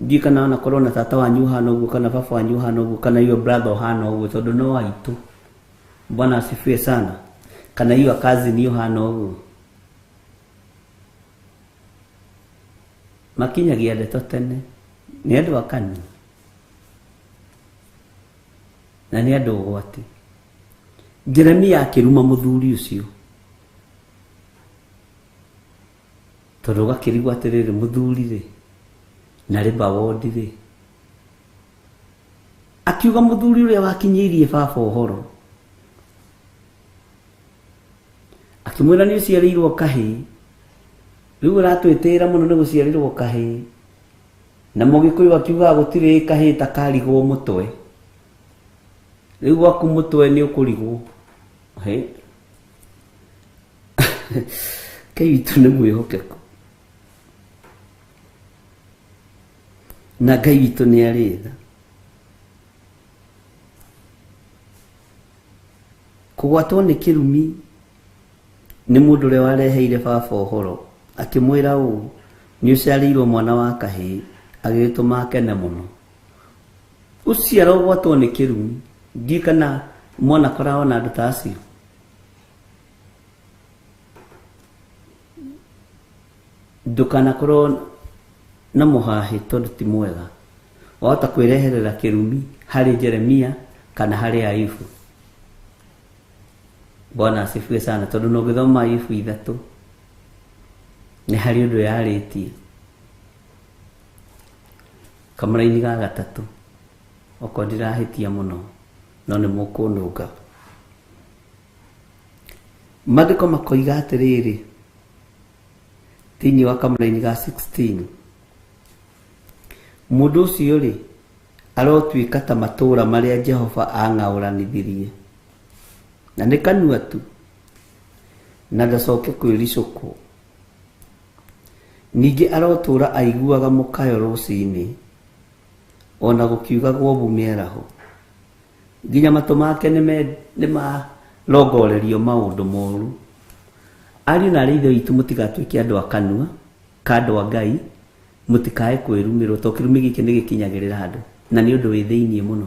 Ndiũĩ kana onakorwo na tata wanyu ũhana ũguo kana baba wanyu ũhana ũguo kana your brother ũhana ũguo tondũ no aitũ. Bwana asifiwe sana. Kana your cousin ũhana ũguo. Makinyagia ndeto tene. Nĩ andũ a kanua. Na nĩ andũ ũgwati. Jeremia akĩruma mũthuri ũcio. Tondũ ũgakĩrigwo atĩrĩrĩ mũthuri rĩ na rĩ bawondi rĩ. Akiuga mũthuri ũrĩa wakinyĩirie baba ũhoro. Akĩmwĩra nĩ ũciarĩirwo kahĩĩ. Rĩu ũratwĩtĩĩra mũno nĩ gũciarĩrwo kahĩĩ. Na mũgĩkũyũ akiuga gũtirĩ kahĩĩ ta karigwo mũtwe. Rĩu gwaku mũtwe nĩ ũkũrigwo. Hĩ. Ngai witũ nĩ mwĩhokeku. Na Ngai witũ nĩ arĩ tha. Kũgwatwo nĩ kĩrumi nĩ mũndũ ũrĩa wareheire baba ũhoro. Akĩmwĩra ũũ, nĩ ũciarĩirwo mwana wa kahĩĩ, agĩgĩtũma akene mũno. Ũcio arogwatwo nĩ kĩrumi. Ndiũĩ kana mwanakora ona andũ ta acio. Ndũkanakorwo na mũhahĩ tondũ ti mwega. Wahota kwĩreherera kĩrumi harĩ Jeremia kana harĩ Ayubu. Bwana asifiwe sana. Tondũ no ũngĩthoma Ayubu 3 nĩ harĩ ũndũ yarĩtie. Kamũraini ga 3 okorwo ndirahĩtia mũno no nĩ mũkũnũnga. Maandĩko makoiga atĩrĩrĩ thĩinĩ wa kamũraini ga 16 mũndũ ũcio rĩ arotuĩka ta matũũra marĩa Jehova ang'aũranithirie na nĩ kanua tu na ndacoke kwĩricũkwo. Ningĩ arotũũra aiguaga mũkayo rũcinĩ ona gũkiugagwo mbu mĩaraho nginya matũ make nĩ marongorerio maũndũ moru. Ariũ na aarĩ a Ithe witũ mũtigatuĩke andũ a kanua ka andũ a Ngai, mũtikae kwĩrumĩrwo tondũ kĩrumi gĩkĩ nĩ gĩkinyagĩrĩra andũ na nĩ ũndũ wĩ thĩinĩ mũno.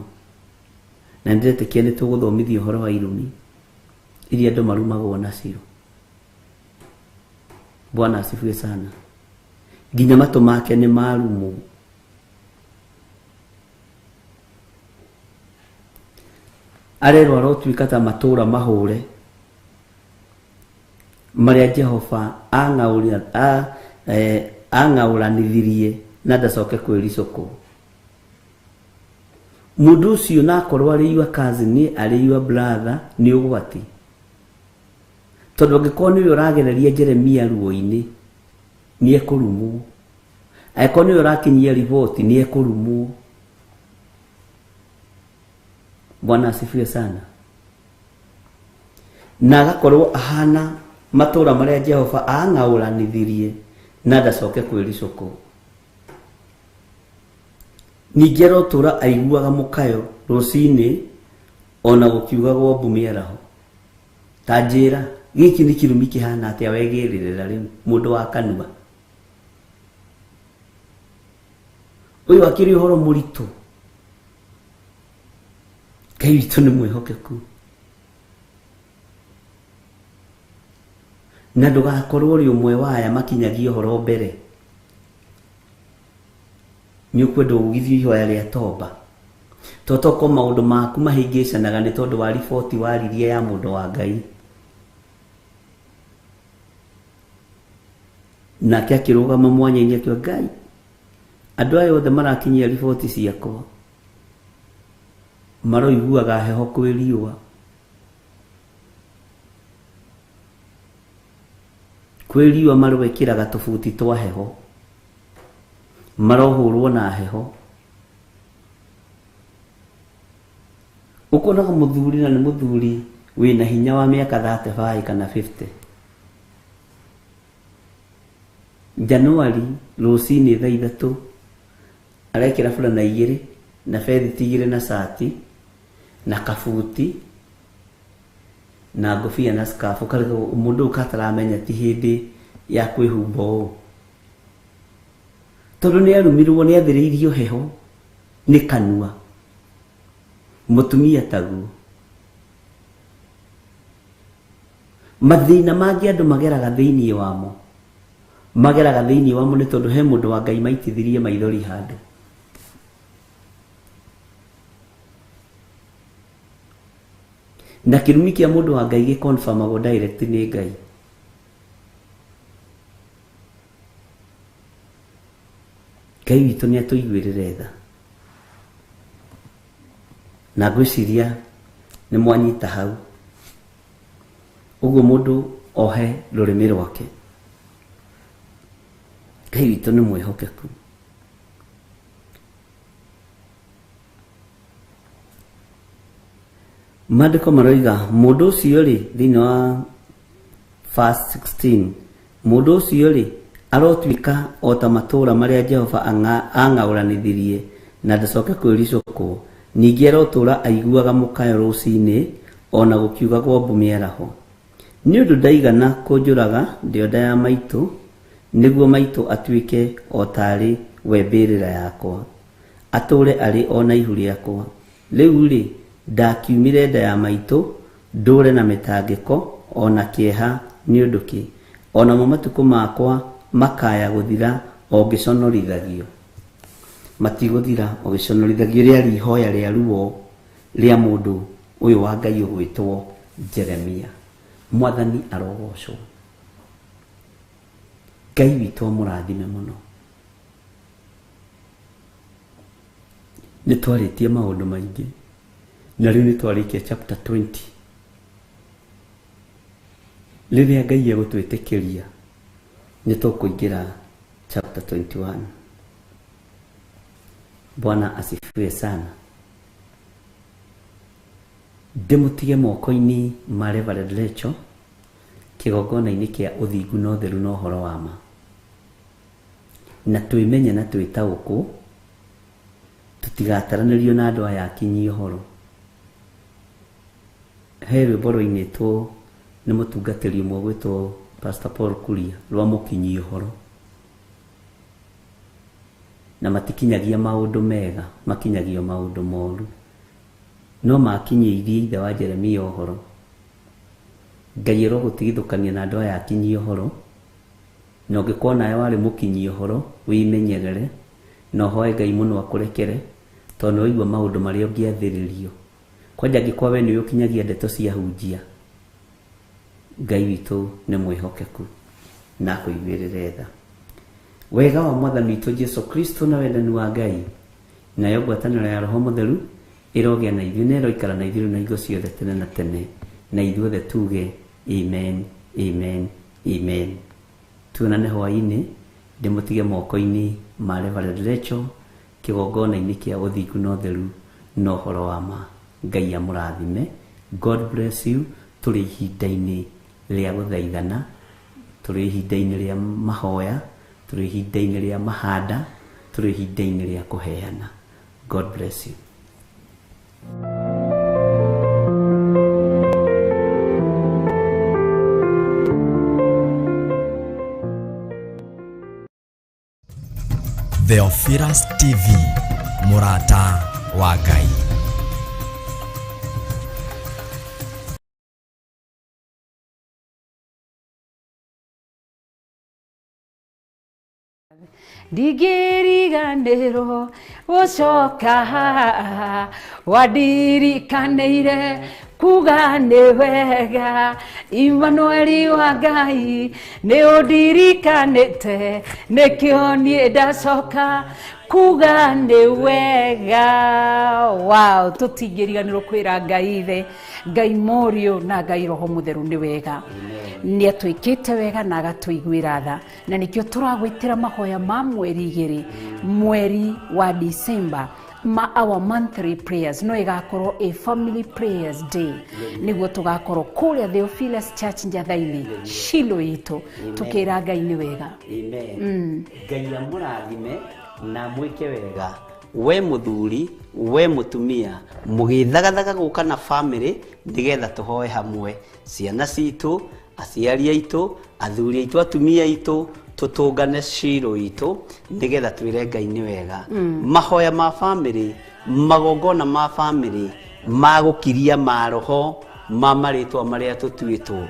Na nĩndĩretĩkia nĩ tũgũthomithio ũhoro wa irumi iria andũ marumagwo nacio. Bwana asifiwe sana. Nginya matũ make nĩ marumwo. Arerwo arotuĩka ta matũũra mahũre marĩa Jehova ang'aũranithirie na ndacoke kwĩricũkwo. Mũndũ ũcio na akorwo arĩ your cousin, arĩ your brother, nĩ ũgwati. Tondũ angĩkorwo nĩwe ũragereria Jeremia ruo-inĩ nĩ ekũrumwo. Angĩkorwo nĩwe ũrakinyia riboti nĩ ekũrumwo. Bwana asifiwe sana. Na agakorwo ahana matũũra marĩa Jehova ang'aũranithirie na ndacoke kwĩricũkwo. Ningĩ arotũũra aiguaga mũkayo rũcinĩ ona gũkiugagwo mbu mĩaraho. Ta njĩra gĩkĩ nĩ kĩrumi kĩhana atĩa wegĩrĩrĩra rĩu mũndũ wa kanua. Ũyũ akĩrĩ ũhoro mũritũ. Ngai witũ nĩ mwĩhokeku. Na ndũgakorwo ũrĩ ũmwe wa aya makinyagia ũhoro mbere. Nĩ ũkwenda ũgithio ihoya rĩa tomba. Tondũ tokorwo maũndũ maku mahĩngĩcanaga nĩ tondũ wa riboti waririe ya mũndũ wa Ngai. Nake akĩrũgama mwanya-inĩ akiuga Ngai, andũ aya othe marakinyia riboti ciakwa maroiguaga heho kwĩ riũa. Kwĩ riũa marwĩkĩraga tũbuti twa heho, marohũrwo na heho. Ũkonaga mũthuri na nĩ mũthuri wĩna hinya wa mĩaka 35 kana 50. Januari rũcinĩ thaa 3 arekĩra burana 2 na bethi igĩrĩ na cati na kabuti na ngobia na scarf ũkarigwo mũndũ ũyũ kataramenya ti hĩndĩ ya kwĩhumba ũũ tondũ nĩ arumirwo nĩ athĩrĩirio heho nĩ kanua mũtumia taguo. Mathĩna mangĩ andũ mageraga thĩinĩ wamo mageraga thĩinĩ wamo nĩ tondũ he mũndũ wa Ngai maitithirie maithori handũ. Na kĩrumi kĩa mũndũ wa Ngai gĩconfirmagwo direct nĩ Ngai. Ngai witũ nĩ atũiguĩrĩre tha. Na ngwĩciria nĩ mwanyita hau. Ũguo mũndũ ohe rũrĩmĩ rwake. Ngai witũ nĩ mwĩhokeku. Maandĩko maroiga mũndũ ũcio rĩ thĩinĩ wa verse 16 mũndũ ũcio rĩ arotuĩka o ta matũũra marĩa Jehova ang'aũranithirie na ndacoke kwĩricũkwo ningĩ arotũũra aiguaga mũkayo rũcinĩ ona gũkiugagwo mbu mĩaraho nĩ ũndũ ndaigana kũnjũraga ndĩ nda ya maitũ nĩguo maitũ atuĩke o tarĩ we mbĩrĩra yakwa atũũre arĩ o na ihu rĩakwa. Rĩu rĩ ndakiumire nda ya maitũ ndũre na mĩtangĩko ona kĩeha nĩ ũndũ kĩ onamo matukũ makwa makaya gũthira o ngĩconorithagio. Matigũthira ũgĩconorithagio rĩarĩ ihoya rĩa ruo rĩa mũndũ ũyũ wa Ngai ũgwĩtwo Jeremia. Mwathani arogocwo. Ngai witũ amũrathime mũno. Nĩ twarĩtie maũndũ maingĩ na rĩu nĩ twarĩkia chapter 20. Rĩrĩa Ngai egũtwĩtĩkĩria nĩ tũkũingĩra chapter 21. Bwana asifiwe sana. Ndĩmũtige moko-inĩ ma Reverend Lecho kĩgongona-inĩ kĩa ũthingu na ũtheru na ũhoro wa ma. Na twĩmenye na twĩtaũkwo tũtigataranĩrio na andũ aya akinyi ũhoro. He rwĩmbo rwainĩtwo nĩ mũtungatĩri ũmwe ũgwĩtwo Pastor Paul Kuria rwa mũkinyi ũhoro. Na matikinyagia maũndũ mega, makinyagio maũndũ moru. No makinyĩirie ithe wa Jeremia ũhoro. Ngai arogũtigithũkania na andũ aya akinyi ũhoro. Na ũngĩkorwo nawe warĩ mũkinyi ũhoro wĩmenyerere na ũhoe Ngai mũno akũrekere tondũ nĩwaigua maũndũ marĩa ũngĩathĩrĩrio. Kwanja angĩkorwo we nĩwe ũkinyagia ndeto cia hunjia, Ngai witũ nĩ mwĩhokeku na akũiguĩrĩre tha. Wega wa Mwathani witũ Jesu Kristo na wendani wa Ngai nayo ngwatanĩro ya Roho Mũtheru ĩrogĩa na ithuĩ na ĩroikara na ithuĩ na hingo ciothe tene na tene na ithuothe tuge amen, amen, amen. Tuonane hwaĩ-inĩ ndĩmũtige moko-inĩ ma Reverend Lecho kĩgongona-inĩ kĩa ũthingu na ũtheru na ũhoro wa ma. Ngai amũrathime. God bless you. Tũrĩ ihinda-inĩ rĩa gũthaithana, tũrĩ ihinda-inĩ rĩa mahoya, tũrĩ ihinda-inĩ rĩa mahanda, tũrĩ ihinda-inĩ rĩa kũheana. God bless you. Theophilus TV, mũrata wa Ngai. Ndigiriganĩrwo gũcoka wandirikanĩire kuga nĩ wega Immanueli wa Ngai nĩ ũndirikanĩte nĩkĩo niĩ ndacoka kuga nĩ wega. Wow, tũtingĩriganĩrwo kwĩra Ngai ithe, Ngai Mũriũ na Ngai Roho Mũtheru nĩ wega. Nĩ atwĩkĩte wega na agatũiguĩra tha na nĩkĩo tũragwĩtĩra mahoya ma mweri igĩrĩ mweri wa December ma our monthly prayers no ĩgakorwo a family prayers day nĩguo tũgakorwo kũrĩa Theophilus Church Njatha-inĩ Shilo itũ tũkĩra Ngai nĩ wega. Amen. Ngai amũrathime na mwĩke wega. We mũthuri, we mũtumia, mũgĩthagathaga gũka na bamĩrĩ nĩgetha tũhoe hamwe, ciana citũ, aciari aitũ, athuri aitũ, atumia aitũ, tũtũngane ciro itũ nĩgetha twĩre Ngai nĩ wega. Mahoya ma bamĩrĩ, magongona ma bamĩrĩ, ma gũkiria maroho ma marĩtwa marĩa tũtuĩtwo.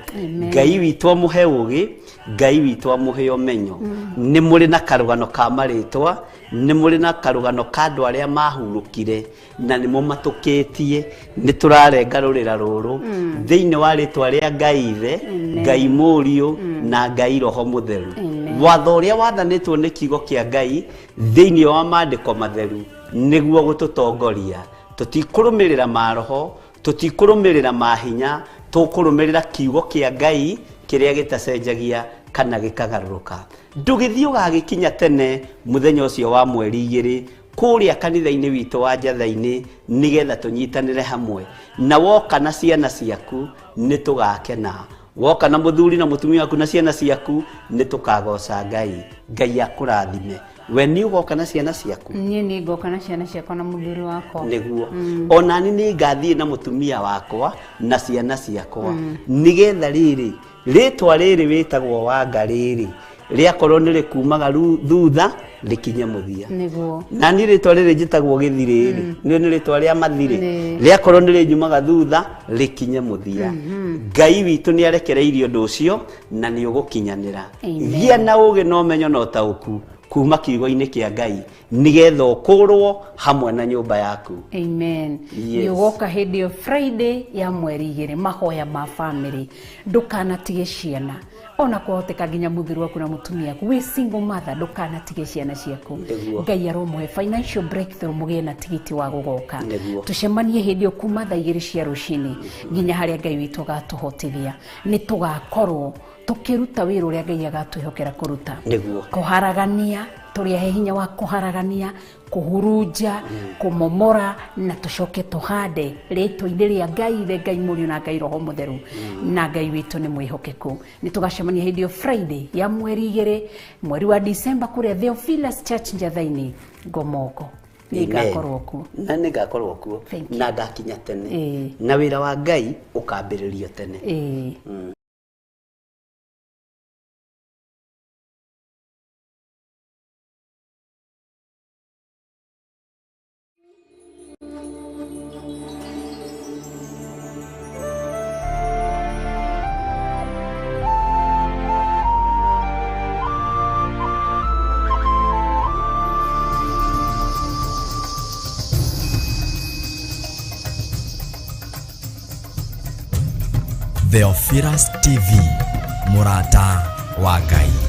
Ngai witũ amũhe ũgĩ, Ngai witũ amũhe ũmenyo. Nĩ mũrĩ na karũgano ka marĩtwa, nĩ mũrĩ na karũgano ka andũ arĩa mahurũkire na nĩmo matũkĩtie. Nĩ tũrarenga rũrĩra rũrũ thĩinĩ wa rĩtwa rĩa Ngai Ithe, Ngai Mũriũ na Ngai Roho Mũtheru. Watho ũrĩa wathanĩtwo nĩ kiugo kĩa Ngai thĩinĩ wa maandĩko matheru nĩguo gũtũtongoria. Tũtikũrũmĩrĩra maroho, tũtikũrũmĩrĩra mahinya, tũkũrũmĩrĩra kiugo kĩa Ngai kĩrĩa gĩtacenjagia kana gĩkagarũrũka. Ndũgĩthiĩ ũgagĩkinya tene mũthenya ũcio wa mweri 2 kũrĩa kanitha-inĩ witũ wa Njatha-inĩ nĩgetha tũnyitanĩre hamwe. Na woka na ciana ciaku nĩ tũgakena, woka na mũthuri na mũtumia waku na ciana ciaku nĩ tũkagoca Ngai. Ngai akũrathime. We nĩ ũgoka na ciana ciaku? Niĩ nĩ ngoka na ciana ciakwa na mũthuri wakwa. Nĩguo. Onani nĩ ngathiĩ na mũtumia wakwa na ciana ciakwa nĩgetha rĩrĩ rĩtwa rĩrĩ wĩtagwo Wanga rĩrĩ rĩakorwo nĩ rĩkumaga thutha rĩkinye mũthia. Nĩguo. Na niĩ rĩtwa rĩrĩ njĩtagwo Gĩthirĩ rĩ, nĩ rĩtwa rĩa mathirĩ, rĩakorwo nĩ rĩnyumaga thutha rĩkinye mũthia. Ngai witũ nĩ arekereirie ũndũ ũcio na nĩ ũgũkinyanĩra. Gĩa na ũgĩ na ũmenyo na ũtaũku kuma kiugo-inĩ kĩa Ngai nĩgetha ũkũrwo hamwe na nyũmba yaku. Amen. Yes. Nĩ ũgoka hĩndĩ ĩyo Friday ya mweri 2 mahoya ma family. Ndũkanatige ciana, ona kwahoteka nginya mũthuri waku na mũtumia waku. Wĩ single mother, ndũkanatige ciana ciaku. Nĩguo. Ngai aromũhe financial breakthrough, mũgĩe na tigiti wa gũgoka. Nĩguo. Tũcemanie hĩndĩ ĩyo kuma thaa 2 cia rũcinĩ nginya harĩa Ngai witũ agatũhotithia. Nĩ tũgakorwo tũkĩruta wĩra ũrĩa Ngai agatwĩhokera kũruta. Nĩguo. Kũharagania, tũrĩahe hinya wa kũharagania, kũhurunja, kũmomora, na tũcoke tũhande rĩtwa-inĩ rĩa Ngai Ithe, Ngai Mũriũ na Ngai Roho Mũtheru. Na Ngai witũ nĩ mwĩhokeku. Nĩ tũgacemania hĩndĩ ĩyo Friday ya mweri 2 mweri wa December kũrĩa Theophilus Church Njatha-inĩ, Ngomongo. Nĩ ngakorwo kuo. Na nĩ ngakorwo kuo. Thank you. Na ngakinya tene. Ĩĩ. Na wĩra wa Ngai ũkambĩrĩrio tene. Ĩĩ. Theophilus TV, mũrata wa Ngai.